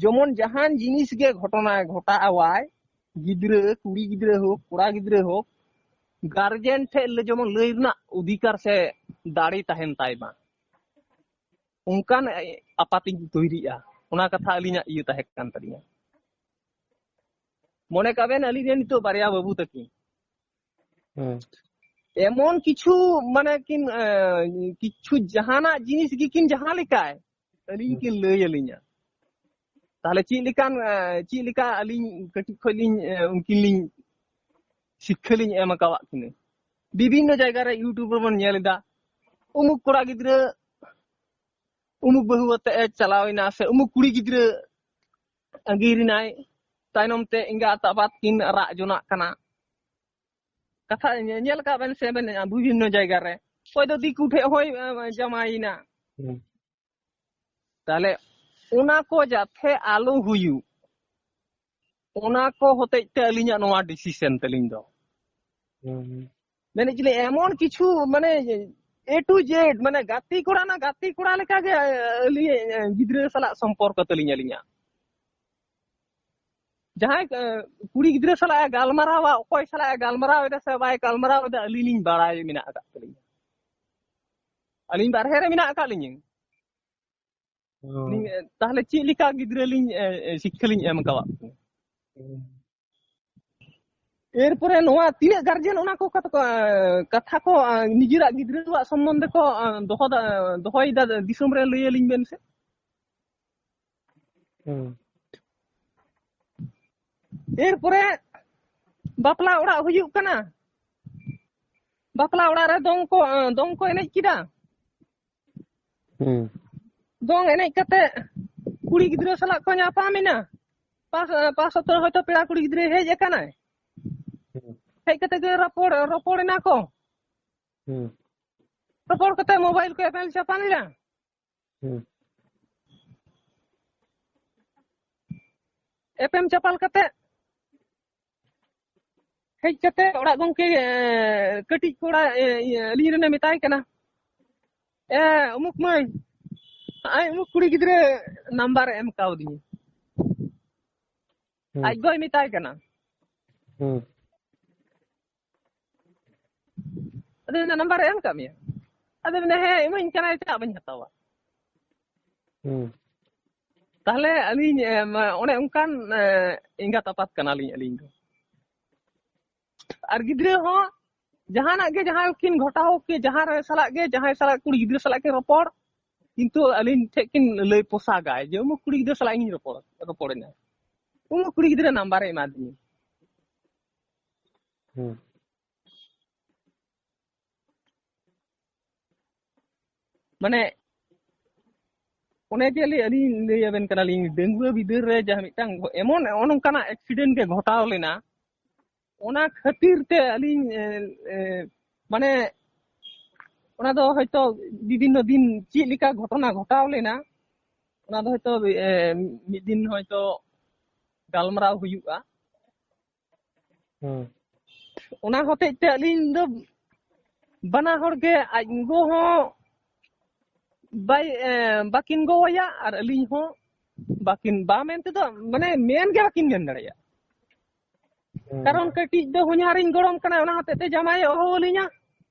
ᱡᱮᱢᱚᱱ ᱡᱟᱦᱟᱱ ᱡᱤᱱᱤᱥ ᱜᱮ ᱜᱷᱚᱴᱚᱱᱟ ᱜᱷᱚᱴᱟᱣᱟᱭ, ᱜᱤᱫᱽᱨᱟᱹ, ᱠᱩᱲᱤ ᱜᱤᱫᱽᱨᱟᱹ ᱦᱳᱠ, ᱠᱚᱲᱟ ᱜᱤᱫᱽᱨᱟᱹ ᱦᱳᱠ, guardian ᱴᱷᱮᱡ ᱞᱮ ᱡᱮᱢᱚᱱ ᱞᱟᱹᱭ ᱨᱮᱱᱟᱜ ᱚᱫᱷᱤᱠᱟᱨ ᱥᱮ ᱫᱟᱲᱮ ᱛᱟᱦᱮᱱ ᱛᱟᱭ ᱢᱟ, ᱚᱱᱠᱟᱱ ᱟᱯᱟᱛᱤᱧ ᱛᱚᱭᱨᱤᱜᱼᱟ᱾ ᱚᱱᱟ ᱠᱟᱛᱷᱟ ᱟᱹᱞᱤᱧᱟᱜ ᱤᱭᱟᱹ ᱛᱟᱦᱮᱸ ᱠᱟᱱ ᱛᱟᱹᱞᱤᱧᱟ᱾ ᱢᱚᱱᱮ ᱠᱟᱜ ᱵᱮᱱ, ᱟᱹᱞᱤᱧ ᱨᱮᱱ ᱱᱤᱛᱚᱜ ᱵᱟᱨᱭᱟ ᱵᱟᱹᱵᱩ ᱛᱟᱹᱠᱤᱱ᱾ ᱦᱮᱸ᱾ ᱮᱢᱚᱱ ᱠᱤᱪᱷᱩ, ᱢᱟᱱᱮ ᱠᱤᱱ, ᱮ, ᱠᱤᱪᱷᱩ ᱡᱟᱦᱟᱱᱟᱜ ᱡᱤᱱᱤᱥ ᱜᱮᱠᱤᱱ ᱡᱟᱦᱟᱸ ᱞᱮᱠᱟᱭ, ᱟᱹᱞᱤᱧ ᱦᱮᱸ᱾ ᱠᱤᱱ ᱞᱟᱹᱭ ᱟᱹᱞᱤᱧᱟ᱾ ᱛᱟᱦᱞᱮ ᱪᱮᱫ ᱞᱮᱠᱟᱱ, ᱮ, ᱪᱮᱫ ᱞᱮᱠᱟ ᱟᱹᱞᱤᱧ ᱠᱟᱹᱴᱤᱡ ᱠᱷᱚᱡ ᱞᱤᱧ, ᱮ, ᱩᱱᱠᱤᱱ ᱞᱤᱧ ᱥᱤᱠᱠᱷᱟᱹ ᱞᱤᱧ ᱮᱢ ᱟᱠᱟᱣᱟᱫ ᱠᱤᱱᱟᱹ᱾ ᱵᱤᱵᱷᱤᱱᱱᱚ ᱡᱟᱭᱜᱟ ᱨᱮ YouTube ᱨᱮᱵᱚᱱ ᱧᱮᱞ ᱮᱫᱟ, ᱩᱢᱩᱠ ᱠᱚᱲᱟ ᱜᱤᱫᱽᱨᱟᱹ, ᱩᱢᱩᱠ ᱵᱟᱹᱦᱩ ᱟᱛᱮ ᱮ ᱪᱟᱞᱟᱣ ᱮᱱᱟ, ᱥᱮ ᱩᱢᱩᱠ ᱠᱩᱲᱤ ᱜᱤᱫᱽᱨᱟᱹ ᱟᱸᱜᱤᱨ ᱮᱱᱟᱭ, ᱛᱟᱭᱱᱚᱢ ᱛᱮ ᱮᱸᱜᱟᱛ ᱟᱯᱟᱛ ᱠᱤᱱ ᱨᱟᱜ ᱡᱚᱱᱟᱜ ᱠᱟᱱᱟ᱾ ᱠᱟᱛᱷᱟ ᱧᱮ-, ᱧᱮᱞ ᱟᱠᱟᱫ ᱵᱮᱱ ᱥᱮ ᱵᱮᱱ, ᱵᱤᱵᱷᱤᱱᱱᱚ ᱡᱟᱭᱜᱟ ᱨᱮ ᱚᱠᱚᱭ ᱫᱚ ᱫᱤᱠᱩ ᱴᱷᱮᱡ ᱦᱚᱸᱭ, ᱮ, ᱡᱟᱶᱟᱭᱮᱱᱟ᱾ ᱦᱩᱸ᱾ ᱛᱟᱦᱞᱮ ᱚᱱᱟ ᱠᱚ ᱡᱟᱛᱮ ᱟᱞᱚ ᱦᱩᱭᱩᱜ, ᱚᱱᱟ ᱠᱚ ᱦᱚᱛᱮᱡ ᱛᱮ ᱟᱹᱞᱤᱧᱟᱜ ᱱᱚᱣᱟ ᱰᱤᱥᱤᱥᱚᱱ ᱛᱟᱹᱞᱤᱧ ᱫᱚ᱾ ᱦᱩᱸ᱾ ᱢᱮᱱᱮᱫ ᱪᱮᱫ, ᱮᱢᱚᱱ ᱠᱤᱪᱷᱩ, ᱢᱟᱱᱮ, A to Z, ᱢᱟᱱᱮ, ᱜᱟᱛᱮ ᱠᱚᱲᱟ ᱱᱟ ᱜᱟᱛᱮ ᱠᱚᱲᱟ ᱞᱮᱠᱟ ᱜᱮ ᱟᱹᱞᱤᱧ ᱜᱤᱫᱽᱨᱟᱹ ᱥᱟᱞᱟᱜ ᱥᱚᱢᱯᱚᱨᱠᱚ ᱛᱟᱹᱞᱤᱧ ᱟᱹᱞᱤᱧᱟᱜ᱾ ᱡᱟᱦᱟᱸᱭ, ᱮ, ᱠᱩᱲᱤ ᱜᱤᱫᱽᱨᱟᱹ ᱥᱟᱞᱟᱜ ᱮ ᱜᱟᱞᱢᱟᱨᱟᱣᱟ, ᱚᱠᱚᱭ ᱥᱟᱞᱟᱜ ᱮ ᱜᱟᱞᱢᱟᱨᱟᱣ ᱮᱫᱟ ᱥᱮ ᱵᱟᱭ ᱜᱟᱞᱢᱟᱨᱟᱣ ᱮᱫᱟ, ᱟᱹᱞᱤᱧ ᱞᱤᱧ ᱵᱟᱲᱟᱭ ᱢᱮᱱᱟᱜ ᱟᱠᱟᱫ ᱛᱟᱹᱞᱤᱧᱟ᱾ ᱟᱹᱞᱤᱧ ᱵᱟᱨᱦᱮ ᱨᱮ ᱢᱮᱱᱟᱜ ᱟᱠᱟᱫ ᱞᱤᱧᱟᱹ᱾ ᱚ᱾ ᱞᱤᱧ, ᱮ, ᱛᱟᱦᱞᱮ ᱪᱮᱫ ᱞᱮᱠᱟ ᱜᱤᱫᱽᱨᱟᱹ ᱞᱤᱧ, ᱮ, ᱮ, ᱥᱤᱠᱠᱷᱟ ᱞᱤᱧ ᱮᱢ ᱟᱠᱟᱣᱟᱫ ᱠᱚᱣᱟ? ᱦᱩᱸ᱾ ᱮᱨᱯᱚᱨᱮ ᱱᱚᱣᱟ ᱛᱤᱱᱟᱹᱜ ᱜᱟᱨᱡᱮᱱ ᱚᱱᱟ ᱠᱚ ᱠᱟᱛᱷᱟ ᱠᱚ, ᱮ, ᱠᱟᱛᱷᱟ ᱠᱚ, ᱮ, ᱱᱤᱡᱮᱨᱟᱜ ᱜᱤᱫᱽᱨᱟᱹᱣᱟᱜ ᱥᱚᱢᱵᱚᱱᱫᱷᱮ ᱠᱚ, ᱮ, ᱫᱚᱦᱚ ᱫᱟ-, ᱫᱚᱦᱚᱭᱮᱫᱟ ᱫᱤᱥᱚᱢ ᱨᱮ, ᱞᱟᱹᱭ ᱟᱹᱞᱤᱧ ᱵᱮᱱ ᱥᱮ? ᱦᱩᱸ᱾ ᱮᱨᱯᱚᱨᱮ ᱵᱟᱯᱞᱟ ᱚᱲᱟᱜ ᱦᱩᱭᱩᱜ ᱠᱟᱱᱟ, ᱵᱟᱯᱞᱟ ᱚᱲᱟᱜ ᱨᱮ ᱫᱚᱝ ᱠᱚ, ᱫᱚᱝ ᱠᱚ ᱮᱱᱮᱡ ᱠᱮᱫᱟ᱾ ᱦᱩᱸ᱾ ᱫᱚᱝ ᱮᱱᱮᱡ ᱠᱟᱛᱮ ᱠᱩᱲᱤ ᱜᱤᱫᱽᱨᱟᱹ ᱥᱟᱞᱟᱜ ᱠᱚ ᱧᱟᱯᱟᱢ ᱮᱱᱟ᱾ ᱯᱟᱸᱪ, ᱯᱟᱸᱪ ᱥᱚᱛᱚᱨ ᱦᱚᱭᱛᱳ ᱯᱮᱲᱟ ᱠᱩᱲᱤ ᱜᱤᱫᱽᱨᱟᱹᱭ ᱦᱮᱡ ᱟᱠᱟᱱᱟᱭ᱾ ᱦᱩᱸ᱾ ᱦᱮᱡ ᱠᱟᱛᱮ ᱜᱮ ᱨᱚᱯᱚᱲ, ᱨᱚᱯᱚᱲ ᱮᱱᱟ ᱠᱚ᱾ ᱦᱩᱸ᱾ ᱨᱚᱯᱚᱲ ᱠᱟᱛᱮ ᱢᱳᱵᱟᱭᱤᱞ ᱠᱚ ᱮᱯᱮᱢ ᱪᱟᱯᱟᱞ ᱮᱱᱟ᱾ ᱦᱩᱸ᱾ ᱮᱯᱮᱢ ᱪᱟᱯᱟᱞ ᱠᱟᱛᱮ ᱦᱮᱡ ᱠᱟᱛᱮ ᱚᱲᱟᱜ ᱜᱚᱢᱠᱮ, ᱮ, ᱠᱟᱹᱴᱤᱡ ᱠᱚᱲᱟ, ᱮ, ᱤᱭᱟᱹ, ᱟᱹᱞᱤᱧ ᱨᱮᱱᱮ ᱢᱮᱛᱟᱭ ᱠᱟᱱᱟ, "ᱮ, ᱩᱢᱩᱠ ᱢᱟᱹᱭ, ᱟᱡ ᱩᱢᱩᱠ ᱠᱩᱲᱤ ᱜᱤᱫᱽᱨᱟᱹ ᱱᱟᱢᱵᱟᱨ ᱮ ᱮᱢ ᱠᱟᱣᱫᱤᱧᱟ᱾" ᱦᱩᱸ᱾ ᱟᱡ ᱜᱚᱭ ᱢᱮᱛᱟᱭ ᱠᱟᱱᱟ᱾ ᱦᱩᱸ᱾ ᱟᱫᱚ ᱢᱮᱱᱫᱟ, "ᱱᱟᱢᱵᱟᱨ ᱮ ᱮᱢ ᱠᱟᱜ ᱢᱮᱭᱟ?" ᱟᱫᱚ ᱢᱮᱱᱫᱟ, "ᱦᱮᱸ, ᱤᱢᱟᱹᱧ ᱠᱟᱱᱟᱭ, ᱪᱮᱫᱟᱜ ᱵᱟᱹᱧ ᱦᱟᱛᱟᱣᱟ?" ᱦᱩᱸ᱾ ᱛᱟᱦᱞᱮ ᱟᱹᱞᱤᱧ, ᱮ, ᱢᱟ, ᱚᱱᱮ ᱚᱱᱠᱟᱱ, ᱮ, ᱮᱸᱜᱟᱛ ᱟᱯᱟᱛ ᱠᱟᱱᱟᱞᱤᱧ ᱟᱹᱞᱤᱧ ᱫᱚ᱾ ᱟᱨ ᱜᱤᱫᱽᱨᱟᱹ ᱦᱚᱸ ᱡᱟᱦᱟᱱᱟᱜ ᱜᱮ, ᱡᱟᱦᱟᱸ ᱠᱤᱱ ᱜᱷᱚᱴᱟᱣ ᱠᱤ, ᱡᱟᱦᱟᱸ ᱨᱮ ᱥᱟᱞᱟᱜ ᱜᱮ, ᱡᱟᱦᱟᱸᱭ ᱥᱟᱞᱟᱜ ᱠᱩᱲᱤ ᱜᱤᱫᱽᱨᱟᱹ ᱥᱟᱞᱟᱜ ᱠᱤᱱ ᱨᱚᱯᱚᱲ, ᱠᱤᱱᱛᱩ ᱟᱹᱞᱤᱧ ᱴᱷᱮᱡ ᱠᱤᱱ ᱞᱟᱹᱭ ᱯᱚᱥᱟᱜᱟᱭ ᱡᱮ, "ᱩᱢᱩᱠ ᱠᱩᱲᱤ ᱜᱤᱫᱽᱨᱟᱹ ᱥᱟᱞᱟᱜ ᱤᱧ ᱨᱚᱯᱚᱲ, ᱨᱚᱯᱚᱲᱮᱱᱟ, ᱩᱢᱩᱠ ᱠᱩᱲᱤ ᱜᱤᱫᱽᱨᱟᱹ ᱱᱟᱢᱵᱟᱨᱮ ᱮᱢᱟᱫᱤᱧᱟ᱾" ᱦᱩᱸ᱾ ᱢᱟᱱᱮ, ᱚᱱᱮ ᱡᱮ ᱞᱟᱹᱭ, ᱟᱹᱞᱤᱧ ᱞᱟᱹᱭ ᱟᱵᱮᱱ ᱠᱟᱱᱟᱞᱤᱧ, ᱰᱟᱺᱜᱩᱣᱟᱹ ᱵᱤᱫᱟᱹᱞ ᱨᱮ ᱡᱟᱦᱟᱸ ᱢᱤᱫᱴᱟᱝ ᱮᱢᱚᱱ, ᱱᱚᱜᱼᱚ ᱱᱚᱝᱠᱟᱱᱟᱜ accident ᱜᱮ ᱜᱷᱚᱴᱟᱣ ᱞᱮᱱᱟ, ᱚᱱᱟ ᱠᱷᱟᱹᱛᱤᱨ ᱛᱮ ᱟᱹᱞᱤᱧ, ᱮ, ᱮ, ᱢᱟᱱᱮ, ᱚᱱᱟ ᱫᱚ ᱦᱚᱭᱛᱳ ᱵᱤᱵᱷᱤᱱᱱᱚ ᱫᱤᱱ ᱪᱮᱫ ᱞᱮᱠᱟ ᱜᱷᱚᱴᱚᱱᱟ ᱜᱷᱚᱴᱟᱣ ᱞᱮᱱᱟ, ᱚᱱᱟ ᱫᱚ ᱦᱚᱭᱛᱳ, ᱮ, ᱢᱤᱫ ᱫᱤᱱ ᱦᱚᱭᱛᱳ ᱜᱟᱞᱢᱟᱨᱟᱣ ᱦᱩᱭᱩᱜᱼᱟ᱾ ᱦᱩᱸ᱾ ᱚᱱᱟ ᱦᱚᱛᱮᱡ ᱛᱮ ᱟᱹᱞᱤᱧ ᱫᱚ ᱵᱟᱱᱟ ᱦᱚᱲ ᱜᱮ, ᱟᱡ ᱜᱚ ᱦᱚᱸ ᱵᱟᱭ ᱮ, ᱵᱟᱹᱠᱤᱱ ᱜᱚᱣᱟᱭᱟ ᱟᱨ ᱟᱹᱞᱤᱧ ᱦᱚᱸ ᱵᱟᱹᱠᱤᱱ, ᱵᱟ ᱢᱮᱱᱛᱮ ᱫᱚ ᱢᱟᱱᱮ ᱢᱮᱱ ᱜᱮ ᱵᱟᱹᱠᱤᱱ ᱢᱮᱱ ᱫᱟᱲᱮᱭᱟᱜᱼᱟ᱾ ᱦᱩᱸ᱾ ᱠᱟᱨᱚᱱ ᱠᱟᱹᱴᱤᱡ ᱫᱚ ᱦᱚᱧᱦᱟᱨᱤᱧ ᱜᱚᱲᱚᱢ ᱠᱟᱱᱟ, ᱚᱱᱟ ᱦᱚᱛᱮᱡ ᱛᱮ ᱡᱟᱢᱟᱭᱮ ᱦᱚᱦᱚ ᱟᱹᱞᱤᱧᱟ᱾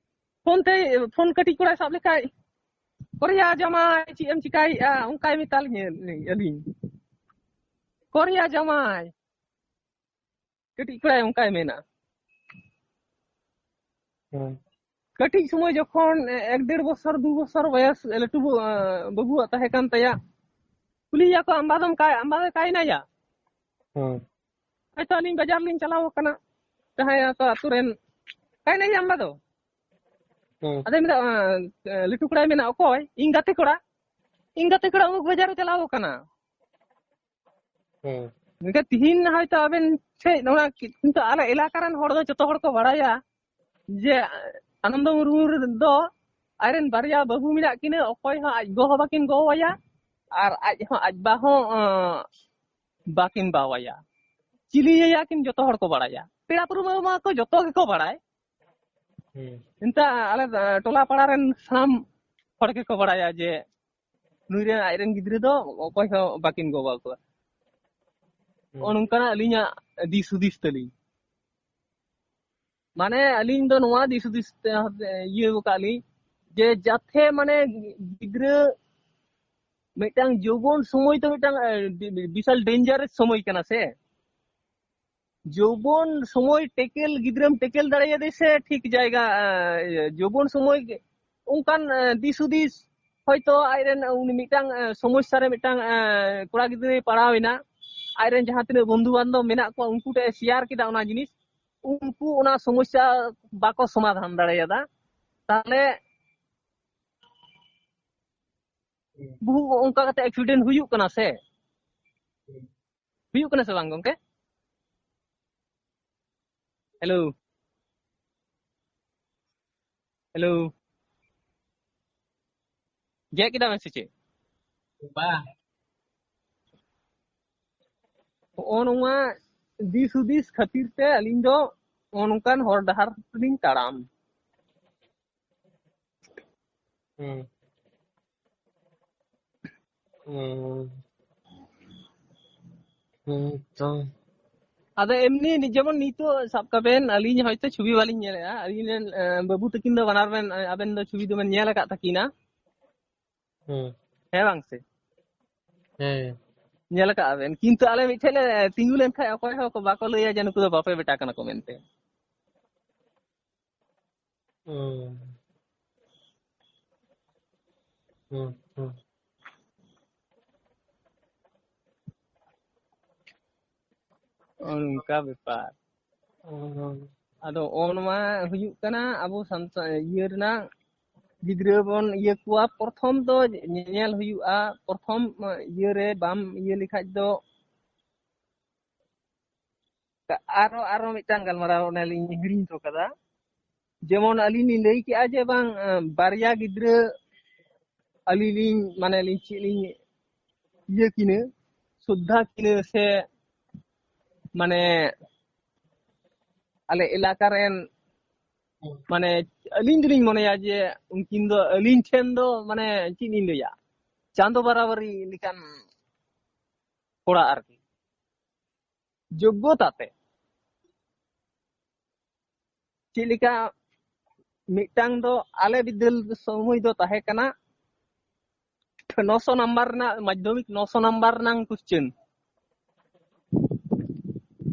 ᱯᱷᱳᱱ ᱛᱮ, ᱯᱷᱳᱱ ᱠᱟᱹᱴᱤᱡ ᱠᱚᱲᱟᱭ ᱥᱟᱵ ᱞᱮᱠᱷᱟᱡ, "ᱠᱚᱨᱮᱭᱟ ᱡᱟᱢᱟᱭ, ᱪᱮᱫ ᱮᱢ ᱪᱤᱠᱟᱭᱮᱫᱼᱟ?" ᱚᱱᱠᱟᱭ ᱢᱮᱛᱟ ᱞᱤᱧᱟᱹ ᱟᱹᱞᱤᱧ, "ᱠᱚᱨᱮᱭᱟ ᱡᱟᱢᱟᱭ", ᱠᱟᱹᱴᱤᱡ ᱠᱚᱲᱟᱭ ᱚᱱᱠᱟᱭ ᱢᱮᱱᱟ᱾ ᱦᱩᱸ᱾ ᱠᱟᱹᱴᱤᱡ ᱥᱚᱢᱚᱭ ᱡᱚᱠᱷᱚᱱ ᱮᱠ ᱰᱮᱲ ᱵᱚᱪᱷᱚᱨ, ᱫᱩ ᱵᱚᱪᱷᱚᱨ ᱵᱚᱭᱚᱥ, ᱞᱟᱹᱴᱩ ᱵᱟᱹᱵᱩ, ᱵᱟᱹᱵᱩᱣᱟᱜ ᱛᱟᱦᱮᱸ ᱠᱟᱱ ᱛᱟᱭᱟ, ᱠᱩᱞᱤᱭᱮᱭᱟ ᱠᱚ, "ᱟᱢᱵᱟ ᱫᱚᱢ ᱠᱟᱭ, ᱟᱢᱵᱟ ᱫᱚ ᱠᱟᱭᱱᱟᱭᱟ?" ᱦᱩᱸ᱾ ᱦᱚᱭᱛᱚ ᱟᱹᱞᱤᱧ ᱵᱟᱡᱟᱨ ᱞᱤᱧ ᱪᱟᱞᱟᱣ ᱟᱠᱟᱱᱟ, ᱡᱟᱦᱟᱸᱭ ᱟᱠᱚ ᱟᱹᱛᱩ ᱨᱮᱱ, "ᱠᱟᱭᱱᱟᱭᱟ ᱟᱢᱵᱟ ᱫᱚ?" ᱦᱩᱸ᱾ ᱟᱫᱚᱭ ᱢᱮᱱᱫᱟ, ᱟᱸ, ᱞᱟᱹᱴᱩ ᱠᱚᱲᱟᱭ ᱢᱮᱱᱟ, "ᱚᱠᱚᱭ?" "ᱤᱧ ᱜᱟᱛᱮ ᱠᱚᱲᱟ, ᱤᱧ ᱜᱟᱛᱮ ᱠᱚᱲᱟ ᱩᱢᱩᱠ ᱵᱟᱡᱟᱨ ᱮ ᱪᱟᱞᱟᱣ ᱟᱠᱟᱱᱟ᱾" ᱦᱩᱸ᱾ ᱢᱮᱱᱠᱷᱟᱱ ᱛᱤᱦᱤᱧ ᱦᱚᱭᱛᱚ ᱟᱵᱮᱱ ᱴᱷᱮᱡ ᱱᱚᱣᱟ ᱠᱤ-, ᱠᱤᱱᱛᱩ ᱟᱞᱮ ᱮᱞᱟᱠᱟ ᱨᱮᱱ ᱦᱚᱲ ᱫᱚ ᱡᱚᱛᱚ ᱦᱚᱲ ᱠᱚ ᱵᱟᱲᱟᱭᱟ ᱡᱮ ᱟᱱᱚᱱᱫᱚ ᱢᱩᱨᱢᱩ ᱫᱚ ᱟᱡᱨᱮᱱ ᱵᱟᱨᱭᱟ ᱵᱟᱹᱵᱩ ᱢᱮᱱᱟᱜ ᱠᱤᱱᱟᱹ, ᱚᱠᱚᱭ ᱦᱚᱸ ᱟᱡ ᱜᱚ ᱦᱚᱸ ᱵᱟᱹᱠᱤᱱ ᱜᱚ ᱟᱭᱟ ᱟᱨ ᱟᱡ ᱦᱚᱸ ᱟᱡ ᱵᱟ ᱦᱚᱸ, ᱟᱸ, ᱵᱟᱹᱠᱤᱱ ᱵᱟᱣ ᱟᱭᱟ᱾ ᱪᱤᱞᱤᱭᱟᱭᱟ ᱠᱤᱱ ᱡᱚᱛᱚ ᱦᱚᱲ ᱠᱚ ᱵᱟᱲᱟᱭᱟ, ᱯᱮᱲᱟ ᱯᱩᱨᱵᱟᱹ ᱢᱟ ᱠᱚ ᱡᱚᱛᱚ ᱜᱮᱠᱚ ᱵᱟᱲᱟᱭ᱾ ᱦᱩᱸ᱾ ᱮᱱᱛᱮ ᱟᱞᱮ, ᱟᱸ, ᱴᱚᱞᱟ ᱯᱟᱲᱟ ᱨᱮᱱ ᱥᱟᱱᱟᱢ ᱦᱚᱲ ᱜᱮᱠᱚ ᱵᱟᱲᱟᱭᱟ ᱡᱮ ᱱᱩᱭ ᱨᱮᱱ ᱟᱡᱨᱮᱱ ᱜᱤᱫᱽᱨᱟᱹ ᱫᱚ ᱚᱠᱚᱭ ᱦᱚᱸ ᱵᱟᱹᱠᱤᱱ ᱜᱚ ᱵᱟᱵᱟ ᱠᱚᱣᱟ᱾ ᱦᱩᱸ᱾ ᱱᱚᱜᱼᱚ ᱱᱚᱝᱠᱟᱱᱟᱜ ᱟᱹᱞᱤᱧᱟᱜ ᱫᱤᱥ ᱦᱩᱫᱤᱥ ᱛᱟᱹᱞᱤᱧ᱾ ᱢᱟᱱᱮ ᱟᱹᱞᱤᱧ ᱫᱚ ᱱᱚᱣᱟ ᱫᱤᱥ ᱦᱩᱫᱤᱥ ᱛᱮ ᱤᱭᱟᱹ ᱟᱠᱟᱫ ᱞᱤᱧ ᱡᱮ ᱡᱟᱛᱮ ᱢᱟᱱᱮ ᱜᱤᱫᱽᱨᱟᱹ ᱢᱤᱫᱴᱟᱝ ᱡᱳᱵᱚᱱ ᱥᱚᱢᱚᱭ ᱫᱚ ᱢᱤᱫᱴᱟᱝ, ᱮ, ᱵᱤ-, ᱵᱤ-, ᱵᱤᱥᱟᱞ ᱰᱮᱧᱡᱟᱨᱟᱥ ᱥᱚᱢᱚᱭ ᱠᱟᱱᱟ ᱥᱮ᱾ ᱡᱳᱵᱚᱱ ᱥᱚᱢᱚᱭ ᱴᱮᱠᱮᱞ, ᱜᱤᱫᱽᱨᱟᱹᱢ ᱴᱮᱠᱮᱞ ᱫᱟᱲᱮᱭᱟᱫᱮ ᱥᱮ ᱴᱷᱤᱠ ᱡᱟᱭᱜᱟ, ᱮ, ᱤᱭᱟᱹ, ᱡᱳᱵᱚᱱ ᱥᱚᱢᱚᱭ ᱜᱮ ᱚᱱᱠᱟᱱ, ᱮ, ᱫᱤᱥ ᱦᱩᱫᱤᱥ ᱦᱚᱭᱛᱚ ᱟᱡᱨᱮᱱ ᱩᱱᱤ ᱢᱤᱫᱴᱟᱝ, ᱮ, ᱥᱚᱢᱚᱥᱥᱟ ᱨᱮ ᱢᱤᱫᱴᱟᱝ, ᱮ, ᱠᱚᱲᱟ ᱜᱤᱫᱽᱨᱟᱹᱭ ᱯᱟᱲᱟᱣ ᱮᱱᱟ, ᱟᱡᱨᱮᱱ ᱡᱟᱦᱟᱸ ᱛᱤᱱᱟᱹᱜ ᱵᱚᱱᱫᱷᱩ ᱵᱟᱱᱫᱷᱚᱵ ᱢᱮᱱᱟᱜ ᱠᱚᱣᱟ ᱩᱱᱠᱩ ᱴᱷᱮᱱ ᱮ ᱥᱮᱭᱟᱨ ᱠᱮᱫᱟ ᱚᱱᱟ ᱡᱤᱱᱤᱥ, ᱩᱱᱠᱩ ᱚᱱᱟ ᱥᱚᱢᱚᱥᱥᱟ ᱵᱟᱠᱚ ᱥᱚᱢᱟᱫᱷᱟᱱ ᱫᱟᱲᱮᱭᱟᱫᱟ, ᱛᱟᱦᱞᱮ ᱵᱚᱦᱩ ᱚᱱᱠᱟ ᱠᱟᱛᱮ ᱮᱠᱥᱤᱰᱮᱱᱴ ᱦᱩᱭᱩᱜ ᱠᱟᱱᱟ ᱥᱮ? ᱦᱩᱭᱩᱜ ᱠᱟᱱᱟ ᱥᱮ ᱵᱟᱝ ᱜᱚᱝᱠᱮ? ᱦᱮᱞᱳ, ᱦᱮᱞᱳ, ᱜᱮᱫ ᱠᱮᱫᱟ ᱵᱮᱱ ᱥᱮ ᱪᱮᱫ? ᱵᱟ᱾ ᱱᱚᱜᱼᱚ ᱱᱚᱣᱟ ᱫᱤᱥ ᱦᱩᱫᱤᱥ ᱠᱷᱟᱹᱛᱤᱨ ᱛᱮ ᱟᱹᱞᱤᱧ ᱫᱚ ᱱᱚᱜᱼᱚ ᱱᱚᱝᱠᱟᱱ ᱦᱚᱨ ᱰᱟᱦᱟᱨ ᱛᱮᱞᱤᱧ ᱛᱟᱲᱟᱢ᱾ ᱦᱩᱸ᱾ ᱦᱩᱸ᱾ ᱦᱩᱸ ᱛᱚ᱾ ᱟᱫᱚ ᱮᱢᱱᱤ ᱡᱮᱢᱚᱱ ᱱᱤᱛᱚᱜ ᱥᱟᱵ ᱠᱟᱜ ᱵᱮᱱ, ᱟᱹᱞᱤᱧ ᱦᱚᱭᱛᱳ ᱪᱷᱚᱵᱤ ᱵᱟᱹᱞᱤᱧ ᱧᱮᱞᱮᱫᱼᱟ, ᱟᱹᱞᱤᱧ ᱨᱮᱱ ᱮ, ᱵᱟᱹᱵᱩ ᱛᱟᱹᱠᱤᱱ ᱫᱚ ᱵᱟᱱᱟᱨ ᱵᱮᱱ, ᱟᱵᱮᱱ ᱫᱚ ᱪᱷᱚᱵᱤ ᱫᱚᱵᱮᱱ ᱧᱮᱞ ᱟᱠᱟᱫ ᱛᱟᱹᱠᱤᱱᱟ, ᱦᱩᱸ᱾ ᱦᱮᱸ ᱵᱟᱝ ᱥᱮ? ᱦᱮᱸ᱾ ᱧᱮᱞ ᱟᱠᱟᱫ ᱵᱮᱱ, ᱠᱤᱱᱛᱩ ᱟᱞᱮ ᱢᱤᱫᱴᱷᱮᱱ ᱞᱮ ᱛᱤᱸᱜᱩ ᱞᱮᱱᱠᱷᱟᱱ ᱚᱠᱚᱭ ᱦᱚᱸ ᱵᱟᱠᱚ ᱞᱟᱹᱭᱟ ᱡᱮ ᱱᱩᱠᱩ ᱫᱚ ᱵᱟᱯᱮ ᱵᱮᱴᱟ ᱠᱟᱱᱟ ᱠᱚ ᱢᱮᱱᱛᱮ᱾ ᱦᱩᱸ᱾ ᱦᱩᱸ, ᱦᱩᱸ᱾ ᱚᱱᱠᱟ ᱵᱮᱯᱟᱨ᱾ ᱦᱩᱸ᱾ ᱟᱫᱚ ᱚᱱ ᱢᱟ ᱦᱩᱭᱩᱜ ᱠᱟᱱᱟ ᱟᱵᱚ ᱥᱟᱱᱛᱟᱲ ᱤᱭᱟᱹ ᱨᱮᱱᱟᱜ ᱜᱤᱫᱽᱨᱟᱹ ᱵᱚᱱ ᱤᱭᱟᱹ ᱠᱚᱣᱟ, ᱯᱨᱚᱛᱷᱚᱢ ᱫᱚ ᱧᱮᱧᱮᱞ ᱦᱩᱭᱩᱜᱼᱟ᱾ ᱯᱨᱚᱛᱷᱚᱢ ᱤᱭᱟᱹ ᱨᱮ ᱵᱟᱢ ᱤᱭᱟᱹ ᱞᱮᱠᱷᱟᱡ ᱫᱚ ᱟᱨᱚ, ᱟᱨᱚ ᱢᱤᱫᱴᱟᱝ ᱜᱟᱞᱢᱟᱨᱟᱣ ᱚᱱᱮ ᱞᱤᱧ ᱦᱤᱲᱤᱧ ᱦᱚᱴᱚ ᱠᱟᱫᱟ᱾ ᱡᱮᱢᱚᱱ ᱟᱹᱞᱤᱧ ᱞᱤᱧ ᱞᱟᱹᱭ ᱠᱮᱜᱼᱟ ᱡᱮ ᱵᱟᱝ, ᱟᱸ, ᱵᱟᱨᱭᱟ ᱜᱤᱫᱽᱨᱟᱹ ᱟᱹᱞᱤᱧ ᱞᱤᱧ, ᱢᱟᱱᱮ ᱞᱤᱧ ᱪᱮᱫ ᱞᱤᱧ ᱤᱭᱟᱹ ᱠᱤᱱᱟᱹ, ᱥᱨᱚᱫᱷᱟ ᱠᱤᱱᱟᱹ ᱥᱮ ᱢᱟᱱᱮ ᱟᱞᱮ ᱮᱞᱟᱠᱟ ᱨᱮᱱ ᱢᱟᱱᱮ ᱟᱹᱞᱤᱧ ᱫᱚᱞᱤᱧ ᱢᱚᱱᱮᱭᱟ ᱡᱮ ᱩᱱᱠᱤᱱ ᱫᱚ ᱟᱹᱞᱤᱧ ᱴᱷᱮᱱ ᱫᱚ ᱢᱟᱱᱮ ᱪᱮᱫ ᱞᱤᱧ ᱞᱟᱹᱭᱟ, ᱪᱟᱸᱫᱚ ᱵᱟᱨᱟᱵᱟᱨᱤ ᱞᱮᱠᱟᱱ ᱠᱚᱲᱟ ᱟᱨᱠᱤ᱾ ᱡᱳᱜᱽᱜᱚᱛᱟ ᱛᱮ ᱪᱮᱫ ᱞᱮᱠᱟ, ᱢᱤᱫᱴᱟᱝ ᱫᱚ ᱟᱞᱮ ᱵᱤᱫᱟᱹᱞ ᱥᱚᱢᱚᱭ ᱫᱚ ᱛᱟᱦᱮᱸ ᱠᱟᱱᱟ ᱱᱚᱥᱚ ᱱᱟᱢᱵᱟᱨ ᱨᱮᱱᱟᱜ ᱢᱟᱫᱽᱫᱷᱚᱢᱤᱠ, ᱱᱚᱥᱚ ᱱᱟᱢᱵᱟᱨ ᱨᱮᱱᱟᱝ ᱠᱚᱥᱪᱮᱱ,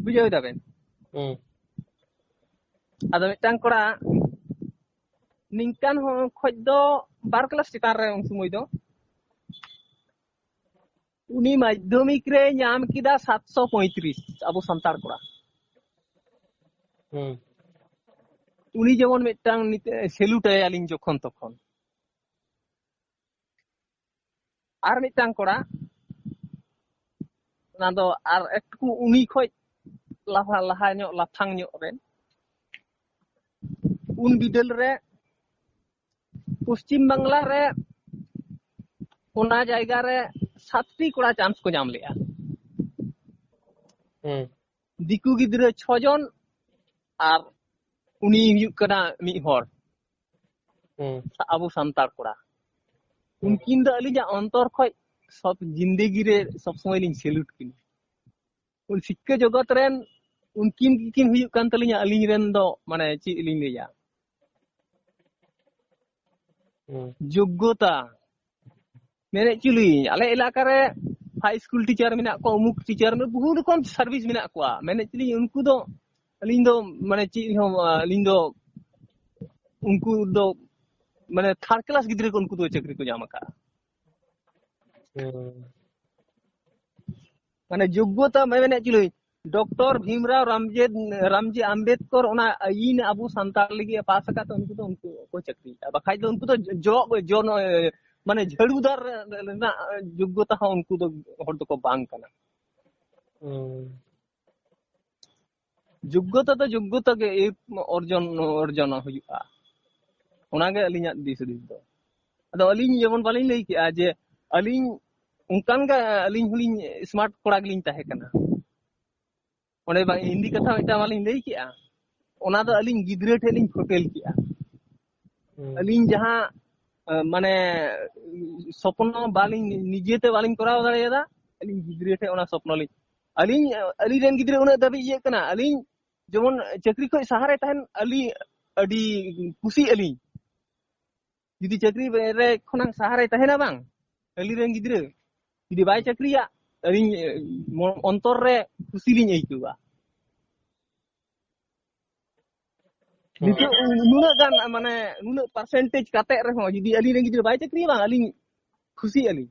ᱵᱩᱡᱷᱟᱹᱣ ᱫᱟᱵᱮᱱ? ᱦᱩᱸ᱾ ᱟᱫᱚ ᱢᱤᱫᱴᱟᱝ ᱠᱚᱲᱟ ᱱᱤᱝᱠᱟᱱ ᱦᱚᱸ ᱠᱷᱚᱡ ᱫᱚ ᱵᱟᱨ ᱠᱞᱟᱥ ᱪᱮᱛᱟᱱ ᱨᱮ ᱩᱱ ᱥᱚᱢᱚᱭ ᱫᱚ, ᱩᱱᱤ ᱢᱟᱫᱽᱫᱷᱚᱢᱤᱠ ᱨᱮ ᱧᱟᱢ ᱠᱮᱫᱟ ᱥᱟᱛᱥᱚ ᱯᱚᱸᱭᱛᱨᱤᱥ, ᱟᱵᱚ ᱥᱟᱱᱛᱟᱲ ᱠᱚᱲᱟ᱾ ᱦᱩᱸ᱾ ᱩᱱᱤ ᱡᱮᱢᱚᱱ ᱢᱤᱫᱴᱟᱝ ᱱᱤᱛ-, ᱥᱮᱞᱩᱴ ᱟᱭᱟᱞᱤᱧ ᱡᱚᱠᱷᱚᱱ ᱛᱚᱠᱷᱚᱱ᱾ ᱟᱨ ᱢᱤᱫᱴᱟᱝ ᱠᱚᱲᱟ, ᱚᱱᱟ ᱫᱚ ᱟᱨ ᱮᱠᱴᱩᱠᱩ ᱩᱱᱤ ᱠᱷᱚᱡ ᱞᱟᱦᱟ, ᱞᱟᱦᱟ ᱧᱚᱜ, ᱞᱟᱯᱷᱟᱝ ᱧᱚᱜ ᱨᱮ, ᱩᱱ ᱵᱤᱫᱟᱹᱞ ᱨᱮ ᱯᱚᱥᱪᱤᱢ ᱵᱟᱝᱞᱟ ᱨᱮ ᱚᱱᱟ ᱡᱟᱭᱜᱟ ᱨᱮ ᱥᱟᱛᱴᱤ ᱠᱚᱲᱟ ᱪᱟᱱᱥ ᱠᱚ ᱧᱟᱢ ᱞᱮᱜᱼᱟ᱾ ᱦᱩᱸ᱾ ᱫᱤᱠᱩ ᱜᱤᱫᱽᱨᱟᱹ ᱪᱷᱚ ᱡᱚᱱ, ᱟᱨ ᱩᱱᱤ ᱦᱩᱭᱩᱜ ᱠᱟᱱᱟ ᱢᱤᱫ ᱦᱚᱲ, ᱦᱩᱸ᱾ ᱟᱵᱚ ᱥᱟᱱᱛᱟᱲ ᱠᱚᱲᱟ᱾ ᱩᱱᱠᱤᱱ ᱫᱚ ᱟᱹᱞᱤᱧᱟᱜ ᱚᱱᱛᱚᱨ ᱠᱷᱚᱡ ᱥᱚᱵ ᱡᱤᱱᱫᱮᱜᱤ ᱨᱮ ᱥᱚᱵ ᱥᱚᱢᱚᱭ ᱞᱤᱧ ᱥᱮᱞᱩᱴ ᱠᱤᱱᱟ᱾ ᱩᱱ ᱥᱤᱠᱠᱷᱟ ᱡᱚᱜᱚᱛ ᱨᱮᱱ ᱩᱱᱠᱤᱱ ᱜᱮᱠᱤᱱ ᱦᱩᱭᱩᱜ ᱠᱟᱱ ᱛᱟᱹᱞᱤᱧᱟ ᱟᱹᱞᱤᱧ ᱨᱮᱱ ᱫᱚ, ᱢᱟᱱᱮ, ᱪᱮᱫ ᱞᱤᱧ ᱞᱟᱹᱭᱟ, ᱦᱩᱸ᱾ ᱡᱳᱜᱽᱜᱚᱛᱟ᱾ ᱢᱮᱱᱮᱫ ᱪᱚᱞᱤᱧ, ᱟᱞᱮ ᱮᱞᱟᱠᱟ ᱨᱮ ᱦᱟᱭ ᱥᱠᱩᱞ ᱴᱤᱪᱟᱨ ᱢᱮᱱᱟᱜ ᱠᱚᱣᱟ, ᱚᱢᱩᱠ ᱴᱤᱪᱟᱨ, ᱵᱚᱦᱩ ᱨᱚᱠᱚᱢ ᱥᱟᱨᱵᱷᱤᱥ ᱢᱮᱱᱟᱜ ᱠᱚᱣᱟ᱾ ᱢᱮᱱᱮᱫ ᱪᱚᱞᱤᱧ, ᱩᱱᱠᱩ ᱫᱚ, ᱟᱹᱞᱤᱧ ᱫᱚ, ᱢᱟᱱᱮ, ᱪᱮᱫ ᱦᱚᱸ, ᱟᱹᱞᱤᱧ ᱫᱚ, ᱩᱱᱠᱩ ᱫᱚ, ᱢᱟᱱᱮ, ᱛᱷᱟᱨᱰ ᱠᱞᱟᱥ ᱜᱤᱫᱽᱨᱟᱹ ᱠᱚ ᱩᱱᱠᱩ ᱫᱚ ᱪᱟᱹᱠᱨᱤ ᱠᱚ ᱧᱟᱢ ᱟᱠᱟᱫᱼᱟ᱾ ᱦᱩᱸ᱾ ᱢᱟᱱᱮ, ᱡᱳᱜᱽᱜᱚᱛᱟ ᱢᱮᱱᱮᱫ ᱪᱚᱞᱤᱧ, ᱰᱚᱠᱴᱚᱨ ᱵᱷᱤᱢᱨᱟᱣ ᱨᱟᱢᱡᱮ, ᱨᱟᱢᱡᱤ ᱟᱢᱵᱮᱫᱠᱚᱨ ᱚᱱᱟ ᱟᱹᱭᱤᱱ ᱟᱵᱚ ᱥᱟᱱᱛᱟᱲ ᱞᱟᱹᱜᱤᱫ ᱮ ᱯᱟᱥ ᱟᱠᱟᱫ ᱛᱮ ᱩᱱᱠᱩ ᱫᱚ, ᱩᱱᱠᱩ ᱠᱚ ᱪᱟᱹᱠᱨᱤᱭᱮᱫᱼᱟ᱾ ᱵᱟᱠᱷᱟᱡ ᱫᱚ ᱩᱱᱠᱩ ᱫᱚ ᱡᱚ, ᱡᱚ, ᱢᱟᱱᱮ, ᱡᱷᱟᱹᱲᱩᱫᱟᱨ ᱨᱮᱱᱟᱜ ᱡᱳᱜᱽᱜᱚᱛᱟ ᱦᱚᱸ ᱩᱱᱠᱩ ᱫᱚ ᱦᱚᱲ ᱫᱚᱠᱚ ᱵᱟᱝ ᱠᱟᱱᱟ᱾ ᱦᱩᱸ᱾ ᱡᱳᱜᱽᱜᱚᱛᱟ ᱫᱚ ᱡᱳᱜᱽᱜᱚᱛᱟ ᱜᱮ ᱚᱨᱡᱚᱱ, ᱚᱨᱡᱚᱱ ᱦᱩᱭᱩᱜᱼᱟ᱾ ᱚᱱᱟᱜᱮ ᱟᱹᱞᱤᱧᱟᱜ ᱫᱤᱥ ᱦᱩᱫᱤᱥ ᱫᱚ᱾ ᱟᱫᱚ ᱟᱹᱞᱤᱧ ᱡᱮᱢᱚᱱ ᱵᱟᱹᱞᱤᱧ ᱞᱟᱹᱭ ᱠᱮᱜᱼᱟ ᱡᱮ ᱟᱹᱞᱤᱧ ᱚᱱᱠᱟᱱ ᱜᱮ, ᱟᱹᱞᱤᱧ ᱦᱚᱸᱞᱤᱧ ᱥᱢᱟᱨᱴ ᱠᱚᱲᱟ ᱜᱮᱞᱤᱧ ᱛᱟᱦᱮᱸ ᱠᱟᱱᱟ᱾ ᱚᱸᱰᱮ ᱵᱟᱝ ᱦᱤᱱᱫᱤ ᱠᱟᱛᱷᱟ ᱢᱤᱫᱴᱟᱝ ᱵᱟᱹᱞᱤᱧ ᱞᱟᱹᱭ ᱠᱮᱜᱼᱟ, ᱚᱱᱟ ᱫᱚ ᱟᱹᱞᱤᱧ ᱜᱤᱫᱽᱨᱟᱹ ᱴᱷᱮᱱ ᱞᱤᱧ ᱯᱷᱳᱴᱮᱞ ᱠᱮᱜᱼᱟ᱾ ᱦᱩᱸ᱾ ᱟᱹᱞᱤᱧ ᱡᱟᱦᱟᱸ, ᱟᱸ, ᱢᱟᱱᱮ, ᱥᱚᱯᱱᱚ ᱵᱟᱹᱞᱤᱧ, ᱱᱤᱡᱮᱛᱮ ᱵᱟᱹᱞᱤᱧ ᱠᱚᱨᱟᱣ ᱫᱟᱲᱮᱭᱟᱫᱟ, ᱟᱹᱞᱤᱧ ᱜᱤᱫᱽᱨᱟᱹ ᱴᱷᱮᱱ ᱚᱱᱟ ᱥᱚᱯᱱᱚ ᱞᱤᱧ, ᱟᱹᱞᱤᱧ, ᱟᱹᱞᱤᱧ ᱨᱮᱱ ᱜᱤᱫᱽᱨᱟᱹ ᱩᱱᱟᱹᱜ ᱫᱷᱟᱹᱵᱤᱡ ᱤᱭᱟᱹᱜ ᱠᱟᱱᱟ, ᱟᱹᱞᱤᱧ ᱡᱮᱢᱚᱱ ᱪᱟᱹᱠᱨᱤ ᱠᱷᱚᱱ ᱥᱟᱦᱟᱨᱮ ᱛᱟᱦᱮᱱ, ᱟᱹᱞᱤᱧ ᱟᱹᱰᱤ ᱠᱩᱥᱤᱜ ᱟᱹᱞᱤᱧ᱾ ᱡᱩᱫᱤ ᱪᱟᱹᱠᱨᱤ ᱨᱮ ᱠᱷᱚᱱᱟᱜ ᱥᱟᱦᱟᱨᱮ ᱛᱟᱦᱮᱱᱟ ᱵᱟᱝ, ᱟᱹᱞᱤᱧ ᱨᱮᱱ ᱜᱤᱫᱽᱨᱟᱹ ᱡᱩᱫᱤ ᱵᱟᱭ ᱪᱟᱹᱠᱨᱤᱭᱟ, ᱟᱹᱞᱤᱧ, ᱮ, ᱢᱚ-, ᱚᱱᱛᱚᱨ ᱨᱮ ᱠᱩᱥᱤ ᱞᱤᱧ ᱟᱹᱭᱠᱟᱹᱣᱟ᱾ ᱦᱩᱸ᱾ ᱱᱤᱛᱚᱜ ᱱᱩᱱᱟᱹᱜ ᱜᱟᱱ, ᱢᱟᱱᱮ, ᱱᱩᱱᱟᱹᱜ ᱯᱟᱨᱥᱮᱱᱴᱮᱡᱽ ᱠᱟᱛᱮ ᱨᱮᱦᱚᱸ ᱡᱩᱫᱤ ᱟᱹᱞᱤᱧ ᱨᱮᱱ ᱜᱤᱫᱽᱨᱟᱹ ᱵᱟᱭ ᱪᱟᱹᱠᱨᱤᱭᱟ ᱵᱟᱝ, ᱟᱹᱞᱤᱧ ᱠᱷᱩᱥᱤᱜ ᱟᱹᱞᱤᱧ᱾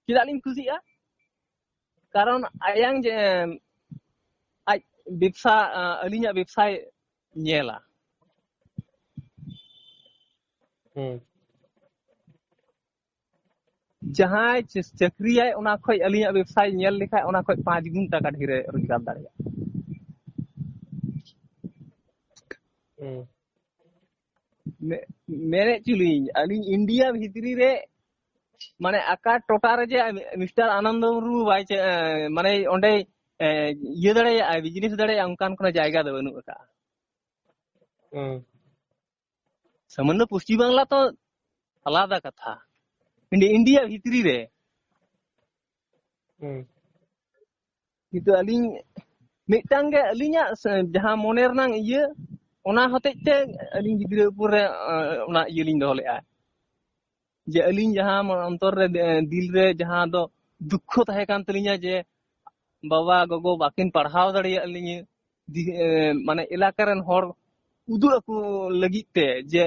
ᱪᱮᱫᱟᱜ ᱞᱤᱧ ᱠᱷᱩᱥᱤᱜᱼᱟ? ᱠᱟᱨᱚᱱ ᱟᱭᱟᱝ ᱡᱮ, ᱟᱡ ᱵᱮᱵᱽᱥᱟ, ᱟᱹᱞᱤᱧᱟᱜ ᱵᱮᱵᱽᱥᱟᱭ ᱧᱮᱞᱟ᱾ ᱦᱩᱸ᱾ ᱡᱟᱦᱟᱸᱭ ᱪᱟᱹ-, ᱪᱟᱹᱠᱨᱤᱭᱟᱭ, ᱚᱱᱟ ᱠᱷᱚᱡ ᱟᱹᱞᱤᱧᱟᱜ ᱵᱮᱵᱽᱥᱟᱭ ᱧᱮᱞ ᱞᱮᱠᱷᱟᱡ, ᱚᱱᱟ ᱠᱷᱚᱡ ᱯᱟᱸᱪ ᱜᱩᱱ ᱴᱟᱠᱟ ᱰᱷᱮᱨᱮ ᱨᱳᱡᱽᱜᱟᱨ ᱫᱟᱲᱮᱭᱟᱜᱼᱟ᱾ ᱦᱩᱸ᱾ ᱢᱮ-, ᱢᱮᱱᱮᱫ ᱪᱚᱞᱤᱧ, ᱟᱹᱞᱤᱧ ᱤᱱᱰᱤᱭᱟ ᱵᱷᱤᱛᱨᱤ ᱨᱮ, ᱢᱟᱱᱮ, ᱟᱠᱟ ᱴᱚᱴᱷᱟ ᱨᱮ ᱡᱮ ᱢᱤᱥᱴᱟᱨ ᱟᱱᱚᱱᱫᱚ ᱢᱩᱨᱢᱩ ᱵᱟᱭ ᱪᱟ-, ᱢᱟᱱᱮ, ᱚᱸᱰᱮ ᱮ, ᱤᱭᱟᱹ ᱫᱟᱲᱮᱭᱟᱜᱼᱟ, ᱵᱤᱡᱽᱱᱮᱥ ᱫᱟᱲᱮᱭᱟᱜᱼᱟ, ᱚᱱᱠᱟᱱ ᱠᱳᱱᱳ ᱡᱟᱭᱜᱟ ᱫᱚ ᱵᱟᱹᱱᱩᱜ ᱟᱠᱟᱫᱼᱟ᱾ ᱦᱩᱸ᱾ ᱥᱟᱢᱟᱱᱱᱚ ᱯᱚᱥᱪᱤᱢ ᱵᱟᱝᱞᱟ ᱛᱚ ᱟᱞᱟᱫᱟ ᱠᱟᱛᱷᱟ, ᱤᱱᱰᱤ- ᱤᱱᱰᱤᱭᱟ ᱵᱷᱤᱛᱨᱤ ᱨᱮ᱾ ᱦᱩᱸ᱾ ᱠᱤᱱᱛᱩ ᱟᱹᱞᱤᱧ ᱢᱤᱫᱴᱟᱝ ᱜᱮ ᱟᱹᱞᱤᱧᱟᱜ ᱥᱮ- ᱡᱟᱦᱟᱸ ᱢᱚᱱᱮ ᱨᱮᱱᱟᱜ ᱤᱭᱟᱹ, ᱚᱱᱟ ᱦᱚᱛᱮᱡ ᱛᱮ ᱟᱹᱞᱤᱧ ᱜᱤᱫᱽᱨᱟᱹ ᱩᱯᱚᱨ ᱨᱮ ᱚᱱᱟ ᱤᱭᱟᱹ ᱞᱤᱧ ᱫᱚᱦᱚ ᱞᱮᱫᱼᱟ, ᱡᱮ ᱟᱹᱞᱤᱧ ᱡᱟᱦᱟᱸ ᱚᱱᱛᱚᱨ ᱨᱮ ᱫᱤᱞ ᱨᱮ ᱡᱟᱦᱟᱸ ᱫᱚ ᱫᱩᱠᱠᱷᱚ ᱛᱟᱦᱮᱸ ᱠᱟᱱ ᱛᱟᱹᱞᱤᱧᱟ, ᱡᱮ ᱵᱟᱵᱟ ᱜᱚᱜᱚ ᱵᱟᱹᱠᱤᱱ ᱯᱟᱲᱦᱟᱣ ᱫᱟᱲᱮᱭᱟᱜ ᱞᱤᱧᱟᱹ, ᱫᱤ- ᱮ, ᱢᱟᱱᱮ ᱮᱞᱟᱠᱟ ᱨᱮᱱ ᱦᱚᱲ ᱩᱫᱩᱜ ᱟᱠᱚ ᱞᱟᱹᱜᱤᱫ ᱛᱮ ᱡᱮ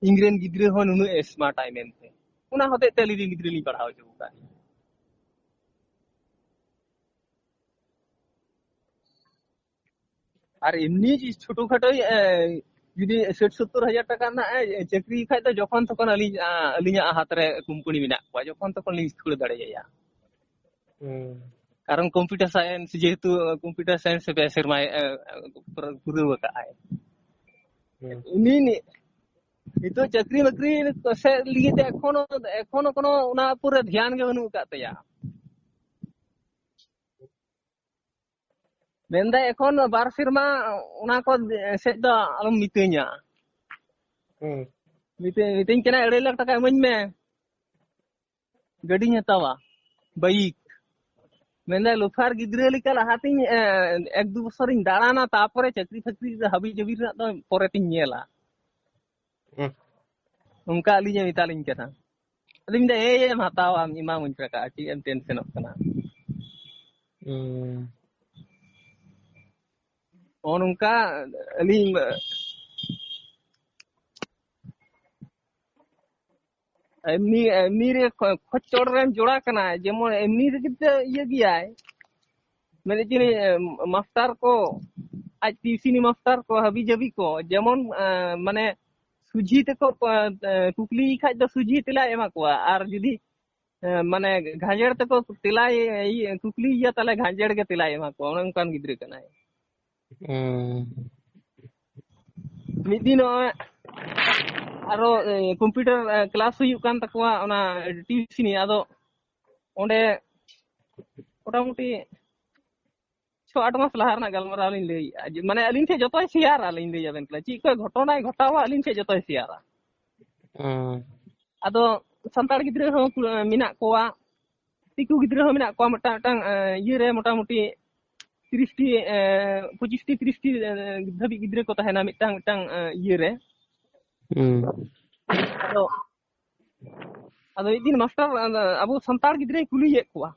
ᱤᱧ ᱨᱮᱱ ᱜᱤᱫᱽᱨᱟᱹ ᱦᱚᱸ ᱱᱩᱱᱟᱹᱜ ᱮ ᱥᱢᱟᱨᱴ ᱟᱭ ᱢᱮᱱᱛᱮ, ᱚᱱᱟ ᱦᱚᱛᱮᱡ ᱛᱮ ᱟᱹᱞᱤᱧ ᱨᱮᱱ ᱜᱤᱫᱽᱨᱟᱹ ᱞᱤᱧ ᱯᱟᱲᱦᱟᱣ ᱦᱚᱪᱚ ᱟᱠᱟᱫ ᱞᱤᱧᱟ᱾ ᱟᱨ ᱮᱢᱱᱤ ᱪᱷᱳᱴᱳ ᱠᱷᱟᱴᱳ, ᱮ, ᱡᱩᱫᱤ ᱥᱟᱴ ᱥᱚᱛᱛᱚᱨ ᱦᱟᱡᱟᱨ ᱴᱟᱠᱟ ᱨᱮᱱᱟᱜ ᱮ ᱪᱟᱹᱠᱨᱤ ᱠᱷᱟᱡ ᱫᱚ ᱡᱚᱠᱷᱚᱱ ᱛᱚᱠᱷᱚᱱ ᱟᱹᱞᱤᱧ, ᱟ, ᱟᱹᱞᱤᱧᱟᱜ ᱦᱟᱛ ᱨᱮ ᱠᱳᱢᱯᱟᱱᱤ ᱢᱮᱱᱟᱜ ᱠᱚᱣᱟ, ᱡᱚᱠᱷᱚᱱ ᱛᱚᱠᱷᱚᱱ ᱞᱤᱧ ᱠᱷᱟᱹᱲ ᱫᱟᱲᱮᱭᱟᱭᱟ᱾ ᱦᱩᱸ᱾ ᱠᱟᱨᱚᱱ ᱠᱚᱢᱯᱤᱭᱩᱴᱟᱨ ᱥᱟᱭᱮᱱᱥ, ᱡᱮᱦᱮᱛᱩ ᱠᱚᱢᱯᱤᱭᱩᱴᱟᱨ ᱥᱟᱭᱮᱱᱥ ᱯᱮ ᱥᱮᱨᱢᱟᱭ, ᱮ, ᱯᱩᱨᱟᱹ-, ᱯᱩᱨᱟᱹᱣ ᱟᱠᱟᱫ ᱟᱭ᱾ ᱦᱩᱸ᱾ ᱩᱱᱤ ᱱᱤ-, ᱱᱤᱛᱚᱜ ᱪᱟᱹᱠᱨᱤ ᱵᱟᱹᱠᱨᱤ ᱥᱮᱫ ᱞᱟᱹᱜᱤᱫ ᱛᱮ ᱮᱠᱷᱚᱱᱳ, ᱮᱠᱷᱚᱱᱳ ᱠᱳᱱᱳ ᱚᱱᱟ ᱩᱯᱚᱨ ᱨᱮ ᱫᱷᱮᱭᱟᱱ ᱜᱮ ᱵᱟᱹᱱᱩᱜ ᱟᱠᱟᱫ ᱛᱟᱭᱟ᱾ ᱢᱮᱱᱫᱟᱭ ᱮᱠᱷᱚᱱ ᱵᱟᱨ ᱥᱮᱨᱢᱟ ᱚᱱᱟ ᱠᱚ ᱥᱮᱫ ᱫᱚ ᱟᱞᱚᱢ ᱢᱤᱛᱟᱹᱧᱟ᱾ ᱦᱩᱸ᱾ ᱢᱤᱛᱟᱹᱧ, ᱢᱤᱛᱟᱹᱧ ᱠᱟᱱᱟ, "ᱟᱹᱲᱟᱹᱭ ᱞᱟᱠᱷ ᱴᱟᱠᱟ ᱤᱢᱟᱹᱧ ᱢᱮ, ᱜᱟᱹᱰᱤᱧ ᱦᱟᱛᱟᱣᱟ, ᱵᱟᱭᱤᱠ᱾" ᱢᱮᱱᱫᱟᱭ, "ᱞᱳᱯᱷᱟᱨ ᱜᱤᱫᱽᱨᱟᱹ ᱞᱮᱠᱟ ᱞᱟᱦᱟᱛᱤᱧ, ᱮ, ᱮᱠ ᱫᱩ ᱵᱚᱪᱷᱚᱨᱤᱧ ᱫᱟᱬᱟᱱᱟ, ᱛᱟᱯᱚᱨᱮ ᱪᱟᱹᱠᱨᱤ ᱯᱷᱟᱹᱠᱨᱤ ᱨᱮ ᱦᱟᱹᱵᱤ ᱡᱟᱹᱵᱤ ᱨᱮᱱᱟᱜ ᱫᱚ ᱯᱚᱨᱮᱛᱤᱧ ᱧᱮᱞᱟ᱾" ᱦᱩᱸ᱾ ᱚᱱᱠᱟ ᱟᱹᱞᱤᱧᱮ ᱢᱮᱛᱟᱞᱤᱧ ᱠᱟᱱᱟ᱾ ᱟᱫᱚᱧ ᱢᱮᱱᱫᱟ, "ᱮᱭ ᱮᱢ ᱦᱟᱛᱟᱣᱟ, ᱮᱢᱟᱢᱟᱹᱧ ᱴᱟᱠᱟ, ᱪᱮᱫ ᱮᱢ ᱴᱮᱱᱥᱮᱱᱚᱜ ᱠᱟᱱᱟ?" ᱦᱩᱸ᱾ ᱱᱚᱜᱼᱚ ᱱᱚᱝᱠᱟ ᱟᱹᱞᱤᱧ ᱮᱢᱱᱤ, ᱮᱢᱱᱤ ᱨᱮ ᱠᱷᱚ-, ᱠᱷᱚᱪᱪᱚᱲ ᱨᱮᱱ ᱡᱚᱲᱟ ᱠᱟᱱᱟᱭ, ᱡᱮᱢᱚᱱ ᱮᱢᱱᱤ ᱨᱮᱜᱮ ᱛᱚ ᱤᱭᱟᱹ ᱜᱮᱭᱟᱭ, ᱢᱮᱱᱮᱫ ᱪᱤᱞᱤ, ᱮ, ᱢᱟᱥᱴᱟᱨ ᱠᱚ, ᱟᱡ ᱴᱤᱭᱩᱥᱤᱱᱤ ᱢᱟᱥᱴᱟᱨ ᱠᱚ, ᱦᱟᱹᱵᱤ ᱡᱟᱹᱵᱤ ᱠᱚ, ᱡᱮᱢᱚᱱ, ᱮ, ᱢᱟᱱᱮ ᱥᱩᱡᱷᱤ ᱛᱮᱠᱚ, ᱮ, ᱮ, ᱠᱩᱠᱞᱤᱭᱮ ᱠᱷᱟᱡ ᱫᱚ ᱥᱩᱡᱷᱤ ᱛᱮᱞᱟᱭ ᱮᱢᱟ ᱠᱚᱣᱟ, ᱟᱨ ᱡᱩᱫᱤ, ᱮ, ᱢᱟᱱᱮ ᱜᱷᱟᱸᱡᱮᱲ ᱛᱮᱠᱚ ᱛᱮᱞᱟᱭ, ᱤᱭᱟᱹ, ᱠᱩᱠᱞᱤᱭᱮᱭᱟ, ᱛᱟᱦᱞᱮ ᱜᱷᱟᱸᱡᱮᱲ ᱜᱮ ᱛᱮᱞᱟᱭ ᱮᱢᱟ ᱠᱚᱣᱟ, ᱚᱱᱮ ᱚᱱᱠᱟᱱ ᱜᱤᱫᱽᱨᱟᱹ ᱠᱟᱱᱟᱭ᱾ ᱦᱩᱸ᱾ ᱢᱤᱫ ᱫᱤᱱ ᱱᱚᱜᱼᱚᱭ ᱟᱨᱚ, ᱮ, ᱠᱚᱢᱯᱤᱭᱩᱴᱟᱨ, ᱮ, ᱠᱞᱟᱥ ᱦᱩᱭᱩᱜ ᱠᱟᱱ ᱛᱟᱠᱚᱣᱟ ᱚᱱᱟ ᱴᱤᱭᱩᱥᱤᱱᱤ, ᱟᱫᱚ ᱚᱸᱰᱮ ᱢᱚᱴᱟᱢᱩᱴᱤ ᱪᱷᱚ ᱟᱴ ᱢᱟᱥ ᱞᱟᱦᱟ ᱨᱮᱱᱟᱜ ᱜᱟᱞᱢᱟᱨᱟᱣ ᱞᱤᱧ ᱞᱟᱹᱭᱮᱫᱼᱟ, ᱡᱮ, ᱢᱟᱱᱮ, ᱟᱹᱞᱤᱧ ᱴᱷᱮᱱ ᱡᱚᱛᱚᱭ ᱥᱮᱭᱟᱨᱟ, ᱞᱤᱧ ᱞᱟᱹᱭ ᱟᱵᱮᱱ ᱠᱟᱱᱟ, ᱪᱮᱫ ᱠᱚᱭ ᱜᱷᱚᱴᱚᱱᱟᱭ ᱜᱷᱚᱴᱟᱣᱟ, ᱟᱹᱞᱤᱧ ᱴᱷᱮᱱ ᱡᱚᱛᱚᱭ ᱥᱮᱭᱟᱨᱟ᱾ ᱦᱩᱸ᱾ ᱟᱫᱚ ᱥᱟᱱᱛᱟᱲ ᱜᱤᱫᱽᱨᱟᱹ ᱦᱚᱸ ᱠᱩ-, ᱢᱮᱱᱟᱜ ᱠᱚᱣᱟ, ᱫᱤᱠᱩ ᱜᱤᱫᱽᱨᱟᱹ ᱦᱚᱸ ᱢᱮᱱᱟᱜ ᱠᱚᱣᱟ, ᱢᱤᱫᱴᱟᱝ, ᱢᱤᱫᱴᱟᱝ, ᱮ, ᱤᱭᱟᱹ ᱨᱮ ᱢᱚᱴᱟᱢᱩᱴᱤ ᱛᱤᱨᱤᱥ ᱴᱤ, ᱮ, ᱯᱚᱸᱪᱤᱥ ᱴᱤ, ᱛᱤᱨᱤᱥ ᱴᱤ, ᱮ, ᱫᱷᱟᱹᱵᱤᱡ ᱜᱤᱫᱽᱨᱟᱹ ᱠᱚ ᱛᱟᱦᱮᱱᱟ ᱢᱤᱫᱴᱟᱝ, ᱢᱤᱫᱴᱟᱝ, ᱮ, ᱤᱭᱟᱹ ᱨᱮ᱾ ᱦᱩᱸ᱾ ᱟᱫᱚ, ᱟᱫᱚ ᱢᱤᱫ ᱫᱤᱱ ᱢᱟᱥᱴᱟᱨ, ᱟᱫᱚ ᱟᱵᱚ ᱥᱟᱱᱛᱟᱲ ᱜᱤᱫᱽᱨᱟᱹᱭ ᱠᱩᱞᱤᱭᱮᱫ ᱠᱚᱣᱟ᱾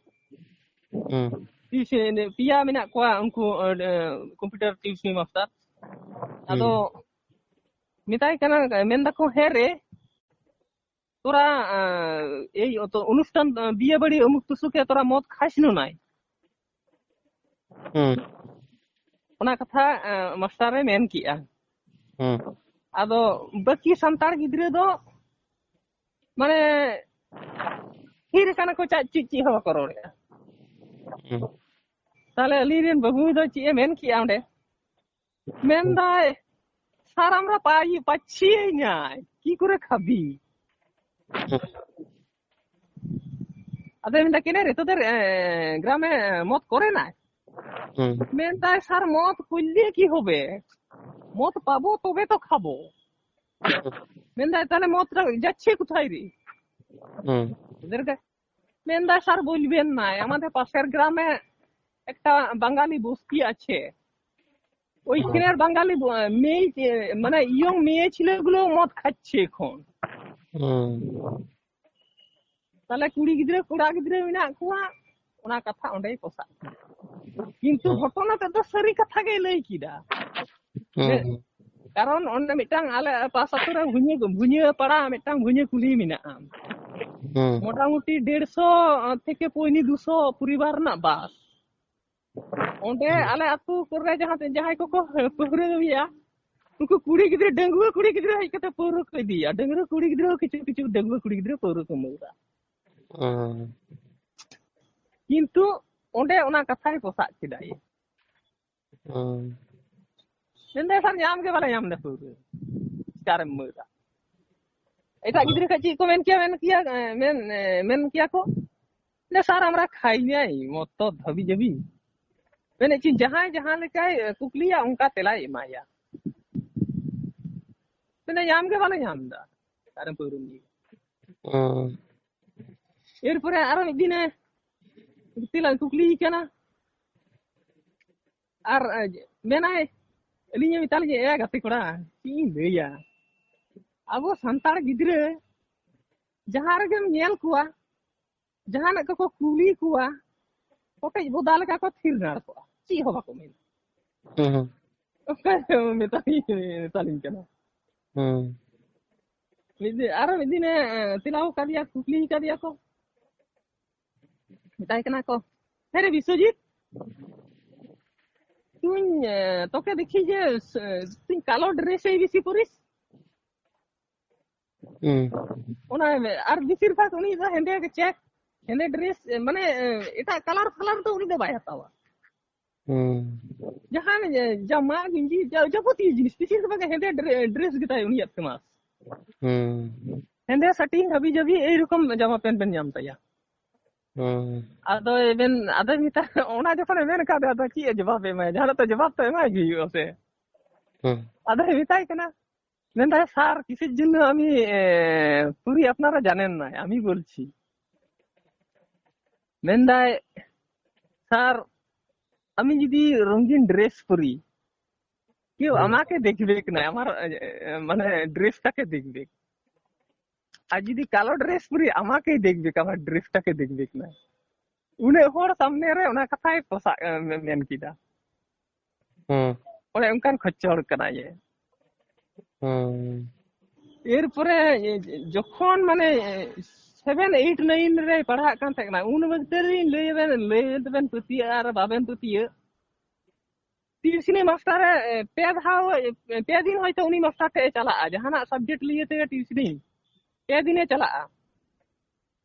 ᱦᱩᱸ᱾ ᱛᱤᱥ, ᱮ, ᱯᱮᱭᱟ ᱢᱮᱱᱟᱜ ᱠᱚᱣᱟ ᱩᱱᱠᱩ, ᱮ, ᱠᱚᱢᱯᱤᱭᱩᱴᱟᱨ ᱴᱤᱭᱩᱥᱚᱱᱤ ᱢᱟᱥᱴᱟᱨ᱾ ᱟᱫᱚ ᱦᱩᱸ᱾ ᱢᱮᱛᱟᱭ ᱠᱟᱱᱟ, ᱢᱮᱱ ᱫᱟᱠᱚ, "ᱦᱮᱸ ᱨᱮ, ᱛᱚᱨᱟ, ᱟ, ᱮᱭ ᱚᱛᱚ ᱚᱱᱩᱥᱴᱷᱟᱱ, ᱟ, ᱵᱤᱭᱮ ᱵᱟᱲᱤ ᱚᱢᱩᱠ ᱛᱩᱥᱩᱠ ᱮ ᱛᱚᱨᱟ ᱢᱚᱫ ᱠᱷᱟᱥ ᱱᱩᱱᱟᱭ?" ᱦᱩᱸ᱾ ᱚᱱᱟ ᱠᱟᱛᱷᱟ, ᱟ, ᱢᱟᱥᱴᱟᱨ ᱮ ᱢᱮᱱ ᱠᱮᱜᱼᱟ᱾ ᱦᱩᱸ᱾ ᱟᱫᱚ ᱵᱟᱹᱠᱤ ᱥᱟᱱᱛᱟᱲ ᱜᱤᱫᱽᱨᱟᱹ ᱫᱚ, ᱢᱟᱱᱮ, ᱛᱷᱤᱨ ᱠᱟᱱᱟ ᱠᱚ, ᱪᱮᱫ, ᱪᱮᱫ, ᱪᱮᱫ ᱦᱚᱸ ᱵᱟᱠᱚ ᱨᱚᱲᱮᱜᱼᱟ᱾ ᱦᱩᱸ᱾ ᱛᱟᱦᱞᱮ ᱟᱹᱞᱤᱧ ᱨᱮᱱ ᱵᱟᱹᱵᱩ ᱫᱚ ᱪᱮᱫ ᱮ ᱢᱮᱱ ᱠᱮᱜᱼᱟ ᱚᱸᱰᱮ? ᱢᱮᱱᱫᱟᱭ, "স্যার, আমরা পাই, পাচ্ছি না, কি করে খাবি?" ᱟᱫᱚ ᱢᱮᱱᱫᱟ, "কেন রে, তোদের, এ, গ্রামে, এ, মদ করে না?" হুম। ᱢᱮᱱᱫᱟᱭ, "স্যার, মদ করলে কি হবে? মদ পাবো তবে তো খাবো।" হুম। ᱢᱮᱱᱫᱟᱭ, "তাহলে মদটা যাচ্ছে কোথায় রে?" হুম। ওদেরকে ᱢᱮᱱᱫᱟᱭ, "স্যার, বলবেন না, আমাদের পাশের গ্রামে একটা বাঙালি বস্তি আছে, ওইখানের বাঙালি ব-, মেয়ে, এ, মানে, ইয়ং মেয়ে ছেলেগুলো মদ খাচ্ছে এখন।" হুম। ᱛᱟᱦᱞᱮ ᱠᱩᱲᱤ ᱜᱤᱫᱽᱨᱟᱹ, ᱠᱚᱲᱟ ᱜᱤᱫᱽᱨᱟᱹ ᱢᱮᱱᱟᱜ ᱠᱚᱣᱟ, ᱚᱱᱟ ᱠᱟᱛᱷᱟ ᱚᱸᱰᱮᱭ ᱯᱚᱥᱟᱜ ᱠᱮᱫᱟ᱾ ᱠᱤᱱᱛᱩ ᱦᱩᱸ᱾ ᱜᱷᱚᱴᱚᱱᱟ ᱛᱮᱫ ᱫᱚ ᱥᱟᱹᱨᱤ ᱠᱟᱛᱷᱟ ᱜᱮᱭ ᱞᱟᱹᱭ ᱠᱮᱫᱟ᱾ ᱦᱩᱸ᱾ ᱡᱮ, ᱦᱩᱸ᱾ ᱠᱟᱨᱚᱱ ᱚᱸᱰᱮ ᱢᱤᱫᱴᱟᱝ ᱟᱞᱮ ᱯᱟᱥ ᱟᱹᱛᱩ ᱨᱮ ᱵᱷᱩᱧᱟᱹ, ᱵᱷᱩᱧᱟᱹ ᱯᱟᱲᱟ ᱢᱤᱫᱴᱟᱝ ᱵᱷᱩᱧᱟᱹ ᱠᱩᱞᱦᱤ ᱢᱮᱱᱟᱜᱼᱟ᱾ ᱦᱩᱸ᱾ ᱢᱚᱴᱟᱢᱩᱴᱤ ᱰᱮᱲᱥᱚ ᱛᱷᱮᱠᱮ ᱯᱚᱭᱱᱤ ᱫᱩᱥᱚ ᱯᱚᱨᱤᱵᱟᱨ ᱨᱮᱱᱟᱜ ᱵᱟᱥ᱾ ᱚᱸᱰᱮ ᱦᱩᱸ᱾ ᱟᱞᱮ ᱟᱹᱛᱩ ᱠᱚᱨᱮ ᱡᱟᱦᱟᱸ, ᱡᱟᱦᱟᱸᱭ ᱠᱚᱠᱚ ᱯᱟᱹᱣᱨᱟᱹ ᱧᱩᱭᱟ, ᱩᱱᱠᱩ ᱠᱩᱲᱤ ᱜᱤᱫᱽᱨᱟᱹ, ᱰᱟᱺᱜᱩᱣᱟᱹ ᱠᱩᱲᱤ ᱜᱤᱫᱽᱨᱟᱹ ᱦᱮᱡ ᱠᱟᱛᱮ ᱯᱟᱹᱣᱨᱟᱹ ᱠᱚ ᱤᱫᱤᱭᱟ᱾ ᱰᱟᱺᱜᱩᱣᱟᱹ ᱠᱩᱲᱤ ᱜᱤᱫᱽᱨᱟᱹ ᱦᱚᱸ ᱠᱤᱪᱷᱩ, ᱠᱤᱪᱷᱩ ᱰᱟᱺᱜᱩᱣᱟᱹ ᱠᱩᱲᱤ ᱜᱤᱫᱽᱨᱟᱹ ᱯᱟᱹᱣᱨᱟᱹ ᱠᱚ ᱮᱢᱚᱜᱼᱟ᱾ ᱦᱩᱸ᱾ ᱠᱤᱱᱛᱩ ᱚᱸᱰᱮ ᱚᱱᱟ ᱠᱟᱛᱷᱟᱭ ᱯᱚᱥᱟᱜ ᱠᱮᱫᱟᱭ᱾ ᱦᱩᱸ᱾ ᱢᱮᱱᱫᱟᱭ, "ᱥᱟᱨ, ᱧᱟᱢ ᱜᱮ ᱵᱟᱞᱮ ᱧᱟᱢ ᱮᱫᱟ ᱯᱟᱹᱣᱨᱟᱹ᱾ ᱪᱤᱠᱟᱹᱨᱮᱢ ᱮᱢᱟᱹᱫᱟ?" ᱮᱴᱟᱜ ᱜᱤᱫᱽᱨᱟᱹ ᱠᱷᱟᱡ ᱪᱮᱫ ᱠᱚ ᱢᱮᱱ ᱠᱮᱭᱟ, ᱢᱮᱱ ᱠᱮᱭᱟ, ᱮ, ᱢᱮᱱ, ᱮ, ᱢᱮᱱ ᱠᱮᱭᱟ ᱠᱚ, "ᱞᱮ ᱥᱟᱨ, ᱟᱢᱨᱟ ᱠᱷᱟᱭ ᱧᱟᱭ, ᱢᱚᱛᱚ ᱫᱷᱟᱹᱵᱤ ᱡᱟᱹᱵᱤ।" ᱢᱮᱱᱮᱫ ᱪᱚᱧ, ᱡᱟᱦᱟᱸᱭ ᱡᱟᱦᱟᱸ ᱞᱮᱠᱟᱭ ᱠᱩᱠᱞᱤᱭᱟ, ᱚᱱᱠᱟ ᱛᱮᱞᱟᱭ ᱮᱢᱟᱭᱟ᱾ ᱢᱮᱱᱮ, ᱧᱟᱢ ᱜᱮ ᱵᱟᱞᱮ ᱧᱟᱢ ᱮᱫᱟ ᱚᱠᱟᱨᱮᱢ ᱯᱟᱹᱣᱨᱟᱹᱢ ᱧᱩᱭᱟ᱾ ᱦᱩᱸ᱾ ᱮᱨᱯᱚᱨᱮ ᱟᱨᱚ ᱢᱤᱫ ᱫᱤᱱᱮ ᱛᱮᱞᱟ ᱠᱩᱠᱞᱤᱭᱮ ᱠᱟᱱᱟ, ᱟᱨ ᱢᱮᱱᱟᱭ, ᱟᱹᱞᱤᱧᱮ ᱢᱮᱛᱟ ᱞᱤᱧᱟ, ᱮ ᱜᱟᱛᱮ ᱠᱚᱲᱟ, ᱪᱮᱫ ᱤᱧ ᱞᱟᱹᱭᱟ, ᱟᱵᱚ ᱥᱟᱱᱛᱟᱲ ᱜᱤᱫᱽᱨᱟᱹ ᱡᱟᱦᱟᱸ ᱨᱮᱜᱮᱢ ᱧᱮᱞ ᱠᱚᱣᱟ, ᱡᱟᱦᱟᱱᱟᱜ ᱠᱚᱠᱚ ᱠᱩᱞᱤ ᱠᱚᱣᱟ, ᱠᱚᱴᱮᱡ ᱵᱚᱫᱟ ᱞᱮᱠᱟ ᱠᱚ ᱛᱷᱤᱨ ᱱᱟᱲ ᱠᱚᱜᱼᱟ, ᱪᱮᱫ ᱦᱚᱸ ᱵᱟᱠᱚ ᱢᱮᱱᱟ᱾ ᱦᱩᱸ᱾ ᱚᱱᱠᱟ ᱢᱮᱛᱟᱞᱤᱧ, ᱢᱮᱛᱟᱞᱤᱧ ᱠᱟᱱᱟ᱾ ᱦᱩᱸ᱾ ᱢᱤᱫ ᱫᱤᱱ, ᱟᱨᱚ ᱢᱤᱫ ᱫᱤᱱᱮ ᱛᱮᱞᱟ ᱠᱟᱫᱮᱭᱟ, ᱠᱩᱠᱞᱤ ᱠᱟᱫᱮᱭᱟ ᱠᱚ, ᱢᱮᱛᱟᱭ ᱠᱟᱱᱟ ᱠᱚ, ᱦᱮᱸ ᱨᱮ ᱵᱤᱥᱣᱚᱡᱤᱛ, তুই তোকে দেখি যে তুই কালো ড্রেসেই বেশি পরিস। ᱦᱩᱸ᱾ ᱚᱱᱟ ᱟᱨ ᱵᱮᱥᱤᱨ ᱵᱷᱟᱜᱽ ᱩᱱᱤ ᱫᱚ ᱦᱮᱸᱫᱮ ᱜᱮ ᱪᱮᱠ, ᱦᱮᱸᱫᱮ ᱰᱨᱮᱥ, ᱢᱟᱱᱮ ᱮᱴᱟᱜ ᱠᱟᱞᱟᱨ ᱯᱷᱟᱞᱟᱨ ᱫᱚ ᱩᱱᱤ ᱫᱚ ᱵᱟᱭ ᱦᱟᱛᱟᱣᱟ᱾ ᱦᱩᱸ᱾ ᱡᱟᱦᱟᱸ ᱡᱟᱢᱟ ᱜᱮᱧᱡᱤ ᱡᱟ- ᱡᱟᱵᱚᱛᱤᱭᱚ ᱡᱤᱱᱤᱥ ᱵᱮᱥᱤᱨ ᱵᱷᱟᱜᱽ ᱦᱮᱸᱫᱮ ᱰᱨᱮ- ᱰᱨᱮᱥ ᱜᱮᱛᱟᱭ ᱩᱱᱤᱭᱟᱜ ᱯᱷᱮᱢᱟᱥ᱾ ᱦᱩᱸ᱾ ᱦᱮᱸᱫᱮ ᱥᱟᱴᱤᱝ ᱦᱟᱵᱤ ᱡᱟᱵᱤ ᱮᱭᱨᱚᱠᱚᱢ ᱡᱟᱢᱟ ᱯᱮᱱᱴ ᱵᱮᱱ ᱧᱟᱢ ᱛᱟᱭᱟ᱾ ᱦᱩᱸ᱾ ᱟᱫᱚ ᱮᱵᱮᱱ ᱟᱫᱚ ᱢᱮᱛᱟ ᱚᱱᱟ ᱡᱚᱠᱷᱚᱱ ᱮ ᱢᱮᱱ ᱠᱟᱫ ᱟᱫᱚ ᱪᱮᱫ ᱮ ᱡᱚᱵᱟᱵ ᱮ ᱮᱢᱟᱭᱟ? ᱡᱟᱦᱟᱱᱟᱜ ᱛᱚ ᱡᱚᱵᱟᱵ ᱛᱚ ᱮᱢᱟᱭ ᱜᱮ ᱦᱩᱭᱩᱜᱼᱟ ᱥᱮ᱾ ᱦᱩᱸ᱾ ᱟᱫᱚᱭ ᱢᱮᱛᱟᱭ ᱠᱟᱱᱟ, ᱢᱮᱱᱫᱟᱭ, স্যার, কিসের জন্য আমি পরি আপনারা জানেন না, আমি বলছি। মেন্দায়, স্যার, আমি যদি রঙিন ড্রেস পরি, কেউ আমাকে দেখবে না, আমার মানে ড্রেসটাকে দেখবে। আর যদি কালো ড্রেস পরি, আমাকেই দেখবে, আমার ড্রেসটাকে দেখবে না। ᱩᱱᱟᱹᱜ ᱦᱚᱲ ᱥᱟᱢᱱᱮ ᱨᱮ ᱚᱱᱟ ᱠᱟᱛᱷᱟᱭ ᱯᱚᱥᱟᱜ ᱢᱮᱱ ᱠᱮᱫᱟ᱾ ᱦᱩᱸ᱾ ᱚᱱᱮ ᱚᱱᱠᱟᱱ ᱠᱷᱚᱪᱪᱚᱲ ᱠᱟᱱᱟᱭ ᱡᱮ᱾ ᱦᱩᱸ᱾ ᱮᱨᱯᱚᱨᱮ ᱡᱚᱠᱷᱚᱱ ᱢᱟᱱᱮ ᱥᱮᱵᱷᱮᱱ ᱮᱭᱤᱴ ᱱᱟᱭᱤᱱ ᱨᱮ ᱯᱟᱲᱦᱟᱜ ᱠᱟᱱ ᱛᱟᱦᱮᱸ ᱠᱟᱱᱟ, ᱩᱱ ᱚᱠᱛᱮ ᱨᱤᱧ ᱞᱟᱹᱭ ᱟᱵᱮᱱ, ᱞᱟᱹᱭ ᱛᱮᱵᱮᱱ ᱯᱟᱹᱛᱭᱟᱹᱜᱼᱟ ᱟᱨ ᱵᱟᱵᱮᱱ ᱯᱟᱹᱛᱭᱟᱹᱜ, ᱴᱤᱭᱩᱥᱤᱱᱤ ᱢᱟᱥᱴᱟᱨ ᱮ, ᱮ, ᱯᱮ ᱫᱷᱟᱣ, ᱮ, ᱯᱮ ᱫᱤᱱ ᱦᱚᱭᱛᱳ ᱩᱱᱤ ᱢᱟᱥᱴᱟᱨ ᱴᱷᱮᱡ ᱮ ᱪᱟᱞᱟᱜᱼᱟ, ᱡᱟᱦᱟᱱᱟᱜ ᱥᱟᱵᱡᱮᱠᱴ ᱞᱤᱭᱮ ᱛᱮᱜᱮ ᱴᱤᱭᱩᱥᱤᱱᱤ ᱯᱮ ᱫᱤᱱᱮ ᱪᱟᱞᱟᱜᱼᱟ᱾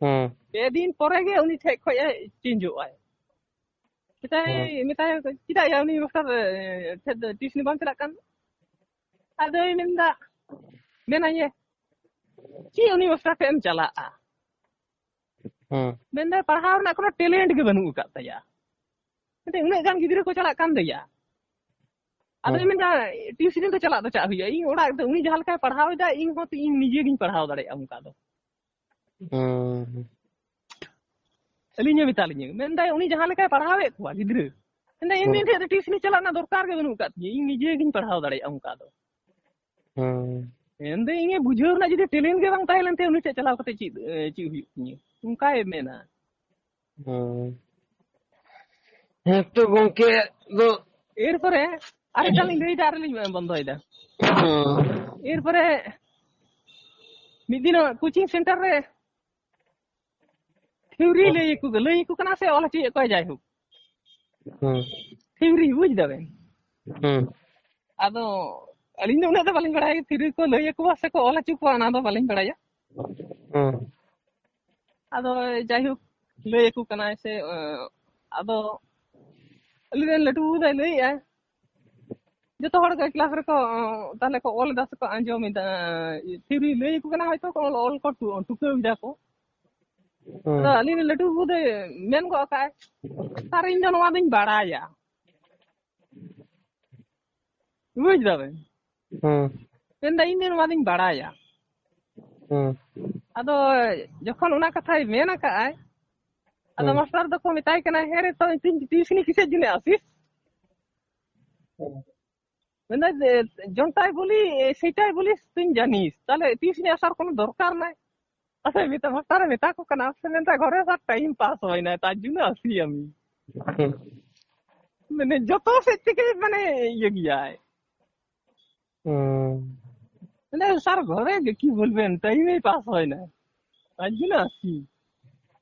ᱦᱩᱸ᱾ ᱯᱮ ᱫᱤᱱ ᱯᱚᱨᱮ ᱜᱮ ᱩᱱᱤ ᱴᱷᱮᱡ ᱠᱷᱚᱡ ᱮ ᱪᱮᱧᱡᱚᱜ ᱟᱭ᱾ ᱢᱮᱛᱟᱭ, ᱦᱩᱸ᱾ ᱢᱮᱛᱟᱭ, ᱪᱮᱫᱟᱜ ᱭᱟ ᱩᱱᱤ ᱢᱟᱥᱴᱟᱨ, ᱮ, ᱴᱷᱮᱡ ᱫᱚ ᱴᱤᱭᱩᱥᱤᱱᱤ ᱵᱟᱢ ᱪᱟᱞᱟᱜ ᱠᱟᱱ? ᱟᱫᱚᱭ ᱢᱮᱱᱫᱟ, ᱢᱮᱱᱟᱭᱮ, ᱪᱮᱫ ᱩᱱᱤ ᱢᱟᱥᱴᱟᱨ ᱴᱷᱮᱡ ᱮᱢ ᱪᱟᱞᱟᱜᱼᱟ? ᱦᱩᱸ᱾ ᱢᱮᱱᱫᱟᱭ, ᱯᱟᱲᱦᱟᱣ ᱨᱮᱱᱟᱜ ᱠᱳᱱᱳ ᱴᱮᱞᱮᱱᱴ ᱜᱮ ᱵᱟᱹᱱᱩᱜ ᱟᱠᱟᱫ ᱛᱟᱭᱟ᱾ ᱢᱮᱱᱫᱟᱹᱧ, ᱩᱱᱟᱹᱜ ᱜᱟᱱ ᱜᱤᱫᱽᱨᱟᱹ ᱠᱚ ᱪᱟᱞᱟᱜ ᱠᱟᱱ ᱫᱚᱭᱟ᱾ ᱟᱫᱚ ᱦᱮᱸ᱾ ᱢᱮᱱᱫᱟ, ᱴᱤᱭᱩᱥᱤᱱᱤ ᱫᱚ ᱪᱟᱞᱟᱜ ᱫᱚ ᱪᱟᱜ ᱦᱩᱭᱩᱜᱼᱟ, ᱤᱧ ᱚᱲᱟᱜ ᱨᱮᱫᱚ ᱩᱱᱤ ᱡᱟᱦᱟᱸ ᱞᱮᱠᱟᱭ ᱯᱟᱲᱦᱟᱣ ᱮᱫᱟ, ᱤᱧ ᱦᱚᱸ ᱛᱚ ᱤᱧ ᱱᱤᱡᱮ ᱜᱤᱧ ᱯᱟᱲᱦᱟᱣ ᱫᱟᱲᱮᱭᱟᱜᱼᱟ ᱚᱱᱠᱟ ᱫᱚ᱾ ᱦᱩᱸ᱾ ᱟᱹᱞᱤᱧᱮ ᱢᱮᱛᱟ ᱞᱤᱧᱟᱹ, ᱢᱮᱱᱫᱟᱭ, ᱩᱱᱤ ᱡᱟᱦᱟᱸ ᱞᱮᱠᱟᱭ ᱯᱟᱲᱦᱟᱣᱮᱫ ᱠᱚᱣᱟ ᱜᱤᱫᱽᱨᱟᱹ, ᱢᱮᱱᱫᱟᱭ, ᱤᱧ ᱦᱩᱸ᱾ ᱴᱷᱮᱱ ᱫᱚ ᱴᱤᱭᱩᱥᱤᱱᱤ ᱪᱟᱞᱟᱜ ᱨᱮᱱᱟᱜ ᱫᱚᱨᱠᱟᱨ ᱜᱮ ᱵᱟᱹᱱᱩᱜ ᱟᱠᱟᱫ ᱛᱤᱧᱟᱹ, ᱤᱧ ᱱᱤᱡᱮ ᱜᱤᱧ ᱯᱟᱲᱦᱟᱣ ᱫᱟᱲᱮᱭᱟᱜᱼᱟ ᱚᱱᱠᱟ ᱫᱚ᱾ ᱦᱩᱸ᱾ ᱢᱮᱱᱫᱟᱹᱧ, ᱤᱧᱮ ᱵᱩᱡᱷᱟᱹᱣ ᱨᱮᱱᱟᱜ ᱡᱩᱫᱤ ᱴᱮᱞᱮᱱᱴ ᱜᱮ ᱵᱟᱝ ᱛᱟᱦᱮᱸ ᱞᱮᱱ ᱛᱟᱭᱟ, ᱩᱱᱤ ᱴᱷᱮᱱ ᱪᱟᱞᱟᱣ ᱠᱟᱛᱮ ᱪᱮᱫ, ᱮ, ᱪᱮᱫ ᱦᱩᱭᱩᱜ ᱛᱤᱧᱟᱹ? ᱚᱱᱠᱟᱭ ᱢᱮᱱᱟ᱾ ᱦᱩᱸ᱾ ᱦᱮᱸ ᱛᱚ ᱜᱚᱝᱠᱮ ᱫᱚ ᱮᱨᱯᱚᱨᱮ ᱟᱨ ᱢᱤᱫᱴᱟᱝ ᱞᱤᱧ ᱞᱟᱹᱭᱫᱟ, ᱟᱨ ᱞᱤᱧ ᱵᱚᱱᱫᱚᱭᱮᱫᱟ᱾ ᱦᱩᱸ᱾ ᱮᱨᱯᱚᱨᱮ ᱢᱤᱫ ᱫᱤᱱ ᱠᱳᱪᱤᱝ ᱥᱮᱱᱴᱟᱨ ᱨᱮ ᱛᱷᱤᱣᱨᱤ ᱞᱟᱹᱭ ᱟᱠᱚ, ᱞᱟᱹᱭ ᱟᱠᱚ ᱠᱟᱱᱟ ᱥᱮ ᱚᱞ ᱦᱚᱪᱚᱭᱮᱫ ᱠᱚᱣᱟ, ᱡᱟᱭᱦᱳᱠ᱾ ᱦᱩᱸ᱾ ᱛᱷᱤᱣᱨᱤ, ᱵᱩᱡ ᱫᱟᱵᱮᱱ? ᱦᱩᱸ᱾ ᱟᱫᱚ ᱟᱹᱞᱤᱧ ᱫᱚ ᱩᱱᱟᱹᱜ ᱫᱚ ᱵᱟᱹᱞᱤᱧ ᱵᱟᱲᱟᱭᱟ, ᱛᱷᱤᱣᱨᱤ ᱠᱚ ᱞᱟᱹᱭ ᱟᱠᱚᱣᱟ ᱥᱮ ᱠᱚ ᱚᱞ ᱦᱚᱪᱚ ᱠᱚᱣᱟ, ᱚᱱᱟ ᱫᱚ ᱵᱟᱹᱞᱤᱧ ᱵᱟᱲᱟᱭᱟ᱾ ᱦᱩᱸ᱾ ᱟᱫᱚ ᱡᱟᱭᱦᱳᱠ, ᱞᱟᱹᱭ ᱟᱠᱚ ᱠᱟᱱᱟᱭ ᱥᱮ, ᱮᱸ, ᱟᱫᱚ ᱟᱹᱞᱤᱧ ᱨᱮᱱ ᱞᱟᱹᱴᱩ ᱵᱟᱹᱵᱩ ᱫᱚᱭ ᱞᱟᱹᱭᱮᱜᱼᱟ, ᱡᱚᱛᱚ ᱦᱚᱲ ᱜᱮ ᱠᱞᱟᱥ ᱨᱮᱠᱚ, ᱮᱸ, ᱛᱟᱦᱞᱮ ᱠᱚ ᱚᱞ ᱮᱫᱟ ᱥᱮ ᱠᱚ ᱟᱸᱡᱚᱢ ᱮᱫᱟ, ᱮᱸ, ᱛᱷᱤᱣᱨᱤ ᱞᱟᱹᱭ ᱟᱠᱚ ᱠᱟᱱᱟ, ᱦᱚᱭᱛᱳ ᱠᱚ ᱚᱞ, ᱚᱞ ᱠᱚ ᱴᱩ-, ᱴᱩᱠᱟᱹᱣ ᱮᱫᱟ ᱠᱚ᱾ ᱦᱩᱸ᱾ ᱟᱫᱚ ᱟᱹᱞᱤᱧ ᱨᱮᱱ ᱞᱟᱹᱴᱩ ᱵᱟᱹᱵᱩ ᱫᱚᱭ ᱢᱮᱱ ᱜᱚᱫ ᱠᱟᱜᱼᱟᱭ, "ᱥᱟᱨ, ᱤᱧ ᱫᱚ ᱱᱚᱣᱟ ᱫᱚᱧ ᱵᱟᱲᱟᱭᱟ᱾" ᱵᱩᱡ ᱫᱟᱵᱮᱱ? ᱦᱩᱸ᱾ ᱢᱮᱱᱫᱟ, "ᱤᱧ ᱫᱚ ᱱᱚᱣᱟ ᱫᱚᱧ ᱵᱟᱲᱟᱭᱟ᱾" ᱦᱩᱸ᱾ ᱟᱫᱚ ᱡᱚᱠᱷᱚᱱ ᱚᱱᱟ ᱠᱟᱛᱷᱟᱭ ᱢᱮᱱ ᱟᱠᱟᱜᱼᱟᱭ, ᱟᱫᱚ ᱦᱩᱸ᱾ ᱢᱟᱥᱴᱟᱨ ᱫᱚᱠᱚ ᱢᱮᱛᱟᱭ ᱠᱟᱱᱟ, "ᱦᱮᱸ ᱨᱮ, ᱛᱚ ᱴᱤᱭᱩᱥᱤᱱᱤ ᱠᱤᱥᱮᱨ ᱡᱚᱱᱱᱮ ᱟᱥᱤᱥ?" ᱢᱮᱱᱫᱟ ᱡᱮ, "ᱡᱚᱱᱴᱟᱭ ᱵᱚᱞᱤ, ᱥᱮᱴᱟᱭ ᱵᱚᱞᱤ, ᱛᱩᱧ ᱡᱟᱱᱤᱥ, ᱛᱟᱦᱞᱮ ᱴᱤᱭᱩᱥᱤᱱᱤ ᱟᱥᱟᱨ ᱠᱳᱱᱳ ᱫᱚᱨᱠᱟᱨ ᱱᱟᱭ?" ᱟᱫᱚ ᱢᱮᱛᱟ, ᱢᱟᱥᱴᱟᱨᱮ ᱢᱮᱛᱟ ᱠᱚ ᱠᱟᱱᱟ, ᱥᱮ ᱢᱮᱱᱫᱟ, "ᱜᱷᱚᱨᱮ ᱥᱟᱨ ᱴᱟᱭᱤᱢ ᱯᱟᱥ ᱦᱩᱭᱱᱟ, ᱛᱟᱨ ᱡᱚᱱᱱᱚ ᱟᱥᱤ ᱟᱢᱤ᱾" ᱦᱩᱸ᱾ ᱢᱟᱱᱮ ᱡᱚᱛᱚ ᱥᱮᱫ ᱛᱮᱜᱮ ᱢᱟᱱᱮ ᱤᱭᱟᱹ ᱜᱮᱭᱟᱭ᱾ ᱦᱩᱸ᱾ ᱢᱟᱱᱮ ᱥᱟᱨ ᱜᱷᱚᱨᱮ ᱜᱮ ᱠᱤ ᱵᱚᱞᱵᱮᱱ, ᱴᱟᱭᱤᱢᱮ ᱯᱟᱥ ᱦᱩᱭᱱᱟ, ᱛᱟᱨ ᱡᱚᱱᱱᱚ ᱟᱥᱤ᱾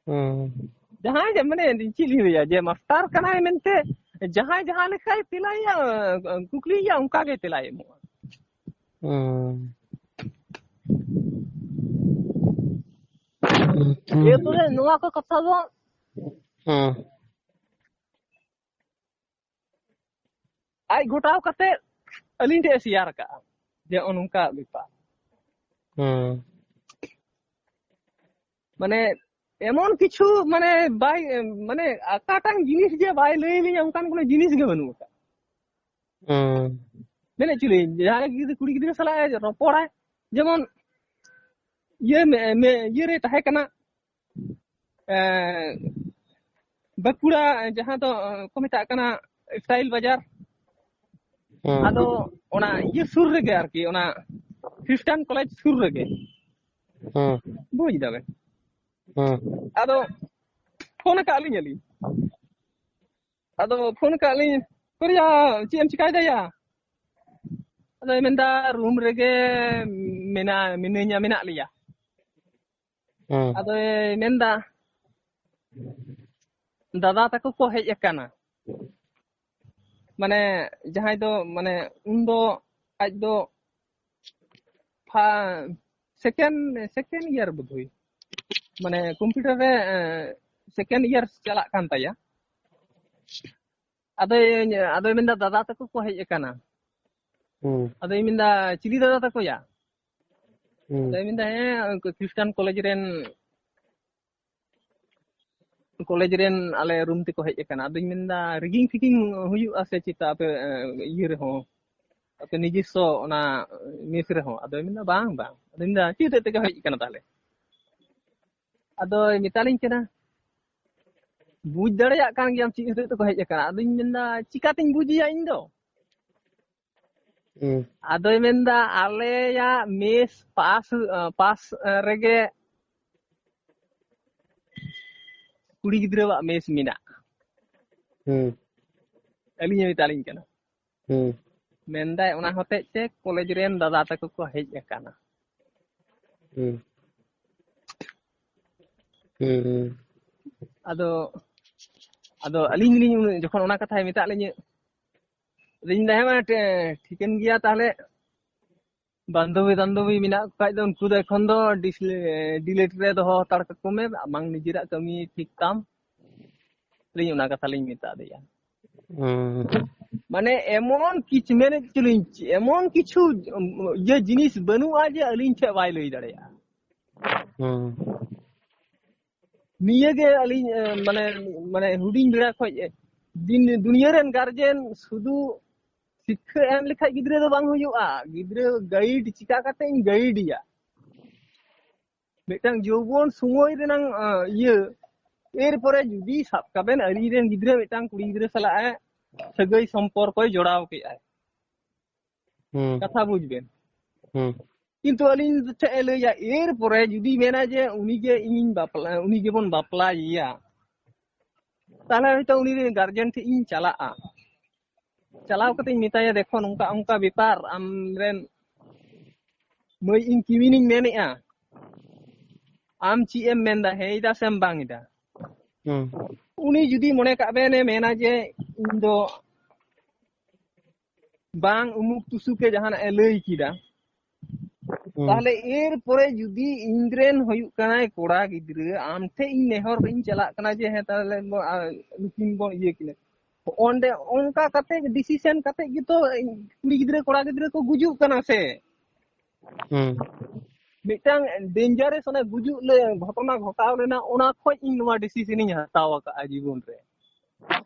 ᱦᱩᱸ᱾ ᱡᱟᱦᱟᱸᱭ ᱡᱮ, ᱢᱟᱱᱮ ᱪᱮᱫ ᱞᱤᱧ ᱞᱟᱹᱭᱟ, ᱡᱮ ᱢᱟᱥᱴᱟᱨ ᱠᱟᱱᱟᱭ ᱢᱮᱱᱛᱮ ᱡᱟᱦᱟᱸᱭ ᱡᱟᱦᱟᱸ ᱞᱮᱠᱟᱭ ᱛᱮᱞᱟᱭᱟ, ᱠᱩᱠᱞᱤᱭᱮᱭᱟ, ᱚᱱᱠᱟ ᱜᱮ ᱛᱮᱞᱟᱭ ᱮᱢᱚᱜᱼᱟ᱾ ᱦᱩᱸ᱾ ᱮᱨᱯᱚᱨᱮ ᱱᱚᱣᱟ ᱠᱚ ᱠᱟᱛᱷᱟ ᱫᱚ ᱦᱩᱸ᱾ ᱟᱡ ᱜᱷᱚᱴᱟᱣ ᱠᱟᱛᱮ ᱟᱹᱞᱤᱧ ᱴᱷᱮᱱ ᱮ ᱥᱮᱭᱟᱨ ᱠᱟᱜᱼᱟ, ᱡᱮ ᱱᱚᱜᱼᱚ ᱱᱚᱝᱠᱟ ᱵᱮᱯᱟᱨ᱾ ᱦᱩᱸ᱾ ᱢᱟᱱᱮ ᱮᱢᱚᱱ ᱠᱤᱪᱷᱩ ᱢᱟᱱᱮ ᱵᱟᱭ, ᱢᱟᱱᱮ ᱚᱠᱟᱴᱟᱝ ᱡᱤᱱᱤᱥ ᱡᱮ ᱵᱟᱭ ᱞᱟᱹᱭ ᱞᱤᱧᱟ ᱚᱱᱠᱟᱱ ᱠᱳᱱᱳ ᱡᱤᱱᱤᱥ ᱜᱮ ᱵᱟᱹᱱᱩᱜ ᱟᱠᱟᱫᱟ᱾ ᱦᱩᱸ᱾ ᱢᱮᱱᱮᱫ ᱪᱚᱞᱤᱧ ᱡᱟᱦᱟᱸᱭ ᱜᱤᱫᱽᱨᱟᱹ, ᱠᱩᱲᱤ ᱜᱤᱫᱽᱨᱟᱹ ᱥᱟᱞᱟᱜ ᱮ ᱨᱚᱯᱚᱲᱟᱭ, ᱡᱮᱢᱚᱱ ᱤᱭᱟᱹ ᱢᱮ-, ᱢᱮ-, ᱤᱭᱟᱹ ᱨᱮ ᱛᱟᱦᱮᱸ ᱠᱟᱱᱟ, ᱮᱸ, ᱵᱟᱸᱠᱩᱲᱟ ᱡᱟᱦᱟᱸ ᱫᱚ ᱠᱚ ᱢᱮᱛᱟᱜ ᱠᱟᱱᱟ ᱥᱴᱟᱭᱤᱞ ᱵᱟᱡᱟᱨ᱾ ᱦᱩᱸ᱾ ᱟᱫᱚ ᱚᱱᱟ ᱤᱭᱟᱹ ᱥᱩᱨ ᱨᱮᱜᱮ ᱟᱨᱠᱤ, ᱚᱱᱟ ᱠᱷᱨᱤᱥᱴᱟᱱ ᱠᱚᱞᱮᱡᱽ ᱥᱩᱨ ᱨᱮᱜᱮ᱾ ᱦᱩᱸ᱾ ᱵᱩᱡᱽ ᱫᱟᱵᱮᱱ? ᱦᱩᱸ᱾ ᱟᱫᱚ ᱯᱷᱳᱱ ᱟᱠᱟᱫ ᱞᱤᱧᱟᱹᱞᱤᱧ᱾ ᱟᱫᱚ ᱯᱷᱳᱱ ᱟᱠᱟᱫ ᱞᱤᱧ, "ᱠᱚᱨᱤᱭᱟ, ᱪᱮᱫ ᱮᱢ ᱪᱤᱠᱟᱭ ᱫᱟ ᱭᱟ?" ᱟᱫᱚᱭ ᱢᱮᱱᱫᱟ, "ᱨᱩᱢ ᱨᱮᱜᱮ ᱢᱮᱱᱟ-, ᱢᱤᱱᱟᱹᱧᱟ, ᱢᱮᱱᱟᱜ ᱞᱮᱭᱟ᱾" ᱦᱩᱸ᱾ ᱟᱫᱚᱭ ᱢᱮᱱᱫᱟ, "ᱫᱟᱫᱟ ᱛᱟᱠᱚ ᱠᱚ ᱦᱮᱡ ᱟᱠᱟᱱᱟ᱾" ᱢᱟᱱᱮ ᱡᱟᱦᱟᱸᱭ ᱫᱚ, ᱢᱟᱱᱮ ᱩᱱᱫᱚ ᱟᱡ ᱫᱚ ᱯᱷᱟ-, second, second year ᱵᱳᱫᱷᱚᱭ, ᱢᱟᱱᱮ ᱠᱚᱢᱯᱤᱭᱩᱴᱟᱨ ᱨᱮ, ᱮ, second year ᱪᱟᱞᱟᱜ ᱠᱟᱱ ᱛᱟᱭᱟ᱾ ᱟᱫᱚᱭ, ᱟᱫᱚᱭ ᱢᱮᱱᱫᱟ, "ᱫᱟᱫᱟ ᱛᱟᱠᱚ ᱠᱚ ᱦᱮᱡ ᱟᱠᱟᱱᱟ᱾" ᱦᱩᱸ᱾ ᱟᱫᱚᱭ ᱢᱮᱱᱫᱟ, "ᱪᱤᱞᱤ ᱫᱟᱫᱟ ᱛᱟᱠᱚᱭᱟ?" ᱦᱩᱸ᱾ ᱟᱫᱚᱭ ᱢᱮᱱᱫᱟ, "ᱦᱮᱸ, ᱩᱱᱠᱩ ᱠᱷᱨᱤᱥᱴᱟᱱ ᱠᱚᱞᱮᱡᱽ ᱨᱮᱱ, ᱠᱚᱞᱮᱡᱽ ᱨᱮᱱ ᱟᱞᱮ ᱨᱩᱢ ᱛᱮᱠᱚ ᱦᱮᱡ ᱟᱠᱟᱱᱟ᱾" ᱟᱫᱚᱧ ᱢᱮᱱᱫᱟ, "ᱨᱮᱜᱤᱝ ᱯᱷᱮᱜᱤᱝ ᱦᱩᱭᱩᱜᱼᱟ ᱥᱮ ᱪᱮᱛᱟ ᱟᱯᱮ, ᱮ, ᱤᱭᱟᱹ ᱨᱮᱦᱚᱸ, ᱟᱯᱮ ᱱᱤᱡᱮᱥᱥᱚ ᱚᱱᱟ ᱢᱮᱥ ᱨᱮᱦᱚᱸ?" ᱟᱫᱚᱭ ᱢᱮᱱᱫᱟ, "ᱵᱟᱝ, ᱵᱟᱝ᱾" ᱟᱫᱚᱧ ᱢᱮᱱᱫᱟ, "ᱪᱮᱫ ᱦᱚᱛᱮᱡ ᱛᱮᱠᱚ ᱦᱮᱡ ᱟᱠᱟᱱᱟ ᱛᱟᱦᱞᱮ?" ᱟᱫᱚᱭ ᱢᱮᱛᱟᱞᱤᱧ ᱠᱟᱱᱟ, "ᱵᱩᱡᱽ ᱫᱟᱲᱮᱭᱟᱜ ᱠᱟᱱ ᱜᱮᱭᱟᱢ ᱪᱮᱫ ᱦᱚᱛᱮᱡ ᱛᱮᱠᱚ ᱦᱮᱡ ᱟᱠᱟᱱᱟ?" ᱟᱫᱚᱧ ᱢᱮᱱᱫᱟ, "ᱪᱤᱠᱟᱛᱤᱧ ᱵᱩᱡᱮᱭᱟ ᱤᱧ ᱫᱚ?" ᱦᱩᱸ᱾ ᱟᱫᱚᱭ ᱢᱮᱱᱫᱟ, "ᱟᱞᱮᱭᱟᱜ ᱢᱮᱥ ᱯᱟᱥ, ᱯᱟᱥ ᱨᱮᱜᱮ ᱠᱩᱲᱤ ᱜᱤᱫᱽᱨᱟᱹᱣᱟᱜ ᱢᱮᱥ ᱢᱮᱱᱟᱜᱼᱟ᱾" ᱦᱩᱸ᱾ ᱟᱹᱞᱤᱧᱮ ᱢᱮᱛᱟᱞᱤᱧ ᱠᱟᱱᱟ᱾ ᱦᱩᱸ᱾ ᱢᱮᱱᱫᱟᱭ, "ᱚᱱᱟ ᱦᱚᱛᱮᱡ ᱛᱮ ᱠᱚᱞᱮᱡᱽ ᱨᱮᱱ ᱫᱟᱫᱟ ᱛᱟᱠᱚ ᱠᱚ ᱦᱮᱡ ᱟᱠᱟᱱᱟ᱾" ᱦᱩᱸ᱾ ᱦᱩᱸ, ᱦᱩᱸ᱾ ᱟᱫᱚ, ᱟᱫᱚ ᱟᱹᱞᱤᱧ ᱞᱤᱧ ᱩᱱᱟᱹᱜ ᱡᱚᱠᱷᱚᱱ ᱚᱱᱟ ᱠᱟᱛᱷᱟᱭ ᱢᱮᱛᱟᱜ ᱞᱤᱧᱟᱹ, ᱟᱫᱚᱧ ᱢᱮᱱᱫᱟ, "ᱦᱮᱸ, ᱢᱟ, ᱴᱷᱤ-, ᱴᱷᱤᱠᱟᱹᱱ ᱜᱮᱭᱟ ᱛᱟᱦᱞᱮ, ᱵᱟᱱᱫᱷᱚᱵᱤ ᱴᱟᱱᱫᱷᱚᱵᱤ ᱢᱮᱱᱟᱜ ᱠᱚ ᱠᱷᱟᱡ ᱫᱚ ᱩᱱᱠᱩ ᱫᱚ ᱮᱠᱷᱚᱱ ᱫᱚ ᱰᱤᱥ-, ᱰᱤᱞᱮᱴ ᱨᱮ ᱫᱚᱦᱚ ᱦᱟᱛᱟᱲ ᱠᱟᱠᱚ ᱢᱮ, ᱟᱢᱟᱝ ᱱᱤᱡᱮᱨᱟᱜ ᱠᱟᱹᱢᱤ ᱴᱷᱤᱠ ᱛᱟᱢ᱾" ᱟᱹᱞᱤᱧ ᱚᱱᱟ ᱠᱟᱛᱷᱟ ᱞᱤᱧ ᱢᱮᱛᱟ ᱫᱮᱭᱟ᱾ ᱦᱩᱸ᱾ ᱢᱟᱱᱮ ᱮᱢᱚᱱ ᱠᱤᱪᱷᱩ, ᱢᱮᱱᱮᱫ ᱪᱚᱞᱤᱧ, ᱮᱢᱚᱱ ᱠᱤᱪᱷᱩ ᱤᱭᱟᱹ ᱡᱤᱱᱤᱥ ᱵᱟᱹᱱᱩᱜᱼᱟ ᱡᱮ ᱟᱹᱞᱤᱧ ᱴᱷᱮᱡ ᱵᱟᱭ ᱞᱟᱹᱭ ᱫᱟᱲᱮᱭᱟᱜᱼᱟ᱾ ᱦᱩᱸ᱾ ᱱᱤᱭᱟᱹ ᱜᱮ ᱟᱹᱞᱤᱧ, ᱮ, ᱢᱟᱱᱮ, ᱢᱟᱱᱮ ᱦᱩᱰᱤᱧ ᱵᱮᱲᱟ ᱠᱷᱚᱡ, ᱮ, ᱫᱤᱱ, ᱫᱩᱱᱤᱭᱟᱹ ᱨᱮᱱ ᱜᱟᱨᱡᱮᱱ ᱥᱩᱫᱷᱩ ᱥᱤᱠᱠᱷᱟ ᱮᱢ ᱞᱮᱠᱷᱟᱡ ᱜᱤᱫᱽᱨᱟᱹ ᱫᱚ ᱵᱟᱝ ᱦᱩᱭᱩᱜᱼᱟ᱾ ᱜᱤᱫᱽᱨᱟᱹ ᱜᱟᱭᱤᱰ ᱪᱤᱠᱟ ᱠᱟᱛᱮ ᱤᱧ ᱜᱟᱭᱤᱰ ᱮᱭᱟ, ᱢᱤᱫᱴᱟᱝ ᱡᱳᱣᱵᱚᱱ ᱥᱚᱢᱚᱭ ᱨᱮᱱᱟᱝ, ᱟ, ᱤᱭᱟᱹ, ᱮᱨᱯᱚᱨᱮ ᱡᱩᱫᱤ ᱥᱟᱵ ᱠᱟᱵᱮᱱ ᱟᱹᱞᱤᱧ ᱨᱮᱱ ᱜᱤᱫᱽᱨᱟᱹ ᱢᱤᱫᱴᱟᱝ ᱠᱩᱲᱤ ᱜᱤᱫᱽᱨᱟᱹ ᱥᱟᱞᱟᱜ ᱮ ᱥᱟᱹᱜᱟᱹᱭ ᱥᱚᱢᱯᱚᱨᱠᱚᱭ ᱡᱚᱲᱟᱣ ᱠᱮᱜᱼᱟᱭ, ᱦᱩᱸ᱾ ᱠᱟᱛᱷᱟ ᱵᱩᱡ ᱵᱮᱱ᱾ ᱦᱩᱸ᱾ ᱠᱤᱱᱛᱩ ᱟᱹᱞᱤᱧ ᱴᱷᱮᱱ ᱮ ᱞᱟᱹᱭᱟ, ᱮᱨᱯᱚᱨᱮ ᱡᱩᱫᱤ ᱢᱮᱱᱟ ᱡᱮ ᱩᱱᱤ ᱜᱮ ᱤᱧᱤᱧ ᱵᱟᱯᱞᱟ, ᱩᱱᱤ ᱜᱮᱵᱚᱱ ᱵᱟᱯᱞᱟᱭᱮᱭᱟ, ᱛᱟᱦᱞᱮ ᱦᱚᱭᱛᱳ ᱩᱱᱤ ᱨᱮᱱ ᱜᱟᱨᱡᱮᱱ ᱴᱷᱮᱱ ᱤᱧ ᱪᱟᱞᱟᱜᱼᱟ᱾ ᱪᱟᱞᱟᱣ ᱠᱟᱛᱮᱧ ᱢᱮᱛᱟᱭᱟ, "ᱫᱮᱠᱷᱚ, ᱱᱚᱝᱠᱟ ᱚᱱᱠᱟ ᱵᱮᱯᱟᱨ, ᱟᱢ ᱨᱮᱱ ᱢᱟᱹᱭ ᱤᱧ ᱠᱤᱢᱤᱱᱤᱧ ᱢᱮᱱᱮᱫᱼᱟ, ᱟᱢ ᱪᱮᱫ ᱮᱢ ᱢᱮᱱᱫᱟ, ᱦᱮᱸ ᱮᱫᱟ ᱥᱮᱢ ᱵᱟᱝ ᱮᱫᱟ?" ᱦᱩᱸ᱾ ᱩᱱᱤ ᱡᱩᱫᱤ ᱢᱚᱱᱮ ᱠᱟᱜ ᱵᱮᱱ ᱮ ᱢᱮᱱᱟ ᱡᱮ ᱤᱧ ᱫᱚ ᱵᱟᱝ, ᱩᱢᱩᱠ ᱛᱩᱥᱩᱠ ᱮ ᱡᱟᱦᱟᱱᱟᱜ ᱮ ᱞᱟᱹᱭ ᱠᱮᱫᱟ, ᱦᱩᱸ᱾ ᱛᱟᱦᱞᱮ ᱮᱨ ᱯᱚᱨᱮ ᱡᱩᱫᱤ ᱤᱧ ᱨᱮᱱ ᱦᱩᱭᱩᱜ ᱠᱟᱱᱟᱭ ᱠᱚᱲᱟ ᱜᱤᱫᱽᱨᱟᱹ, ᱟᱢ ᱴᱷᱮᱡ ᱤᱧ ᱱᱮᱦᱚᱨ ᱤᱧ ᱪᱟᱞᱟᱜ ᱠᱟᱱᱟ ᱡᱮ ᱦᱮᱸ ᱛᱟᱦᱞᱮ ᱵᱚ-, ᱟ, ᱱᱩᱠᱤᱱ ᱵᱚᱱ ᱤᱭᱟᱹ ᱠᱤᱱᱟ, ᱚᱸᱰᱮ ᱚᱱᱠᱟ ᱠᱟᱛᱮ ᱰᱤᱥᱤᱥᱮᱱ ᱠᱟᱛᱮ ᱜᱮᱛᱚ ᱠᱩᱲᱤ ᱜᱤᱫᱽᱨᱟᱹ ᱠᱚᱲᱟ ᱜᱤᱫᱽᱨᱟᱹ ᱠᱚ ᱜᱩᱡᱩᱜ ᱠᱟᱱᱟ ᱥᱮ᱾ ᱦᱩᱸ᱾ ᱢᱤᱫᱴᱟᱝ ᱰᱮᱧᱡᱟᱨᱮᱥ ᱚᱱᱟ ᱜᱩᱡᱩᱜ ᱞᱮ ᱜᱷᱚᱴᱚᱱᱟ ᱜᱷᱚᱴᱟᱣ ᱞᱮᱱᱟ, ᱚᱱᱟ ᱠᱷᱚᱡ ᱤᱧ ᱱᱚᱣᱟ ᱰᱤᱥᱤᱥᱮᱱ ᱤᱧ ᱦᱟᱛᱟᱣ ᱟᱠᱟᱫᱼᱟ ᱡᱤᱵᱚᱱ ᱨᱮ᱾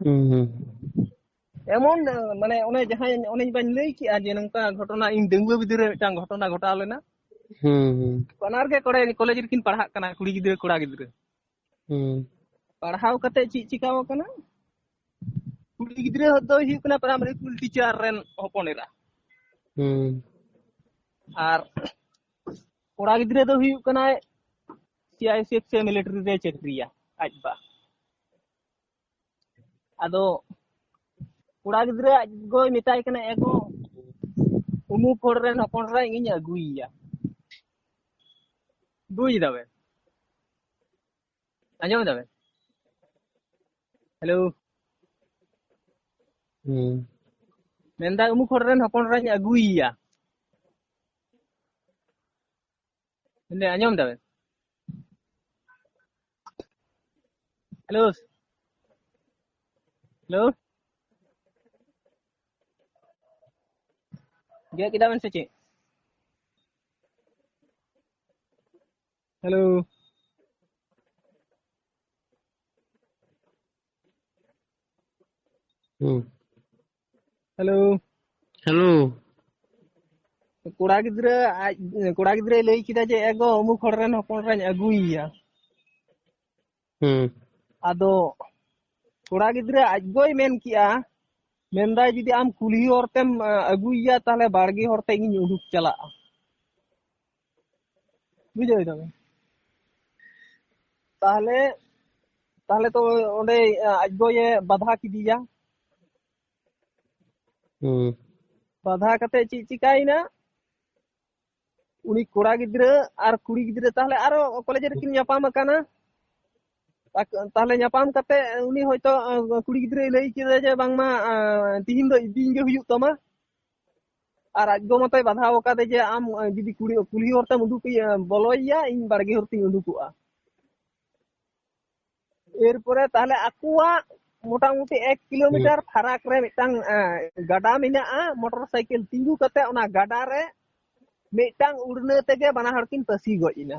ᱦᱩᱸ, ᱦᱩᱸ᱾ ᱮᱢᱚᱱ, ᱢᱟᱱᱮ, ᱚᱱᱮ ᱡᱟᱦᱟᱸᱭ, ᱚᱱᱮ ᱵᱟᱹᱧ ᱞᱟᱹᱭ ᱠᱮᱜᱼᱟ ᱡᱮ ᱱᱚᱝᱠᱟ ᱜᱷᱚᱴᱚᱱᱟ, ᱤᱧ ᱰᱟᱺᱜᱩᱣᱟᱹ ᱵᱤᱫᱟᱹᱞ ᱨᱮ ᱢᱤᱫᱴᱟᱝ ᱜᱷᱚᱴᱚᱱᱟ ᱜᱷᱚᱴᱟᱣ ᱞᱮᱱᱟ᱾ ᱦᱩᱸ, ᱦᱩᱸ᱾ ᱵᱟᱱᱟᱨ ᱜᱮ ᱠᱚᱲᱟ, ᱠᱚᱞᱮᱡᱽ ᱨᱮᱠᱤᱱ ᱯᱟᱲᱦᱟᱜ ᱠᱟᱱᱟ, ᱠᱩᱲᱤ ᱜᱤᱫᱽᱨᱟᱹ, ᱠᱚᱲᱟ ᱜᱤᱫᱽᱨᱟᱹ᱾ ᱦᱩᱸ᱾ ᱯᱟᱲᱦᱟᱣ ᱠᱟᱛᱮ ᱪᱮᱫ ᱪᱤᱠᱟᱣ ᱠᱟᱱᱟ? ᱠᱩᱲᱤ ᱜᱤᱫᱽᱨᱟᱹ ᱫᱚᱭ ᱦᱩᱭᱩᱜ ᱠᱟᱱᱟ ᱯᱨᱟᱭᱢᱟᱨᱤ ᱥᱠᱩᱞ ᱴᱤᱪᱟᱨ ᱨᱮᱱ ᱦᱚᱯᱚᱱ ᱮᱨᱟ᱾ ᱦᱩᱸ᱾ ᱟᱨ ᱠᱚᱲᱟ ᱜᱤᱫᱽᱨᱟᱹ ᱫᱚ ᱦᱩᱭᱩᱜ ᱠᱟᱱᱟᱭ ᱥᱤ ᱟᱭ ᱮᱥ ᱮᱯᱷ ᱥᱮ ᱢᱤᱞᱤᱴᱟᱨᱤ ᱨᱮ ᱪᱟᱹᱠᱨᱤᱭᱟ ᱟᱡ ᱵᱟ᱾ ᱟᱫᱚ ᱠᱚᱲᱟ ᱜᱤᱫᱽᱨᱟᱹ ᱟᱡ ᱜᱚᱭ ᱢᱮᱛᱟᱭ ᱠᱟᱱᱟ, "ᱮ ᱜᱚ, ᱩᱢᱩᱠ ᱦᱚᱲ ᱨᱮᱱ ᱦᱚᱯᱚᱱ ᱮᱨᱟ ᱤᱧᱤᱧ ᱟᱹᱜᱩᱭᱮᱭᱟ᱾" ᱵᱩᱡ ᱫᱟᱵᱮᱱ? ᱟᱸᱡᱚᱢ ᱫᱟᱵᱮᱱ? ᱦᱮᱞᱳ᱾ ᱦᱩᱸ᱾ ᱢᱮᱱᱫᱟ, "ᱩᱢᱩᱠ ᱦᱚᱲ ᱨᱮᱱ ᱦᱚᱯᱚᱱ ᱮᱨᱟᱧ ᱟᱹᱜᱩᱭᱮᱭᱟ᱾" ᱢᱮᱱᱫᱟ, ᱟᱸᱡᱚᱢ ᱫᱟᱵᱮᱱ? ᱦᱮᱞᱳ᱾ ᱦᱮᱞᱳ᱾ ᱜᱮᱫ ᱠᱮᱫᱟ ᱵᱮᱱ ᱥᱮ ᱪᱮᱫ? ᱦᱮᱞᱳ᱾ ᱦᱮᱞᱳ᱾ ᱦᱮᱞᱳ᱾ ᱠᱚᱲᱟ ᱜᱤᱫᱽᱨᱟᱹ ᱟᱡ, ᱠᱚᱲᱟ ᱜᱤᱫᱽᱨᱟᱹᱭ ᱞᱟᱹᱭ ᱠᱮᱫᱟ ᱡᱮ, "ᱮ ᱜᱚ, ᱚᱢᱩᱠ ᱦᱚᱲ ᱨᱮᱱ ᱦᱚᱯᱚᱱ ᱨᱟᱧ ᱟᱹᱜᱩᱭᱮᱭᱟ᱾" ᱦᱩᱸ᱾ ᱟᱫᱚ ᱠᱚᱲᱟ ᱜᱤᱫᱽᱨᱟᱹ ᱟᱡ ᱜᱚᱭ ᱢᱮᱱ ᱠᱮᱜᱼᱟ, ᱢᱮᱱᱫᱟᱭ, "ᱡᱩᱫᱤ ᱟᱢ ᱠᱩᱞᱦᱤ ᱦᱚᱨ ᱛᱮᱢ, ᱟ, ᱟᱹᱜᱩᱭᱮᱭᱟ, ᱛᱟᱦᱞᱮ ᱵᱟᱲᱜᱮ ᱦᱚᱨ ᱛᱮ ᱤᱧᱤᱧ ᱩᱰᱩᱠ ᱪᱟᱞᱟᱜᱼᱟ᱾" ᱵᱩᱡᱷᱟᱹᱣ ᱫᱟᱵᱮᱱ? ᱛᱟᱦᱞᱮ, ᱛᱟᱦᱞᱮ ᱛᱚ ᱚᱸᱰᱮ, ᱟ, ᱟᱡ ᱜᱚᱭᱮ ᱵᱟᱫᱷᱟ ᱠᱮᱫᱮᱭᱟ᱾ ᱦᱩᱸ᱾ ᱵᱟᱫᱷᱟ ᱠᱟᱛᱮ ᱪᱮᱫ ᱪᱤᱠᱟᱭᱮᱱᱟ? ᱩᱱᱤ ᱠᱚᱲᱟ ᱜᱤᱫᱽᱨᱟᱹ ᱟᱨ ᱠᱩᱲᱤ ᱜᱤᱫᱽᱨᱟᱹ ᱛᱟᱦᱞᱮ ᱟᱨᱚ ᱠᱚᱞᱮᱡᱽ ᱨᱮᱠᱤᱱ ᱧᱟᱯᱟᱢ ᱟᱠᱟᱱᱟ᱾ ᱛᱟᱦᱞᱮ ᱧᱟᱯᱟᱢ ᱠᱟᱛᱮ ᱩᱱᱤ ᱦᱚᱭᱛᱚ, ᱟ, ᱠᱩᱲᱤ ᱜᱤᱫᱽᱨᱟᱹᱭ ᱞᱟᱹᱭ ᱠᱮᱫᱟ ᱡᱮ, "ᱵᱟᱝᱢᱟ, ᱟ, ᱛᱤᱦᱤᱧ ᱫᱚ ᱤᱫᱤᱧ ᱜᱮ ᱦᱩᱭᱩᱜ ᱛᱟᱢᱟ᱾" ᱟᱨ ᱟᱡ ᱜᱚ ᱢᱟᱛᱚᱭ ᱵᱟᱫᱷᱟᱣ ᱟᱠᱟᱫᱮ ᱡᱮ, "ᱟᱢ, ᱟ, ᱡᱩᱫᱤ ᱠᱩᱲᱤ, ᱠᱩᱞᱦᱤ ᱦᱚᱨ ᱛᱮᱢ ᱩᱰᱩᱠ, ᱤᱭᱟᱹ, ᱵᱚᱞᱚᱭᱮᱭᱟ, ᱤᱧ ᱵᱟᱲᱜᱮ ᱦᱚᱨ ᱛᱤᱧ ᱩᱰᱩᱠᱚᱜᱼᱟ᱾" ᱮᱨᱯᱚᱨᱮ ᱛᱟᱦᱞᱮ ᱟᱠᱚᱣᱟᱜ ᱢᱚᱴᱟᱢᱩᱴᱤ ᱮᱠ ᱠᱤᱞᱳᱢᱤᱴᱟᱨ ᱦᱩᱸ᱾ ᱯᱷᱟᱨᱟᱠ ᱨᱮ ᱢᱤᱫᱴᱟᱝ, ᱟ, ᱜᱟᱰᱟ ᱢᱮᱱᱟᱜᱼᱟ᱾ ᱢᱚᱴᱚᱨ ᱥᱟᱭᱠᱮᱞ ᱛᱤᱸᱜᱩ ᱠᱟᱛᱮ ᱚᱱᱟ ᱜᱟᱰᱟ ᱨᱮ ᱢᱤᱫᱴᱟᱝ ᱩᱲᱱᱟᱹ ᱛᱮᱜᱮ ᱵᱟᱱᱟ ᱦᱚᱲ ᱠᱤᱱ ᱯᱟᱹᱥᱤ ᱜᱚᱡ ᱮᱱᱟ᱾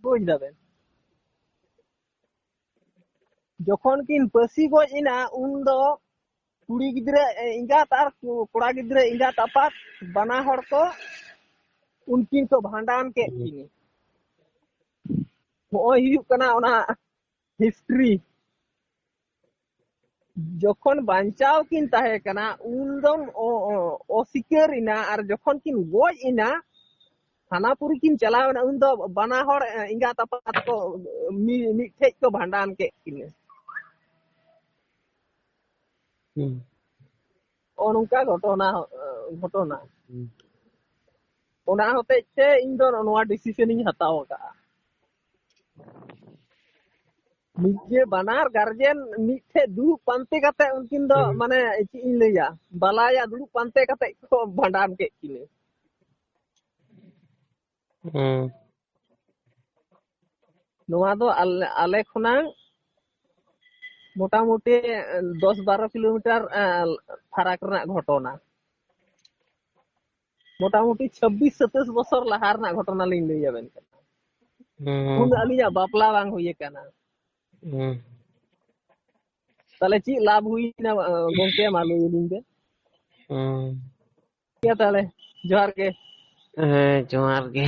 ᱵᱩᱡᱽ ᱫᱟᱵᱮᱱ? ᱡᱚᱠᱷᱚᱱ ᱠᱤᱱ ᱯᱟᱹᱥᱤ ᱜᱚᱡ ᱮᱱᱟ, ᱩᱱ ᱫᱚ ᱠᱩᱲᱤ ᱜᱤᱫᱽᱨᱟᱹ ᱮᱸᱜᱟᱛ ᱟᱨ ᱠᱚᱲᱟ ᱜᱤᱫᱽᱨᱟᱹ ᱮᱸᱜᱟᱛ ᱟᱯᱟᱛ ᱵᱟᱱᱟ ᱦᱚᱲ ᱠᱚ ᱩᱱᱠᱤᱱ ᱠᱚ ᱵᱷᱟᱸᱰᱟᱱ ᱠᱮᱫ ᱠᱤᱱᱟ᱾ ᱱᱚᱜᱼᱚᱭ ᱦᱩᱭᱩᱜ ᱠᱟᱱᱟ ᱚᱱᱟ ᱦᱤᱥᱴᱨᱤ᱾ ᱡᱚᱠᱷᱚᱱ ᱵᱟᱧᱪᱟᱣ ᱠᱤᱱ ᱛᱟᱦᱮᱸ ᱠᱟᱱᱟ, ᱩᱱ ᱫᱚ ᱚ-, ᱚ-, ᱚᱥᱤᱠᱟᱹᱨ ᱮᱱᱟ, ᱟᱨ ᱡᱚᱠᱷᱚᱱ ᱠᱤᱱ ᱜᱚᱡ ᱮᱱᱟ, ᱦᱟᱱᱟ ᱯᱩᱨᱤ ᱠᱤᱱ ᱪᱟᱞᱟᱣ ᱮᱱᱟ, ᱩᱱ ᱫᱚ ᱵᱟᱱᱟ ᱦᱚᱲ ᱮᱸᱜᱟᱛ ᱟᱯᱟᱛ ᱠᱚ ᱢᱤ-, ᱢᱤᱫ ᱴᱷᱮᱡ ᱠᱚ ᱵᱷᱟᱸᱰᱟᱱ ᱠᱮᱫ ᱠᱤᱱᱟ᱾ ᱦᱩᱸ᱾ ᱱᱚᱜᱼᱚ ᱱᱚᱝᱠᱟ ᱜᱷᱚᱴᱚᱱᱟ, ᱜᱷᱚᱴᱚᱱᱟ᱾ ᱦᱩᱸ᱾ ᱚᱱᱟ ᱦᱚᱛᱮᱡ ᱛᱮ ᱤᱧ ᱫᱚ ᱱᱚᱣᱟ decision ᱤᱧ ᱦᱟᱛᱟᱣ ᱟᱠᱟᱫᱼᱟ᱾ ᱱᱤᱡᱮ ᱵᱟᱱᱟᱨ guardian ᱢᱤᱫ ᱴᱷᱮᱡ ᱫᱩᱲᱩᱵ ᱯᱟᱱᱛᱮ ᱠᱟᱛᱮ ᱩᱱᱠᱤᱱ ᱫᱚ, ᱦᱩᱸ᱾ ᱢᱟᱱᱮ, ᱪᱮᱫ ᱤᱧ ᱞᱟᱹᱭᱟ, ᱵᱟᱞᱟᱭᱟ ᱫᱩᱲᱩᱵ ᱯᱟᱱᱛᱮ ᱠᱟᱛᱮ ᱠᱚ ᱵᱷᱟᱸᱰᱟᱱ ᱠᱮᱫ ᱠᱤᱱᱟᱹ᱾ ᱦᱩᱸ᱾ ᱱᱚᱣᱟ ᱫᱚ ᱟᱞᱮ, ᱟᱞᱮ ᱠᱷᱚᱱᱟᱝ ᱢᱚᱴᱟᱢᱩᱴᱤ ᱫᱚᱥ ᱵᱟᱨᱚ ᱠᱤᱞᱳᱢᱤᱴᱟᱨ, ᱮᱸ, ᱯᱷᱟᱨᱟᱠ ᱨᱮᱱᱟᱜ ᱜᱷᱚᱴᱚᱱᱟ᱾ ᱢᱚᱴᱟᱢᱩᱴᱤ ᱪᱷᱟᱵᱵᱤᱥ ᱥᱟᱛᱟᱥ ᱵᱚᱪᱷᱚᱨ ᱞᱟᱦᱟ ᱨᱮᱱᱟᱜ ᱜᱷᱚᱴᱚᱱᱟ ᱞᱤᱧ ᱞᱟᱹᱭ ᱟᱵᱮᱱ ᱠᱟᱱᱟ᱾ ᱦᱩᱸ᱾ ᱩᱱ ᱟᱹᱞᱤᱧᱟᱜ ᱵᱟᱯᱞᱟ ᱵᱟᱝ ᱦᱩᱭ ᱟᱠᱟᱱᱟ᱾ ᱦᱩᱸ᱾ ᱛᱟᱦᱞᱮ ᱪᱮᱫ ᱞᱟᱵᱷ ᱦᱩᱭᱱᱟ, ᱜᱚᱝᱠᱮ? ᱢᱟ ᱞᱟᱹᱭ ᱟᱹᱞᱤᱧ ᱵᱮᱱ᱾ ᱦᱩᱸ᱾ ᱴᱷᱤᱠ ᱜᱮᱭᱟ, ᱛᱟᱦᱞᱮ ᱡᱚᱦᱟᱨ ᱜᱮ᱾ ᱦᱮᱸ, ᱡᱚᱦᱟᱨ ᱜᱮ᱾